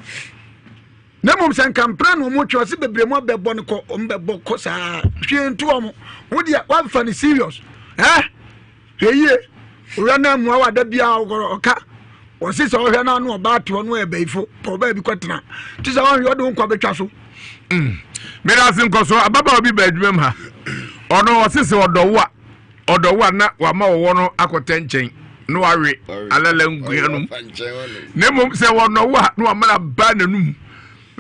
na mmom sɛ nka mpena na ɔmo twe ɔse bebree mu abɛbɔ no kɔ ɔmo bɛbɔ kɔ saa hwee nto ɔmo wo deɛ wafa no serious eh Hwɛ yie, owura no ammua wo a da biara ɔka. Ɔse sɛ ɔhwɛ no ano ɔbaa te hɔ no ɔyɛ bayifo, pɛ ɔbaa bi kɔtena. Nti sɛ ɔhwɛ ɔde wo nkwa bɛtwa so. Mm. Meda ase nkɔso ababaawa bi ba adwuma mu ha. Ɔno ɔse sɛ ɔdɔ wo a, ɔdɔ wo a na wama wɔwɔ no akɔtɛ nkyɛn na wawe alala nkua no mu. Na mmom sɛ wɔnɔ wo a na wama no aba n'anum.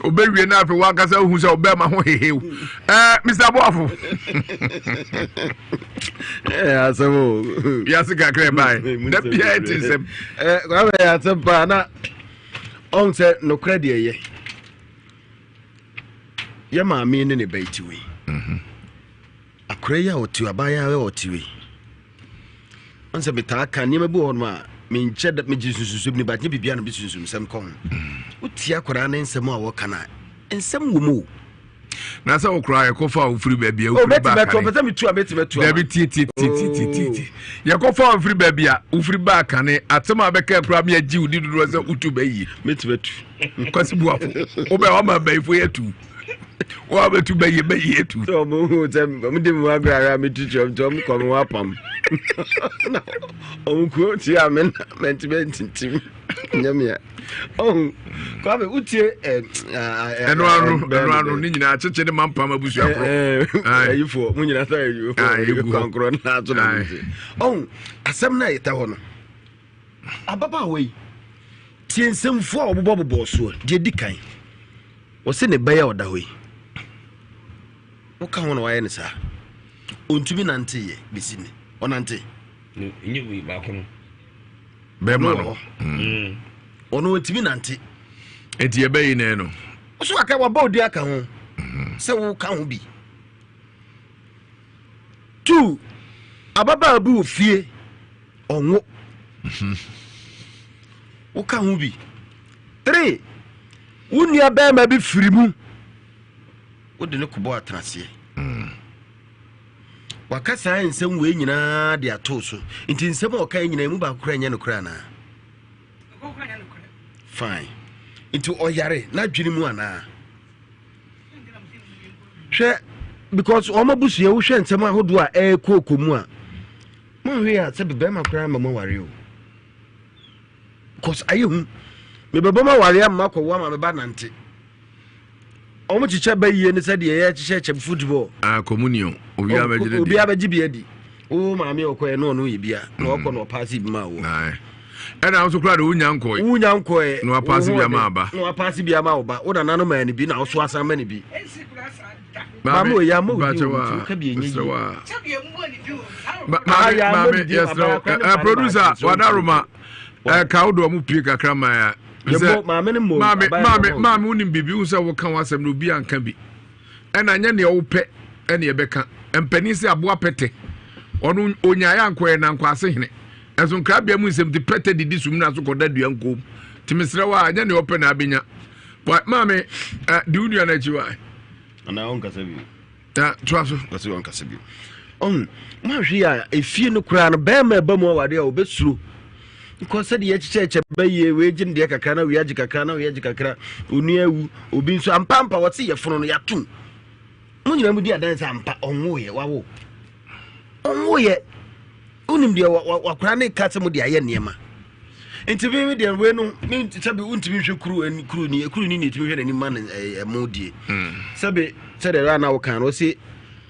Obewie na afei wankasa ohu sɛ ɔbɛrima ho hehew. Ɛɛ eh, Mr. Boafo. Ɛɛ eh, asɛm o. Wiase kakra ɛbae. Da biara ɛte nsɛm. Ɛɛ eh, kwame yɛ asɛm paa na ɔn sɛ nokorɛ deɛ yɛ. Yɛ maame ne ne ba yi ti wei. Mhm. Akora yi a ɔte abaayewa a ɔte wei. Ɔn sɛ metaa ka nneɛma bi wɔ hɔnom a menkyɛ da megye nsususu bi ne ba nyɛ biribiara na bi sunsum nsɛm kɔ ho. Wotie akwadaa ne nsɛm a wɔka no a nsɛm wɔ mu o. Na sɛ wokora yɛkɔfa a wofiri baabi a wofiri baa kane. Ɔpɛ sɛ metu a mɛtumi atu ama. Dabi tie tie tie tie tie tie tie. Yɛkɔfa a wofiri baabi a wofiri baa kane asɛm a bɛka kora me agye wo di dodoɔ sɛ wotu bɛyie. Mɛtumi atu. Kwasi Buafo wobɛ wama abayifo yɛ tu. Wa bɛtu bɛyie bɛyie tu. Sɛ ɔmo hu sɛ ɔmo de mu agorɔ ara mi tu kyerɛ nti ɔmo kɔ mo apam. Na ɔmo kuo tia me na mɛntumi ntintim nyɛ mea. Ɔhu Kwame wotie ɛ ɛno ano ɛno ano ne nyinaa kyekye ne mampam abusua korɔ. Ayifoɔ mo nyinaa sɛ ayifoɔ kwankorɔ na ato na mo ti. Ɔhu asɛm na yɛtɛ hɔ no ababaawa yi tie nsɛmfua a ɔbobɔ bobɔɔ soɔ deɛ di kan. Wɔse ne ba yi a ɔda hɔ yi, woka ho na wayɛ no saa. Ɔntumi nante yɛ bɛsi nnɛ. Ɔnante. Nyɛ wei baako no. Bɛrima no. Mm. Ɔno ɔntumi nante. Enti yɛbɛyi na no. So aka waba odi aka ho. Mm-hmm. Sɛ woka ho bi. Two, ababaa bi wɔ fie ɔnwo. Mm-hmm. Woka ho bi. Three, Wo nua barima bi firi mu, wode no kɔbɔ atenaseɛ. Mm. Waka saa nsɛm wei nyinaa de ato so. Nti nsɛm a ɔka nyinaa mu baako koraa nyɛ nokorɛ anaa? Fine. Nti ɔyare n'adwene mu anaa? Hwɛ because wɔn abusua wohwɛ nsɛm ahodoɔ a ɛrekɔɔkɔ mu a, mohwɛ a sɛ bɛrima koraa ma mu aware o. Cause ayɛ hu. Mebɛbɔ ma ware ama kɔwo ama meba nante. Wɔn kyekyɛ ba yie ne sɛdeɛ yɛkyekyɛ kyɛ football. Ah, communion. Obiara bɛgye ne deɛ. Obiara bɛgye bi adi. Wo maame ɔkɔɛ na ɔno yɛ bia na ɔkɔ na ɔpaase bi ma wo. Ɛna nso koraa de wonya nkɔɛ. Wonya nkɔɛ. Na wapaase bi ama aba. Na wapaase bi ama wo ba. Wo nana no maa ne bi na ɔso asan ma ne bi. Maame wɔ yɛ ama odi wɔ nti woka bi enye yie. Maame maame yɛsrɛ wo ɛ producer wadaroma ɛ ka wo do ɔmo pie kakra ma ya. Maame ne mo maame maame maame wonim biribi wo sɛ woka w'asɛm no obi anka bi ɛna nyɛ nea wopɛ ɛne ɛbɛka mpanin sɛ aboa pɛtɛ ɔno onyaeɛ ankɔyɛ na nkɔ hene ɛso nkrabea mu nsɛm ti pɛtɛ didi sum na so kɔda dua nkom nti mesrɛ wo a nyɛ nea ɔpɛ na abɛnya maame di wo nua no akyi wa anaa ɔnkasa bio na toa so ɔsɛ ɔnkasa bio ɔhu mahwe a efie no koraa no bɛrima ɛba mu awade a ɔbɛsuro nkɔ sɛdeɛ yɛkyekyɛkyɛ bɛyie wei gye ne deɛ kakra na wei agye kakra na wei agye kakra onua awu obi nso ampampa wɔte yɛfono no yɛatom mo nyinaa mu di adanse ampa ɔnwoyɛ wawo ɔnwoyɛ. Wonim deɛ wakora ne ka sɛ mo de ayɛ nneɛma. Nti mi mi deɛ wei no mi sɛbi wontumi nhwɛ kuru ani kuru ni kuru ni na etumi hwɛ n'anim ma no ɛmo die. Sɛbi sɛdeɛ ɛyɛ a na wokan no ɔsi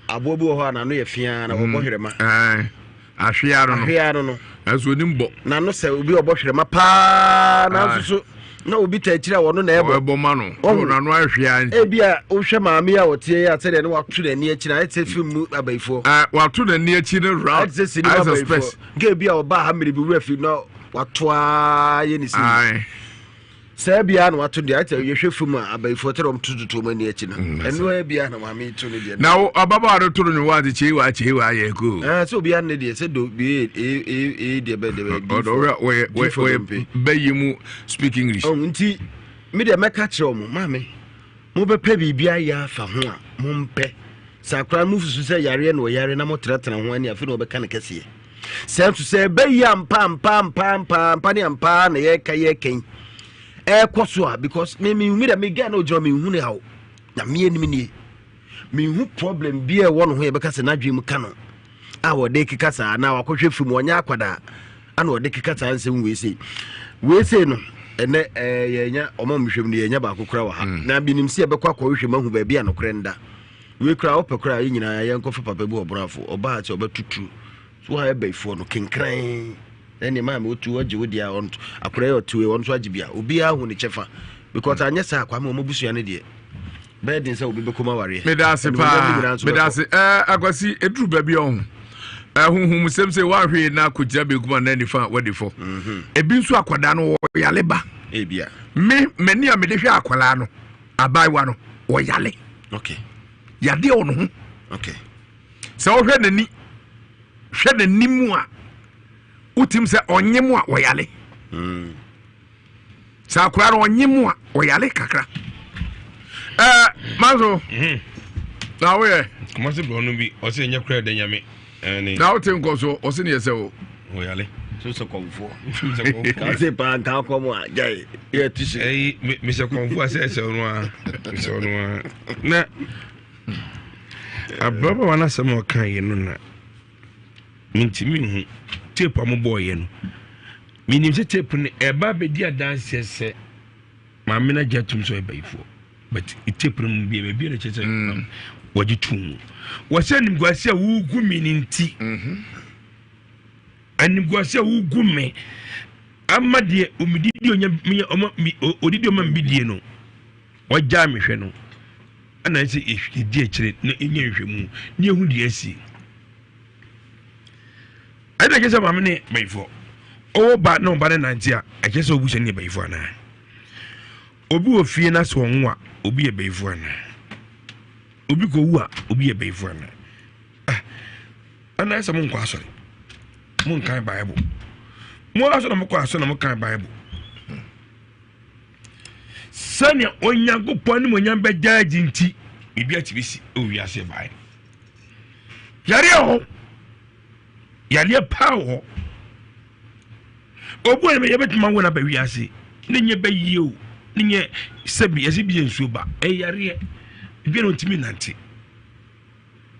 aboa bi wɔ hɔ a n'ano yɛ fiaa na wɔbɔ hwerɛma. Ahwea no no. Ahwea no no. Nanso onim bɔ. N'ano sɛ obi a ɔbɔ hwerɛma paa nanso so na obi ta akyire a ɔno na ɛbɔ. Ɔbɔ ma no. Ɔwɔ n'ano ahwea nti. Ebi a wohwɛ maame a ɔteɛ yi a sɛdeɛ ne wato n'ani akyi na ayɛ sɛ fim mu abayifoɔ. Ɛɛ wato n'ani akyi no round. Ayɛ sɛ sini mu abayifoɔ. Nka ebi a ɔbaa ha mmiri bi wura fi na wato ara yɛ ne sini. Saa biara na wato deɛ ayɛ yɛhwɛ fam a abayifoɔ tɛrɛ wɔn tututu wɔn ani akyi no mm, ɛno ara biara na maame to no deɛ. Na wo ababaawa no to no nwowa adi kyei wa kyei wa ayɛ ko. Ɛɛ sɛ obiara ne deɛ sɛ do bi ee ee ee deɛ bɛ deɛ bɛ. Ɔdɔ ɔyɛ ɔyɛ ɔyɛ bɛyi mu speak English. Ɔn nti mi deɛ mɛka kyerɛ wɔn maame mo bɛ pɛ biribi ayɛ afa ho a mo mpɛ sɛ akora mo fusu sɛ yareɛ na ɔyare na mo tenatena ho ɛne afei na ɔbɛka ne kɛseɛ sɛ nso sɛ ɛbɛyi ampa ampa ampa ampa ampa ne ampa na yɛka yɛka yi ɛkɔ so a because me me mi dɛ me guy na ogyina me nhu ne haw na me anim nie me nhu problem bi a ɛwɔ ne ho yɛbɛka sɛ n'adwene mu ka no a wɔde keka saa na wakɔhwɛ fim wɔnyɛ akwadaa ana wɔde keka saa nsɛm wei sei wei sei no ɛnɛ ɛɛ yɛnya ɔmo a mehwɛ mu no yɛnya baako kora wɔ ha mm. na binim sɛ yɛbɛkɔ akɔhwehwɛ mu ahu baabi a nokorɛ nda Wei koraa wopɛ koraa yɛ nyinaa yɛnkɔfa papa bi wɔ borɔfo ɔbaa sɛ ɔbɛtutu so ha ɛbɛifoɔ no kenkran ɛne maa mi wotu ɔgye wo deɛ ɔno akora yɛ ɔte ɔno nso agye bia obiara hu ne kyɛfa because anyɛ saa kwame wɔn abusua no deɛ bɛyɛ den sɛ obi bɛkɔ mu awareɛ. meda ase paa meda ase ɛɛ akwasi eduru baabi ɔho ɛhuhum sɛm sɛ wahwee na akɔgyina benkum anaa nifa a wadi fɔ mhm. ebi nso akwadaa no wɔyale ba me m'ani a mede hwɛ akwadaa no Abaayewa no ɔyale. Okay. Yadeɛ wɔ ne ho. Okay. Sɛ wohwɛ n'ani hwɛ n'anim a wotim sɛ ɔnye mu a ɔyale. Mm. Sɛ akwadaa no ɔnye mu a ɔyale kakra. Ɛɛ eh, manso. Mm. Na woyɛ. Kumasi borɔ no bi ɔsɛ ɛnyɛ kura ɛdɛ nyame. Na wote nkɔ so ɔsɛ ne yɛ sɛ o. Ɔyale. So sɛ kɔmfoɔ. Kase paa nka kɔm a gyae yɛ ti si. Ɛyi mesɛ kɔmfoɔ a sɛ ɛsɛ ɔno a mesɛ ɔno a na ababaawa no asɛm a ɔka yɛ no na mentumi nhu tape a mobɔɔyɛ no menim sɛ tape no ɛba bɛdi adanseɛ sɛ Maame no agye atum sɛ ɔyɛ bayifoɔ but tape no mu bia baabi a na kyerɛ sɛ mm. wɔgye tum mu wɔsɛ animguase a wogu me no nti mhm. animguase a wogu me ama deɛ omididi onya ɔma odidi ɔma mbidie no ɔgyaa me hwɛ no ɛna ɛsɛ yɛdi akyire na ɛnya nhwɛmu ne ɛhu deɛ asi Ɛna ɛkyɛ sɛ maame ne bayifoɔ. Ɔwɔ ba na ɔba ne nante a, ɛkyɛ sɛ obu sɛ ne yɛ bayifoɔ anaa? Obi wɔ fie na sɛ ɔnwo a, obi yɛ bayifoɔ anaa? Obi kɔwu a, obi yɛ bayifoɔ anaa? Ah, ɛna ɛsɛ mo nkɔ asɔre, mo nkan Bible. Mo asɔre na mo kɔ asɔre na mo kan Bible. Sɛnea Onyankopɔn animuonyam bɛgya agye nti, biribi atumi si wɔ wiase bae. Yareɛ hɔ. Yadeɛ paa wɔ hɔ. Obu a yɛbɛtumi awo no aba wiase ne nyɛ bɛ yie o ne nyɛ sɛbi yɛsɛ bi yɛ nsuo ba ɛyɛ yareɛ ebi na ɔntumi nante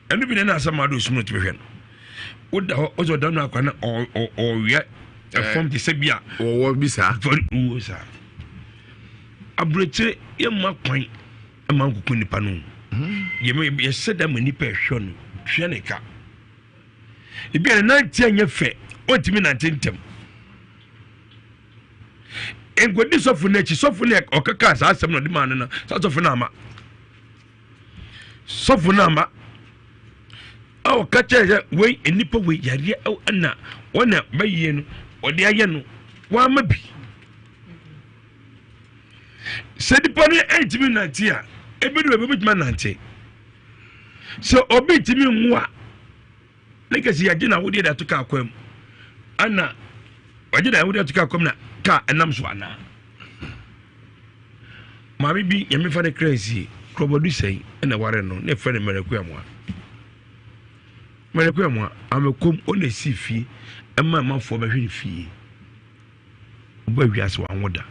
ɛno bi na ɛna asɛm ado osum no tumi hwɛ no woda hɔ ɔsɛ ɔda no akwa na ɔwia ɛfam te sɛ bi a wɔwɔ bi saa wuo saa aburokyire yɛ mma kwan ma nkoko nipa no yɛhyɛ da ma nipa ɛhwɛ no tua ne ka Ebi a ne nante anyɛ fɛ, ɔntumi nante ntɛm. Nkɔdi sɔfo no akyi, sɔfo no ɔkeka saa asɛm na ɔde maa no no, saa sɔfo no ama. Sɔfo no ama. A ɔka kyerɛ sɛ wei nnipa wei yareɛ ɛna wɔn na bɛyie no ɔde ayɛ no wɔama bi. Sɛ nipa no ntumi nante a, ebi de baabi obetumi anante. Sɛ obi ntumi nwo a, ne kɛse yɛgye na awodeɛ de ato kaa kwan mu ana wɔgye na awodeɛ ato kaa kwan mu na kaa ɛnam so anaa maame bi nyame fa ne kra nsie kurɔbɔdu sɛn ɛna ware no na ɛfrɛ no mɛrɛko amoa mɛrɛko amoa amɛkom ɔna esi fie ɛma amanfoɔ bɛhwɛ ne fie ɔba wiase wanwo da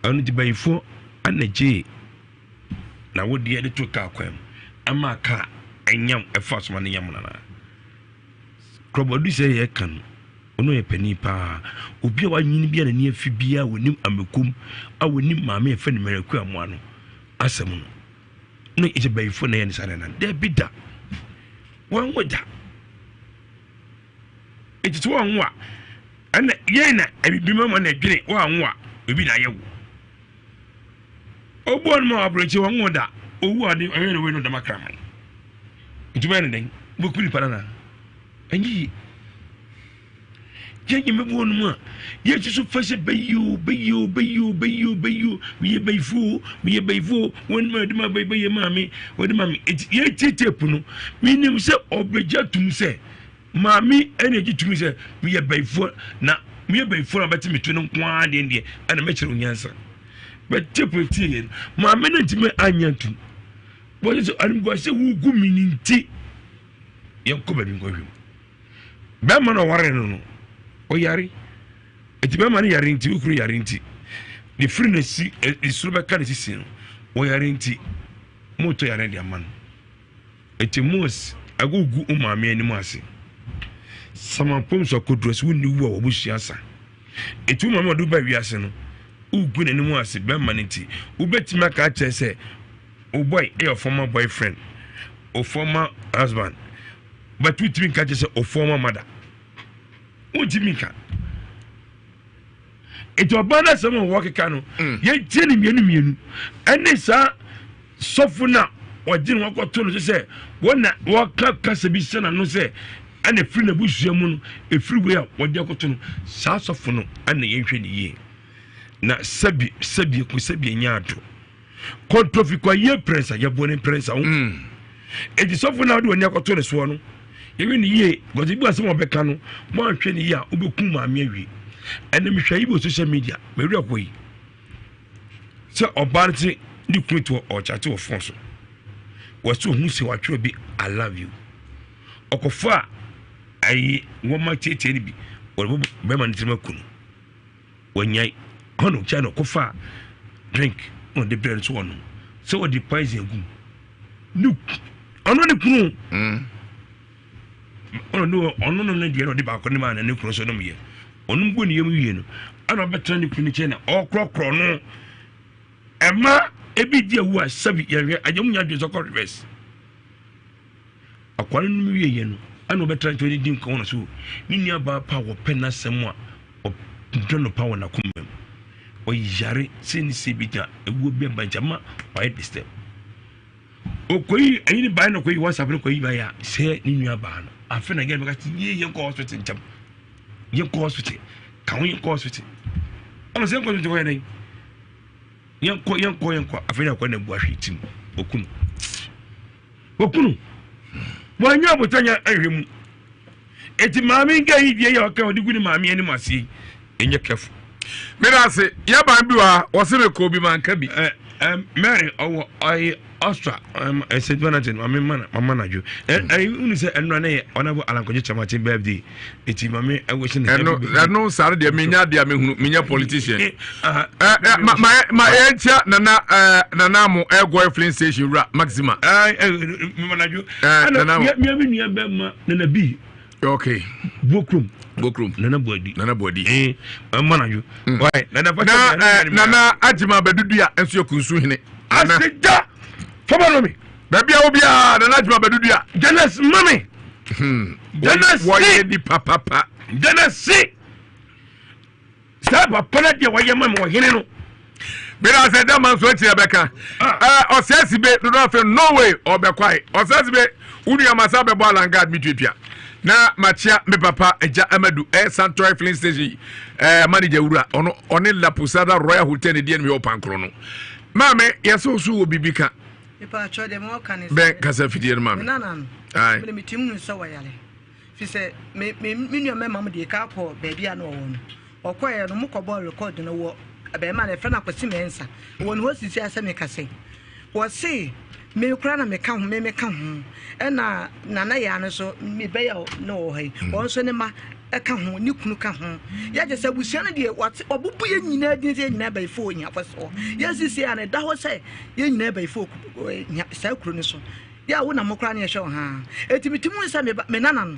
ɛno nti bayifoɔ ana gyee Na wo deɛ de to kaa kwan mu ama kaa ɛnyam ɛfa soma ne nyam nana. Korɔbɔdu sɛ yɛka no, ɔno yɛ panin paa. Obi a wanyini bi a n'ani afi biara wɔnim amekom a wɔnim maame a yɛfrɛ no Mary Akua Amoah no asɛm no. Na ɛsɛ bɛyifoɔ na ɛyɛ ne saa nana. Dabi da. Wɔnwo da. Eti sɛ wɔnwo a, ɛna yɛn na ebibi mama na ɛdwene wɔanwo a, ebi na ayɛ wo. Obu ɔno ma aburokyi wɔnwo da. Owu a ɔde ɔyɛ ne wei no dama kraman. Nti bɛyɛ ne dɛn? Wobɛku nipa no anaa? Ɛnyɛ yie. Yɛn nyame wɔ no mu a yɛsusu fa sɛ bɛyi o bɛyi o bɛyi o bɛyi o bɛyi o meyɛ bɛyifo o meyɛ bɛyifo o wɔn ma ɛde ma bɛyi bɛyɛ maame wɔde maame eti yɛtie tape no menim sɛ ɔbɛgye atum sɛ maame ɛna egye tum sɛ meyɛ bɛyifo na meyɛ bɛyifo na bɛte me to no nko ara deɛ deɛ ɛna mɛkyerɛ onyansa bɛ tape etie yɛn maame no ntumi anya ntum wɔn sɛ animguase wugu mi ne nti yɛnkɔ baabi nkɔhwɛ mu bɛrima na ɔware no no ɔyare nti bɛrima no yare nti okunu yare nti ne firi na si ne soro bɛka ne sisi no ɔyare nti mo tɔ yare de ama no nti mo agugu o maame anim ase samampom so akoduro so wonni wu a wɔbusua sa nti wo maame ɔde ba wiase no wogu n'anim ase bɛrima no nti wobɛtumi aka akyerɛ sɛ O boy yɛ former boyfriend, o former husband, but wotumi nka kyerɛ sɛ o former mother. Wontumi nka. Nti ɔbaa no asɛm a wɔkeka no, mm. yɛntie ne mmienu mmienu. Ɛne saa sɔfo no a wɔgye ne wɔkɔto no so sɛ wɔn na wɔka kasa bi hyɛ n'ano sɛ ɛna efiri n'abusua mu no efiri wei a wɔde akɔto no saa sɔfo no ɛna yɛnhwɛ ne yie na sɛbi sɛbi eko sɛbi enya ado. Kɔntɔfi kɔ yie prɛnsa yɛbɔ ne prɛnsa ho mm. eti sɔfo na ɔde wɔn ani akɔto ne soɔ no yɛhwɛ ne yie because ebi asɛm a ɔbɛka no mo anhwɛ ne yie a wobɛkum maame awie ɛnna mehwɛ yi wɔ social media mɛwura kɔ yi sɛ ɔbaa no te ne kunu to ɔkyate wɔ fon so wɔsi ohun sɛ watwerɛ bi i love you ɔkɔfo a ayi wɔn ma tietie no bi wɔde bɔ bɛrima no tirim aku no. Wanyae. Hɔ na ɔgyae na ɔkɔfaa drink na ɔde brɛ no so ɔnom. Sɛ ɔde poison agu mu. Ne ɔno ne kunu. Mm. Ɔno ɔno nom ne deɛ na ɔde baako ne maa na ne kunu nso nom yɛ. Ɔnom gu ne yam wie no ɛna ɔbɛtena ne kunu nkyɛn na ɔkorɔkorɔ no. Ɛma ebi di awu a sɛbi yɛhwɛ agya mu nya adwene sɛ ɔkɔ reverse. Akoa no nom wieeɛ no, ɛna ɔbɛtra nkyɛn ɔne di nkɔmmɔ na so ne nua baa pa a wɔpɛ n'asɛm a ɔdɔ no pa wɔ n'akoma mu. Ɔyare sɛ ne sɛ bi gyina ewuo bi aba nti ama ɔayɛ disturb. Okoyi ɛyi ne bae na okoyi WhatsApp no koyi bae a sɛ ne nua baa no. Afe na gɛn bɛka sɛ yie yɛnkɔ hospital nkyɛm. Yɛnkɔ hospital. Ka ho yɛnkɔ hospital. Ɔno sɛ yɛnkɔ hospital kɔyɛ dɛn? Yɛnkɔ yɛnkɔ yɛnkɔ afei na akɔ na bu ahwe tim okunu. Okunu, wanya abotanya ahwɛ mu. Eti maame nka yi deɛ yɛ ɔka ɔde gu ne maame anim ase yi, ɛnyɛ careful. Meda ase, yɛban bi wɔ ha, wɔse me kɔɔ bi manka bi. Eh, eh, Mary ɔwɔ ɔyɛ Austria, um, eh, St. Valentine, maame ma mama na dwo. Eh, eh, unu sɛ ɛnura ne yɛ ɔnabɔ Alankɔgye Kyamaten birthday. Eti maame ɛwɔ si ne happy birthday. Ɛno saa deɛ menya deɛ mehunu menya politician. Eh, eh, ma ma ma yɛnkyia nana eh, nana mo ɛgɔɛ filling station wura Maxima. Eh, eh, mama na dwo. Eh, nana mo. Mia mi nua bɛ ma nana bi. Okay. Bokrom. Bokrom. Nana Buadi. Nana Buadi. Eh, mama na dwo. Mm. Why? Nana fa. Na eh, nana Ajima Badudua nso yɛ kunsu hene. Aseda. Fama no mi. Baabi a wo biara nana Ajima Badudua. Janet mami. Hmm. Janet si. Wɔyɛ nipa papa. Janet si. Saa papa no deɛ wɔyɛ ma mi ɔhene no. Bẹ́ẹ̀ni asɛ dɛ ma nso akyire bɛka. Ɔsɛ si be dodo afei Norway ɔbɛkwae. Ɔsɛ si be wo nua ma sa bɛbɔ alangard mi tuatua. Na makyia me papa agya Amadu ɛyɛ Santoy filling station ɛɛ manager wura ɔno ɔne La Posada Royal Hotel ne deɛ no yɛ ɔpankoro no. Maame yɛsɛ wo so wɔ biribi ka. Bɛn kasa fidie no maame. Ayi. Fi sɛ me me me nua mmarima mo deɛ ka kɔ baabi a na ɔwɔ no ɔkɔɛ no mo kɔbɔ record no wɔ bɛrima no ɛfrɛ no Akwasi Mensah wɔ ne hɔ sisi asɛ meka sɛ wɔse me kora na meka ho me meka ho ɛna nana yaa no so me bɛyɛ na ɔwɔ ha yi mm. wɔn nso ne ma ɛka ho ne kunu ka ho yɛgye sɛ abusua no deɛ wɔte ɔbubu yɛn nyinaa din sɛ yɛn nyinaa bɛyifo ohiafo soɔ yɛn sisi a na ɛda hɔ sɛ yɛn nyinaa bɛyifo saa kuro no so Yɛ a wo na mo koraa ne yɛhwɛ wo haa. Eti me tumi hu sɛ me ba me nana no.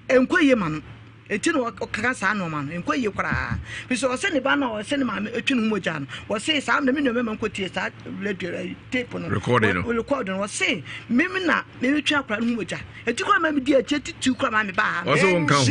Ɛnkɔ yie ma no. Enti na ɔkeka saa nnoɔma no. Ɛnkɔ yie koraa. Firi sɛ ɔse ne ba no a ɔse ne maame ɛtwi ne ho mogya no, ɔse saa mmerɛ me nua bɛma nkɔtie saa radio eh, tape no. Recording no. Record no. Ɔse meme na meretwi akwadaa no ho mogya. Enti koraa ma medi akyire titiriw koraa ma mebaa ha no. Ɔse wo nka ho.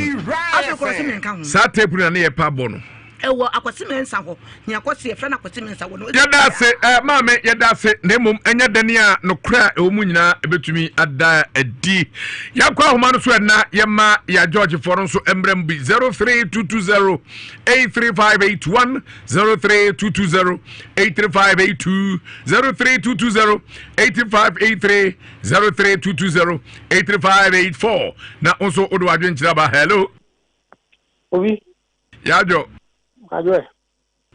Afei koraa ɔse menka ho. Saa tape no na ne yɛ pa bɔ no. Ɛwɔ Akwasi Mensah hɔ. Nea Akwasi yɛfrɛ no Akwasi Mensah wɔ no. Yɛda ase eh, maame, yɛda ase na mmom ɛnyɛ dɛn a nokorɛ a ɛwɔ mu nyinaa ɛbɛtumi ada adi. Yɛnkɔ ahoma no so ɛna yɛma yɛ Georgefoɔ no nso mmerɛ mu bi 03220 83581 03220 83582 03220 8583 03220 83584 na wo nso wode w'adwenkyerɛ ba. Hello. Obi. Yadwo. Adwo ɛ.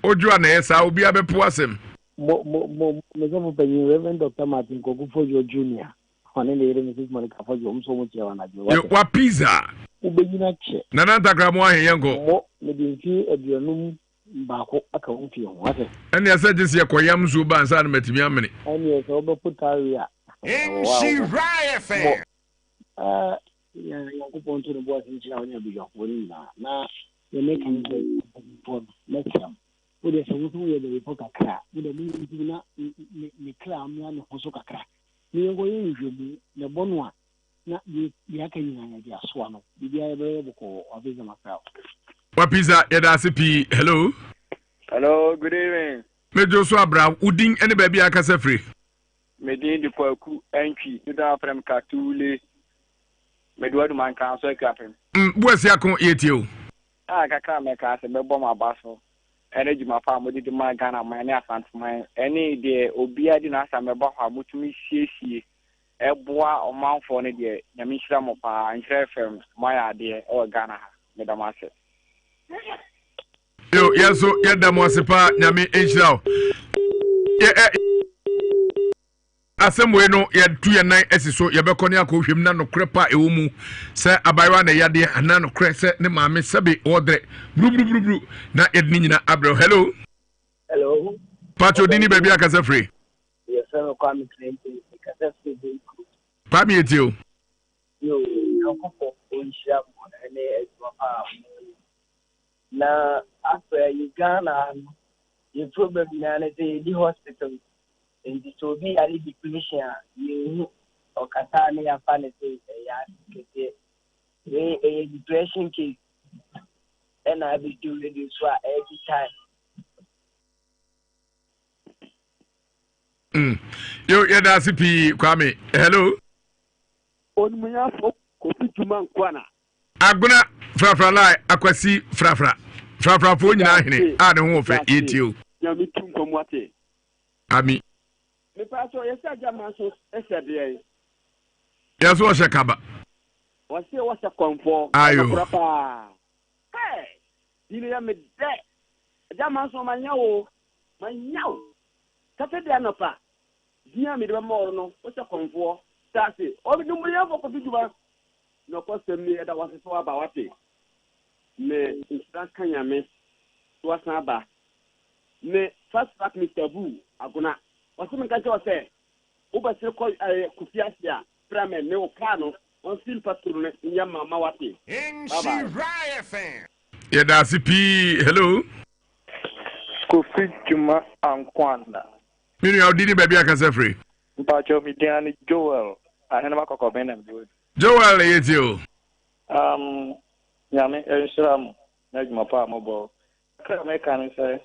Odwo a na ɛyɛ saa obi abɛpo asɛm. Mo mo mo me sɔfo panyin Rev. Doctor Martin Kwaku Fodjour Junior ɔne ne yere Mrs Monica Fodjour wɔn nso wɔn kyia wɔ anadwo yi Yo, wate. wa pizza. Wobɛnyini akyɛ. Nana Ntakra mo ahe yɛnkɔ. Mo mede mfie 51 aka wo mfie ho wate. Ɛnneɛ sɛ gye sɛ yɛkɔ yam nsuo ba ansa na matumi amene. Ɛnneɛ sɛ wobɛpo tare a ɛwɔ hɔ a wobɛpo. Mo Eh, Nyankopɔn nto ne bo ase nhyira wo ne abadwafoɔ no nyinaa. Na deɛ meka ne sɛ mpanimfoɔ no, mɛsrɛ mo, wo deɛ sɛ wo nso woyɛ bayifo kakra a, wo deɛ monsusu na me kra mmra ne ho so kakra, na yɛnkɔyɛ nhwehwɛmu, na ɛbɔ no a, na deɛ aka nyinaa yɛde asoa no, biribiara yɛbɛyɛ bɔkɔɔ. Wapisa makra wo. Wapisa, yɛda ase pii. Hello. Hello, good evening. Medwo so abra, wo din ne baabi a akasa firi? Me din de Kwaku Antwi, dodoɔ ara frɛ me Katule. Mede w'adum ankra nso Akuapem. Mm, Boasi Ako, yɛtie o. Ah, kakra a mɛka sɛ mɛbɔ m'aba so ɛne dwuma pa a mode di ma Ghana man ne Asanteman ɛne deɛ obiara di n'asɛm ɛba hɔ a motumi siesie ɛboa ɔmanfoɔ no deɛ Nyame nhyira mo paa Nhyira FM moayɛ adeɛ ɛwɔ Ghana ha meda mo ase. Yo, yɛn nso yɛda mo ase paa nyame nhyira wo asɛm wei no yɛtu yɛn nan asi so yɛbɛkɔ ne akɔ hwɛm na nokorɛ pa ɛwɔ mu sɛ abayewa na ɛyadeɛ anaa nokorɛ sɛ ne maame sɛbe ɔɔdrɛ buruburuburuburu na yɛde ne nyina abrɛ hello hello patro di ne baabi akasa firi yɛfrɛ me Kwame Clinton mekasa firi Benku Kwame yɛtie o yo Nyankopɔn ɔnhyira mo ɛne adwuma pa a moyɛ Na afei yi Ghana ha no yɛ problem nyinaa ne sɛ yɛdi hospital nti sɛ obi yare depression a yɛnhu ɔkasa a ne yɛafa ne sɛ ɛyɛ ade kɛseɛ. Wei ɛyɛ depression case ɛna abɛdu radio so a every time. Mm. Yo, yɛda ase pii Kwame. Hello. Onimuyafo Kofi Juma Nkoana. Agona frafra lai akwasi frafra frafrafoɔ nyinaa hene a ne ho wɔ fɛ yɛtie o. Nyame tu nkwa mu ate. Ami. Mepatwɔ yɛsɛ agyaman so hyɛ deɛn. Yɛsɛ ɔhyɛ kaba. Wɔse wɔhyɛ kɔnfɔ. Ayo. Ɛnokora paa. Hey! Dino yɛ me dɛ. Agyaman so manya wo. Manya wo. Saturday anɔpa. Din a mede bɛma wo no wohyɛ kɔnfoɔ. Tase. Ɔnumuyɛfo kofi dwuma. Nɔkɔsɛm ni yɛda wase sɛ waba wate me nhyira nka Nyame sɛ wasan aba me fast track Mister Buu Agona ɔse menka nkyerɛ wo sɛ wobɛsere kɔ ɛɛ Kofi ase a fra me ne wo car no ɔnfil patrol no nyɛ ma ma wate bye bye. Yɛda ase pii hello. Kofi Juma Ankoana. Me nua wo din ne baabi a kasa firi. Mpakyɛw me din ane Joel Ahenema Kɔkɔben na mede wɔ. Joel yɛ tie o. Um Nyame nhyira mo na adwuma pa a mo bɔ. Kakra a mɛka ne sɛ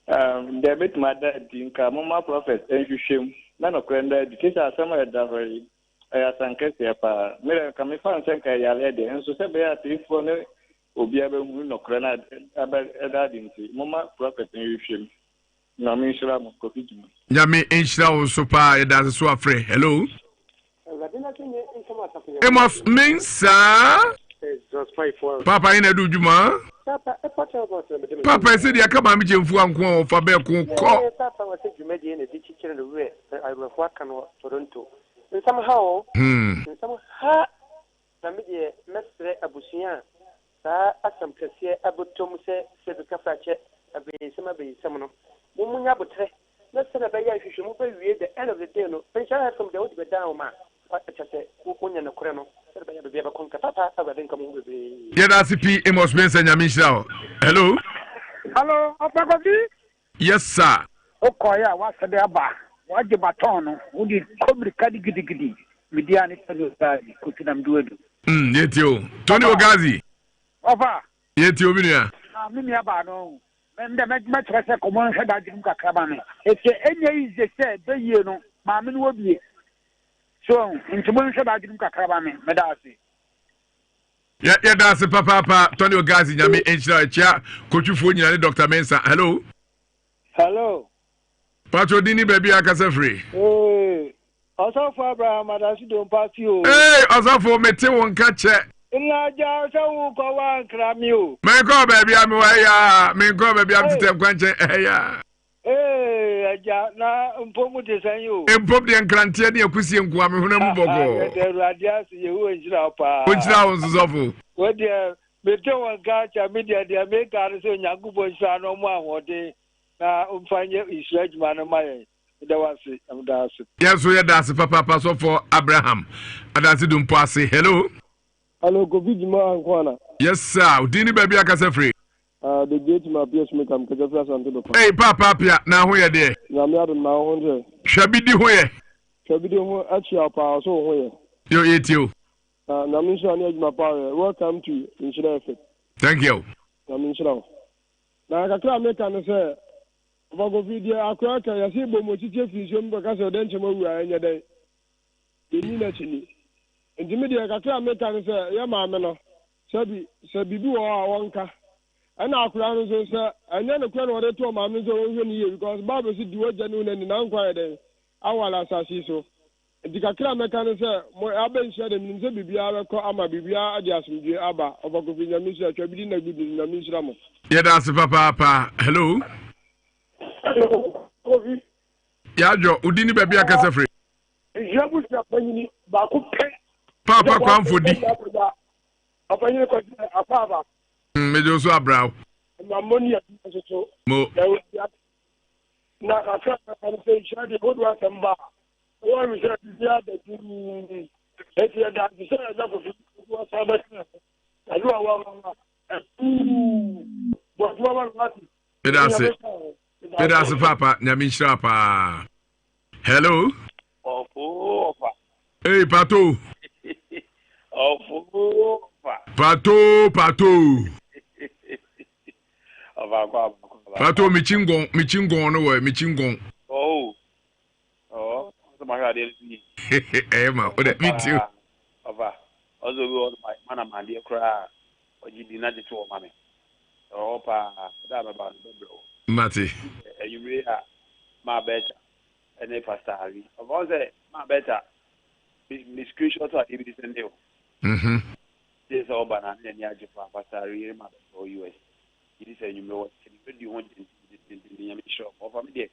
um deɛ ɛbɛtumi ada adi nka momma prophet nhwehwɛ mu na nokorɛ nda adi te sɛ asɛm a ɛda hɔ yi ɛyɛ asankɛseɛ paa. Me deɛ nka mefa no sɛ nka ɛyɛ yareɛ deɛ nso sɛ ɛbɛyɛ a atiefoɔ ne obiara bɛhunu nokorɛ no ɛda adi nti momma prophet nhwehwɛ mu. Nyame nhyira mo Kofi Juma. Nyame nhyira wo nso paa yɛda ase so afrɛ hello. Amos Mensah. Papa yɛn na ɛdu dwuma. Papa ɛsɛ deɛ aka maame kyɛnfu anko a ɔfa bɛɛ ko kɔ. Papa wɔ sɛ dwumadie na ɛde kyekyere no werɛ awerɛhoɔ aka no Toronto. Nsɛm ha o. Nsɛm ha na me deɛ mɛsrɛ abusua a saa asɛm kɛseɛ abɛtɔ mu sɛ sɛbi kafrakyɛ abayisɛm abayisɛm no mo mo nya aboterɛ na sɛdeɛ ɛbɛyɛ a nhwehwɛmu bɛwie the end of the day no Nhyira FM deɛ wode bɛdan wɔn a kyɛ sɛ wonya nokorɛ no sɛdeɛ ɛbɛyɛ a biribiara bɛkɔ nka papa Awurade nka mo ho bebree. Yɛda ase pii Amos Mensah Nyame nhyira wo. Hello. Hello, Ɔfa Kofi. Yes sir. Wokɔeɛ a woasɛde aba, woagye baton no, wode kɔ mirika de gidigidi. Me din ane Tony Ogazi, Kofi na mede wadu. Mm, yɛtie o. Tony Ogazi. Ɔfa. Yɛtie o, me nua. Ah, me nua baa no. Mɛ mɛkyerɛ sɛ kɔmɔ nhwɛ da adwenem kakra ma me. Ɛsɛ ɛnyɛ yize sɛ bɛyie no, maame no wɔ bie. So, nti mo nhwɛ da adwenem kakra ma me. Meda ase. Yɛda ase papaapa Tony Ogazi Nyame nhyira ɛkyia kotwifoɔ nyina ne Dr. Mensa. Hello. Hello. Patro din ni baabi akasa firi. Ee, Ɔsɔfo Abraham Adase Dompasi o. Ee, ɔsɔfo mete wo nka kyɛ. Nna gya sɛ wokɔ woankra me o. Menkɔɔ baabi a mewɔ ɛyɛ a, menkɔɔ baabi a metetɛ nkwankyɛn ɛyɛ a. Ee, agya, na mpom te sɛn o? Mpom deɛ nkranteɛ ne akusie nkoa, me honam mu bɔkɔɔ. Yɛda Awurade ase, Yehowa nhyira wo paa. Ɔnhyira wo nso sɔfo. Wo deɛ, mete wo nka akyɛ, me deɛ deɛ meka ne sɛ Onyankopɔn nhyira no ɔmo ahoɔden na ɔmfa nyɛ nhyira adwuma no ma yɛn. Meda wo ase, na meda ase. Yɛn nso yɛda ase papaapa sɔfo Abraham Adanse Dumpo ase. Hello. Hello, Kofi Juma Ankoana. Yes sir, odin ne baabi akasa firi. Ah, the gate ma apia sumi kam kasa firi Asante Dopa. Ei, Paapa Apia, na ho yɛ deɛ? Nyame adom, na wo ho nso ɛ? Hwɛ bi di ho yɛ. Hwɛ bi di ho akyia wo paa, ɔsɛ wo ho yɛ. Yo, yɛtie o. Na Nyame nhyira ne adwuma paa ɔyɛ. Welcome to Nhyira FM. Thank you. Nyame nhyira wo. Na kakra a meka ne sɛ, Papa Kofi, deɛ akoa ka, yɛse bɔ mu kyikyɛ firi nsuo mu bɛka sɛ ɔdɛnkyɛm awu a, ɛnyɛ dɛn? Yɛnni n'akyi ni. Nti me deɛ kakra a meka ne sɛ, yɛ maame no, Sɛbi, sɛ biribi wɔ hɔ a wɔnka. Ɛna akwadaa no nso, sɛ ɛnyɛ nokorɛ na wɔde to ɔmaame no sɛ ɔnhwɛ no yie because Bible se di w'agya ne wo na ni na nkwa ayɛ dɛn? Aware asase yi so. Nti kakra a mɛka ne sɛ, mo aba nhyia deɛ menim sɛ biribiara bɛkɔ ama biribiara de asomdwoeɛ aba. Ɔfa Kofi Nyame nhyira, twa bi di na good news, Nyame nhyira mo. Yɛda ase papaapa. Hello. Hello, Kofi. Yadwo, wo din ne baabi a kasa firi? Nhyira busua panyini baako pɛ. Paapa Kwanfo di. Ɔpanyini kɔsi akwaaba. Mmegye wo so abra wo. Na mo ni adwuma nso so. Mo. Na kakra kakra no sɛ nhyira deɛ wodo asɛm ba a wɔn sɛ biribiara da dinn. Eti ɛda ase sɛ ɛda kofi wɔsan bɛka ɛno a wɔama ɛtuu bɔ adwuma ma no wate. Meda ase. Meda ase paapa nyame nhyira paa. Hello. Ɔfo ɔfa. Hey pato. Ɔfo ɔfa. Pato pato. Ɔfa akɔ aba akɔ aba. Pato mi chi ngɔn mi chi ngɔn no wɔ mi chi ngɔn. Oh. Oh. Ɔsɛ ma hwɛ adeɛ no yi. Ɛyɛ ma o dɛ mi ti o. Ɔfa. Ɔsɛ obi wɔ ma ma na ma adeɛ koraa ɔgye di na gye to wɔ ma me. Ɛwɔ hɔ paa ɛda a mɛba no bɛbrɛ wo. Mate. Anwummere a maa bɛɛta ɛne Pastor Harry. Ɔfa ho sɛ maa bɛɛta me me screenshot adeɛ bi de sɛnde o. Mhm. Gye sɛ ɔba na ne n'ani agye paa Pastor Harry yere maa bɛɛta wɔ US. Gye di sɛ anwummere wɔ te ne radio ho dendendenden Nyame nhyira wo. Ɔfa me deɛ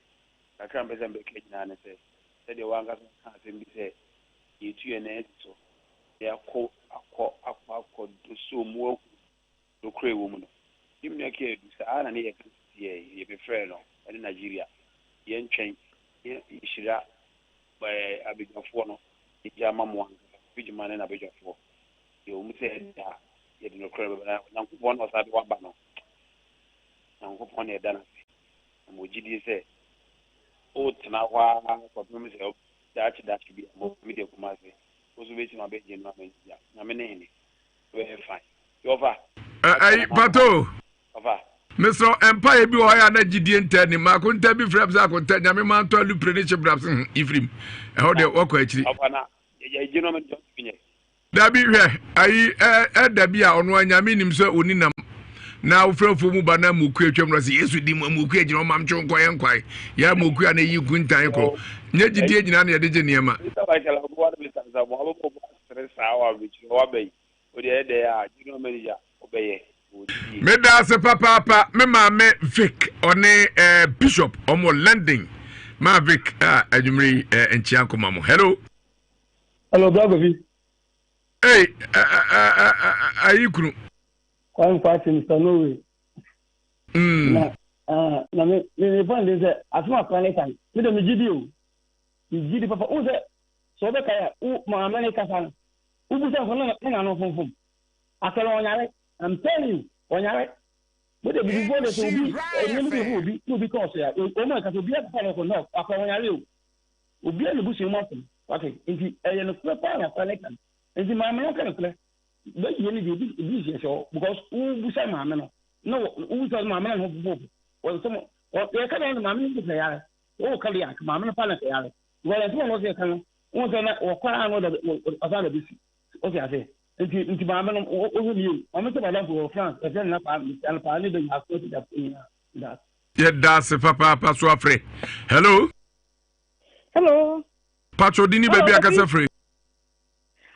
kakra a mpɛ sɛ mbɛka nyinaa ne sɛ sɛdeɛ w'ankasa ka asɛm bi sɛ yɛtu yɛn nan asi so na yɛakɔ akɔ akɔ akɔ doso mu ahu Nokorɛ wɔ mu no, ne nua Keadu, saa ara na ne yɛka no sisiɛ yi, yɛbefrɛɛ no ne Nigeria, yɛntwɛn ne yɛhyira ɛɛ abadwafoɔ no, yɛgya ma mo ankasa, Kofi Gyuma ne n'abadwafoɔ, deɛ ɛwɔ mu sɛ ɛda a, yɛde nokorɛ bɛba, na Onyankopɔn na ɔsan de wo aba no, Nyankopɔn na yɛda no ase, na mewɔ gyidie sɛ, wotena hɔ ara kɔpem sɛ daakye daakye bi a, mo, me deɛ Kumasi, wo nso wobɛtumi abɛgye no ama Nigeria, Nyame ne hene. Bɛyɛ fine. Yɔfa. Ɛyi pato. Ɔfa. Mesrɛ mpaeɛ bi wɔ hɔ yɛ na gyidie ntɛ ni mako ntɛ bi frɛ sɛ akontɛ nyame ma ntɔ alupire ne kye brabs hmm ifirim ɛhɔ deɛ wɔkɔ akyiri. Ɔfa na yɛ gye no mɛ nyɛ. Dabi hwɛ ayi ɛda bi a ɔno anyame nim sɛ ɔni nam na wofrɛ mu ba na moku atwam no sɛ yesu di mu amoku agyina ɔmam two nkɔ yɛ nkwae yɛ moku a na ɛyi nkuntan kɔ nyɛ gyidie nyinaa na yɛde gye nneɛma. Mr. Michael Agoa ne Mr. Nsamoah abɛbɔ bɔ asere saa wɔ abirekyiri hɔ aba yi. Wo deɛ ɛyɛ dɛ a general manager wobɛyɛ wɔ gyidie. Meda ase papaapa me maame Vic ɔne eh, Bishop ɔmo London maa Vic a anwummere yi eh, nkyia nkɔma mo. Hello. Hello, Bra Kofi. Hey, ayi kunu. Kwame Kwate, Mr. Norway. Mm. Na, uh, na me me me point sɛ asɛm akora ne kan me de me gyi di o me gyi di papa wo sɛ sɛ wobɛkae a wo maame ne kasa no. Wobusa nso na na n'ano fomfom. Asɛm ɔnyare. I'm telling you, ɔnyare. Mo de bibifoɔ de sɛ obi nneɛma bi hu obi na obi kɔ ɔsɛ a, wɔn a ɛka sɛ obi akɔfa no kɔ no, akɔ ɔnyare o. Obi a ne busua mu asɛm. Wate? Nti ɛyɛ nokorɛ paa na akora ne ka no. Nti maame no nka nokorɛ. Bɛyie no deɛ ebi ebi nhyɛ hyɛ hɔ because wobusa maame no na wobusa maame no ho fofofo. Wɔn nsɛm yɛka deɛ maame no sɛ yare. Wɔka deɛ maame no pa na sɛ yare. Because nsɛm a wɔsɛ yɛka no Wohu sɛ na wɔkɔ ara na ɔsan na bɛsi. Wote ase? Nti nti maame no wohwɛ ne yie. Maame sɛ madamfo wɔ France ɛfrɛ no na paa mehyia no paa ne bɛnya aso ati dafo nyinaa. Da. Yɛda ase papaapa so afrɛ. Hello. Hello. Patro di ni baabi akasa firi.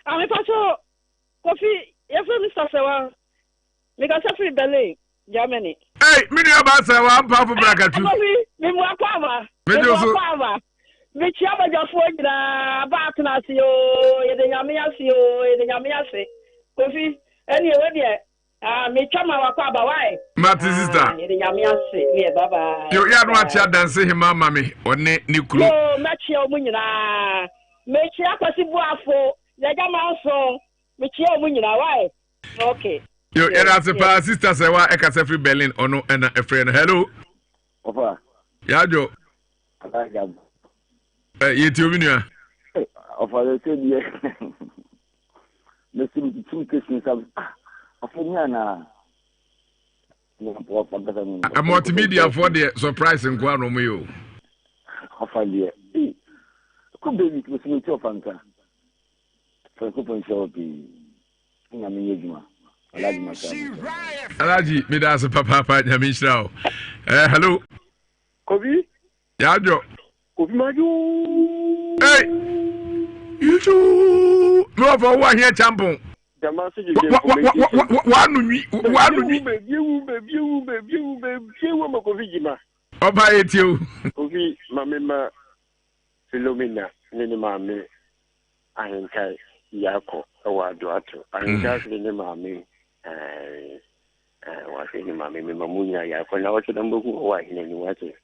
Ame patro Kofi yɛfrɛ Mr. Sewa. Mekasa firi Berlin, Germany. Hey, me nua ba sɛ wa mpaafo brakatu. Kofi, me mu akɔ aba. Me mu akɔ aba. Mekyia badwafoɔ nyinaa ba atena ase oo, yɛde nyame ase oo, yɛde nyame ase. Kofi, ɛne ɛwɔ deɛ, ah, metwa ma wakɔ aba wae. Mate sister. Ah, yɛde nyame ase, neɛ bye bye. Yo, yɛ ano akyia danse hema ma me, ɔne ne kunu. Yo, mɛkyia ɔmo nyinaa. Mekyia Kwasi Boafo, Yɛgya Manso, mekyia ɔmo nyinaa wae. Okay. Yo, yɛda ase paa sister sɛ wa ɛkasa firi Berlin ɔno ɛna ɛfrɛ no. Hello. Ɔfa. Yadwo. Ɛ yɛti omi nua. Ɔfa yɛ sɛ deɛ mɛsi mi tutum kesi nsa ah afɔ mi anaa. Multimedia foɔ deɛ surprise nkoa na ɔmo yɛ o. Ɔfa deɛ kɔ baby mɛsi mi ti ɔfa nka. Nyankopɔn nhyira wo pii. Nyame nyɛ adwuma. Alhaji Masa. Alhaji, meda ase papaapa Nyame nhyira wo. Eh, hello. Kofi. Yadwo. Kofi Maju. Hey. Yutu. Me wa fa wo ahia champon. Wa nu nwi, wa nu nwi. Bebi bebi bebi bebi wo ma Kofi jima. Oba etio. Kofi mame ma Philomena ne ne maame Ahenkae Yarko wɔ Adoato. Ahenkae hwere ne maame ae ae wahwere ne maame mema mo nyinaa Yarko na wɔkyɛ na mobɛhu wɔ ahene anim wate.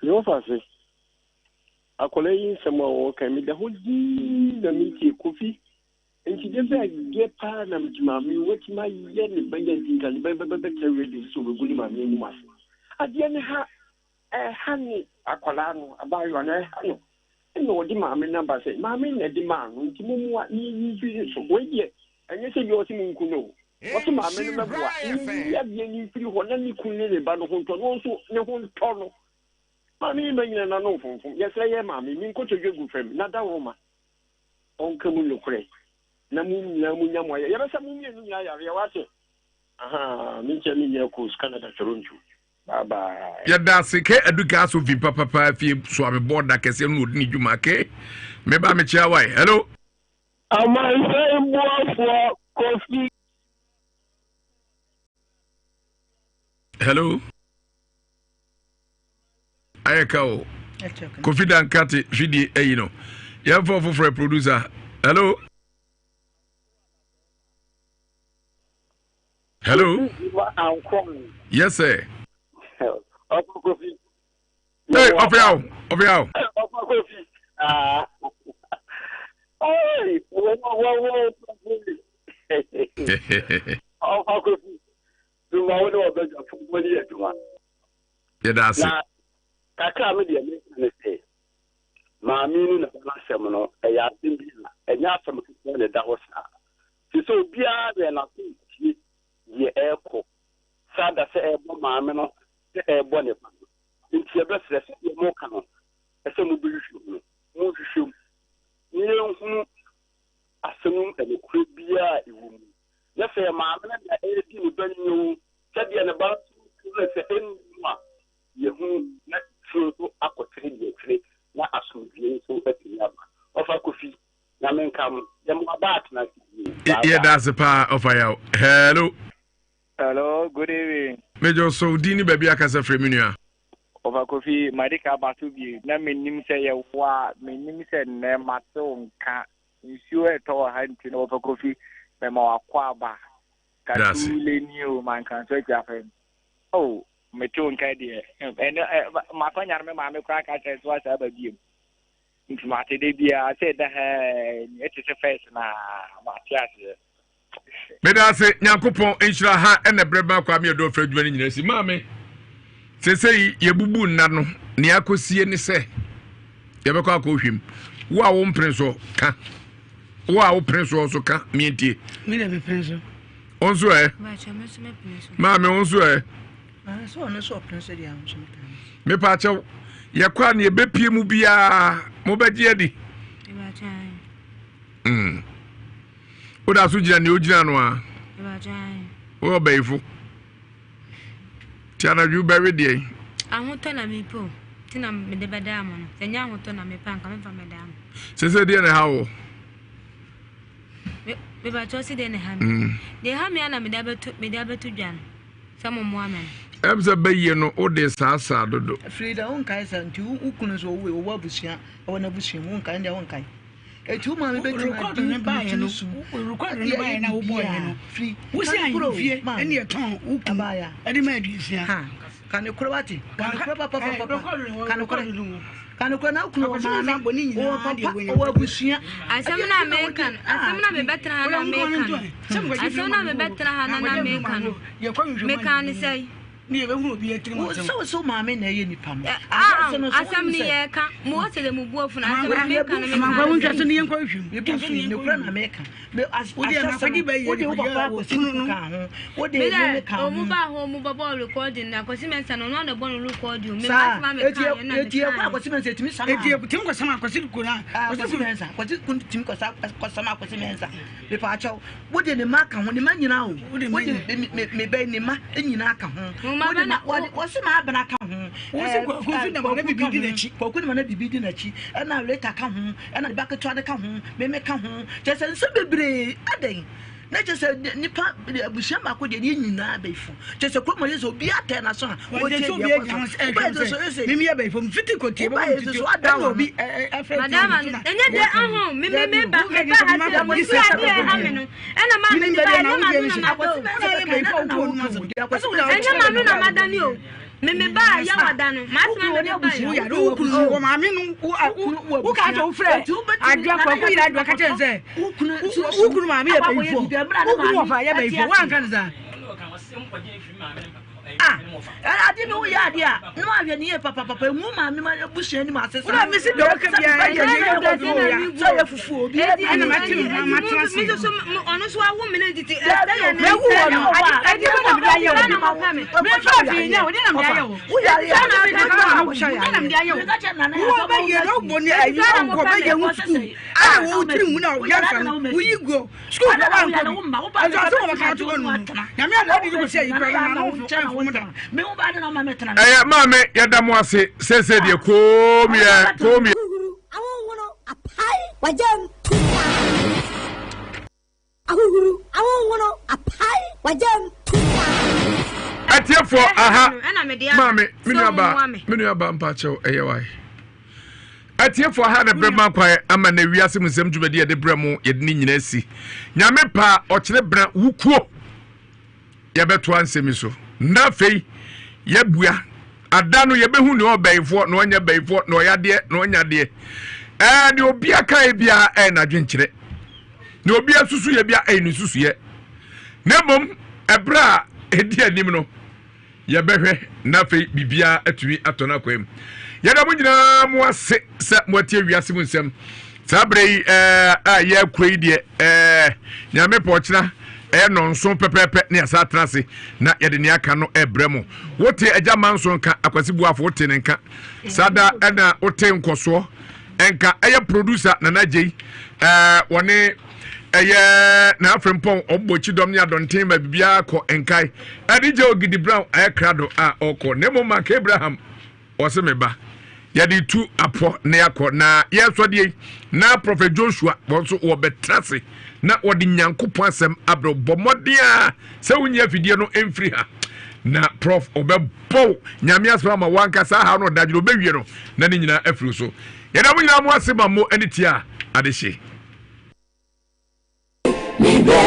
Me wɔfa ase akwadaa yi nsɛm a wɔka meda hɔ dinn na metie Kofi nti de bɛ deɛ paa na mete maame watumi ayɛ ne ba yɛ nti nka ne ba bɛbɛbɛtɛ radio sɛ ɔbɛgu ne maame anim ase adeɛ ne ha Ɛha ne akwadaa no, abaayewa no, ɛha no. Ɛna ɔde maame no aba sɛ, maame na ɛde maa no, nti mommoa na yɛnyi mfiri ne so. Wei deɛ, ɛnyɛ sɛ bi ɔse monku no o. Ɔse maame no mɛboa na yɛnyi adeɛ no mfiri hɔ na ne kunu ne ne ba no ho ntɔ no, ɔno nso ne ho ntɔ no. Maame yi mma nyina n'ano mfomfom. Yɛsrɛ yɛn maame, me nkotodwe gu fam, na dawuroma ɔnka mu nokorɛ na mo nyinaa monya mo ayɛ. Yɛbɛsa mo mmienu nyinaa yareɛ, wate? Ahaa, me nkyɛn menyɛ kos, Canada, Toronto. Bye bye. Yɛda ase ke adu gas oven papapa fie soa me bɔɔda kɛseɛ no na ɔdi ne dwuma ke meba mekyea wae hello. Amansan boafoɔ Kofi. Hello. Ayɛ ka o. Kofi Dankate fidie ayi no. Yɛmfa ɔfoforɔ producer. Hello. Hello. Yes, sir. Hey, Ofiao, Ofiao. Ah. Hey, wo wo wo Ọfa Kofi, dwuma wo ne ɔbɛdwafo mo ne adwuma. Yɛda ase. Na kakra me deɛ meka ne sɛ maame ne na ba asɛm no ɛyɛ asɛm bi a ɛnyɛ asɛm ketewa na ɛda hɔ saa. Te sɛ obiara deɛ n'aso ntie deɛ ɛrekɔ saa da sɛ ɛrebɔ maame no sɛ ɛrebɔ ne ba no. Nti yɛbɛsrɛ sɛ deɛ moka no ɛsɛ mobɛhwehwɛ mu no monhwehwɛ mu na yɛnhunu asɛm no mu nokorɛ biara a ɛwɔ mu. Na sɛ yɛ maame no na ɛredi ne ba ni oo, sɛdeɛ ne ba no nso kyerɛ sɛ ɛnni mu a, yɛhunu na tire nso akɔtene deɛ ɛtene na asomdwoeɛ nso atumi aba. Ɔfa Kofi, Nyame nka mo. Yɛ mo aba atena ase yie. Bye bye. Yɛda ase paa ɔfa yaw. Hello. Hello, good evening. Mejɔ so din ne baabi akasa firi me nua. Ɔfa Kofi, madi ka aba so bio. Na mennim sɛ yɛwo a, mennim sɛ nnɛ mate wo nka. Nsuo ɛtɔ wɔ ha nti no, Ɔfa Kofi, mema wakɔ aba. Dase. Katu leni o, mankanso akyi afɛm. Oh, mete wo nka deɛ. Ɛnɛ, ɛ, makwanya no me maame koraa ka kyerɛ sɛ wasa aba biom. Nti mate da biara sɛ ɛda ha ɛte sɛ first na mate aseɛ. Meda ase Nyankopɔn nhyira ha ɛna berɛ ba kwa me ɛdɔ frɛ adwuma no nyinaa si maame sɛsɛyi yɛbubu nna no nea akɔsie ne sɛ yɛbɛkɔ akɔ hwim wo a wo mpene so ka wo a wo pene soɔ nso ka mientie me na mepene so wo nso ɛ maame wo nso ɛ mepa akyɛw yɛkɔ a ne yɛbɛpie mu biara mobɛgye adi mm. Woda so gyina nea ogyina no a. Woyɛ ɔbɛyifo. Ti anadwo bɛwe deɛ. Ahotɔ na mepɛ o. Ti na mede bɛdaa mo no. Sɛ nyɛ ahotɔ na mepɛ anka memfa mɛdaa mo. Sɛ sɛ deɛ na ɛha wo. Mebakyɛw si deɛ na ɛha me. Mm. Deɛ ɛha me a na mede abɛto mede abɛto dwa no. Sɛ mo mmoa me no. Ɛm sɛ bɛyie no wode saasaa dodo. Frida wonkae sa nti wo kunu nso ɔwɔ ɔwɔ abusua ɛwɔ n'abusua mu wonkae ndeɛ wonkae. Eti wo maame bɛtumi adi wo kunu tiri su. Rekɔd no baeɛ na wobɔeɛ no, wosi ahemfie ɛne ɛtɔn wo kunu ɛde ma aduosia. Ka ne korɛ wate, ka ne korɛ papapapa, ka ne korɛ. Ka ne korɛ na wo kunu wɔ maame, wɔ papa, wɔ abusua. Asɛm na meka no, asɛm na mebɛtena ha na meka no, asɛm na mebɛtena ha na na meka no, meka ne sɛ. Ne yɛbɛhunu obi atirim asɛm. Sɛ wo sɛ wo maame na ɛyɛ nipa no. Asɛm no yɛka. Mo wɔ sɛ dɛ mo bu afu no asɛm no meka no meka. Amankwa wo ntwa so ne yɛnkɔ nhwɛ mu. Mebu fi ne kura na meka. Wo deɛ na akɔgye bɛyɛ wo de wo papa akɔsi no ka ho. Wo de ne ne ka ho. Ɔmo ba hɔ ɔmo bɛbɔ recording na akɔsi mɛnsa no ɔno na ɛbɔ no recording. Me ma asɛm a meka yɛ na meka. Eti ɛkɔ akɔsi mɛnsa etumi sama. Eti etumi kɔ sama akɔsi kuna. Akɔsi mɛnsa akɔsi kun tumi kɔ sama akɔsi mɛnsa. Mepaakyɛw, wode ne mma ka ho, ne mma nyinaa o. Wode me me bɛ ne mma nyinaa ka ho. Wode ma wɔde wɔsi ma abena ka ho. Wosi kwaku nso na ma na bibi di n'akyi. Kwaku na ma na bibi di n'akyi. Ɛna Rita ka ho, ɛna ne ba ketewa no ka ho, meme ka ho. Kyerɛ sɛ nsɛm bebree adɛn? Na kyerɛ sɛ nipa abusua baako deɛ yɛn nyinaa bɛyifo. Kyerɛ sɛ kurom yɛ sɛ obi atɛ n'aso a wɔtie deɛ ɛkɔ so. Wobɛyɛ sɛ so ɛsɛ. Mimi yɛ bɛyifo mfiti kɔtie bɛbɔ mfiti. Ɛna obi ɛfɛ Madama no, ɛnyɛ dɛ ɔho me me me ba me ba ha sɛ wɔsi adeɛ ɛha me no ɛna maa me de ba ɛnyɛ maa no na ma da o ɛnyɛ maa no na ma da ni o me me ba yɛ wɔ da no maa sima me de ba yɛ. Wokunu maame no wo ka kyɛ wo frɛ adwa kwaku yere adwa ka kyɛ sɛ wokunu maame yɛ bɛyifoɔ wokunu wɔfa yɛ bɛyifoɔ woanka ne saa. Ah, ade ne woyɛ ade a na wahwɛ ne yie papapapa emu maame ma abusua anim ase saa. Wúlò mi si dɔwɔ kɛ bia yɛ yɛ yɛ kɔ fi ya. Sɛ yɛ fufu obi. Ɛna ma ti ma ma tena se. Mi soso ɔno so awo mi ne titi. Mɛ wu wɔ no ade ade bɛ na mi de ayɛ wɔ. Mi fa fi nya o de na mi de ayɛ wɔ. Wuyare a mi de na mi de ayɛ wɔ. Wọ́n bɛ yɛ n'o bɔ ni ayi ɔnkɔ bɛ yɛ ŋu sukuu. Ɛna wo tiri mu na ɔyɛ nsa no woyi guo. Sukuu kura wa nkɔ bi ɛnso ase wɔ bɛka ato hɔ nom nyame ada adi kɔsi ayi kura no na ɔmfom da. Ɛyɛ maame yɛda mo ase seesei deɛ koomyɛ koomyɛ. Ahuhuru, ahonhono, apae, wagyam, tutaa. Ahuhuru, ahonhono, apae, wagyam, tutaa. Atiefoɔ aha maame me nuaba me nuaba mpakyɛw ɛyɛ wae. Atiefo aha na bɛma kwan ama na wiase mu nsɛm dwumadi yɛde brɛ mo yɛde ne nyinaa si. Nyame pa ɔkyerɛ bena wukuo yɛbɛtoa nsɛm yi so. Na afei yɛbua ada no yɛbɛhu nea ɔbɛyifoɔ na ɔnyɛ bɛyifoɔ na ɔyɛ adeɛ na ɔnyɛ adeɛ. Ɛɛ deɛ obi aka yɛ biara ɛyɛ n'adwenkyerɛ. Nea obi asusu yɛ biara ɛyɛ ne nsusuyɛ. Na mmom ɛberɛ a ɛdi anim no Yɛbɛhwɛ na afei biribiara atumi atɔ n'akwan mu. Yɛda mo nyinaa mo ase sɛ moatie wiase mu nsɛm. Saa berɛ yi ɛɛ a yɛrekɔ yi deɛ ɛɛ nyame pɛ ɔkyena ɛyɛ nɔnso pɛpɛɛpɛ ne yɛasa atena ase na yɛde nea aka no ɛbrɛ mo. Wote agya manso nka akwasi buafo wote ne nka. Saa da ɛna wote nkɔsoɔ nka ɛyɛ producer Nana Gyei ɛɛ wɔne ɛyɛ n'afrempɔn ɔbɔ kyidɔm ne adɔnten ma biribiara kɔ nkae ɛde gye ogidi brown ayɛ krado a ɔkɔ na mmom mark abraham ɔse me ba yɛde tu apɔ na yɛakɔ na yɛsɔ deɛ na prophet joshua wɔn nso wɔbɛtra ase na wɔde nyankopɔn asɛm abrɛ bɔ mmɔden a sɛ wonyi afidie no mfiri ha na prof ɔbɛbɔw nyame asɛm ama wankasa ha no ɔdadwene ɔbɛwie no na ne nyinaa afiri so yɛda mo nyinaa mo ase ma mo ani tia adehye.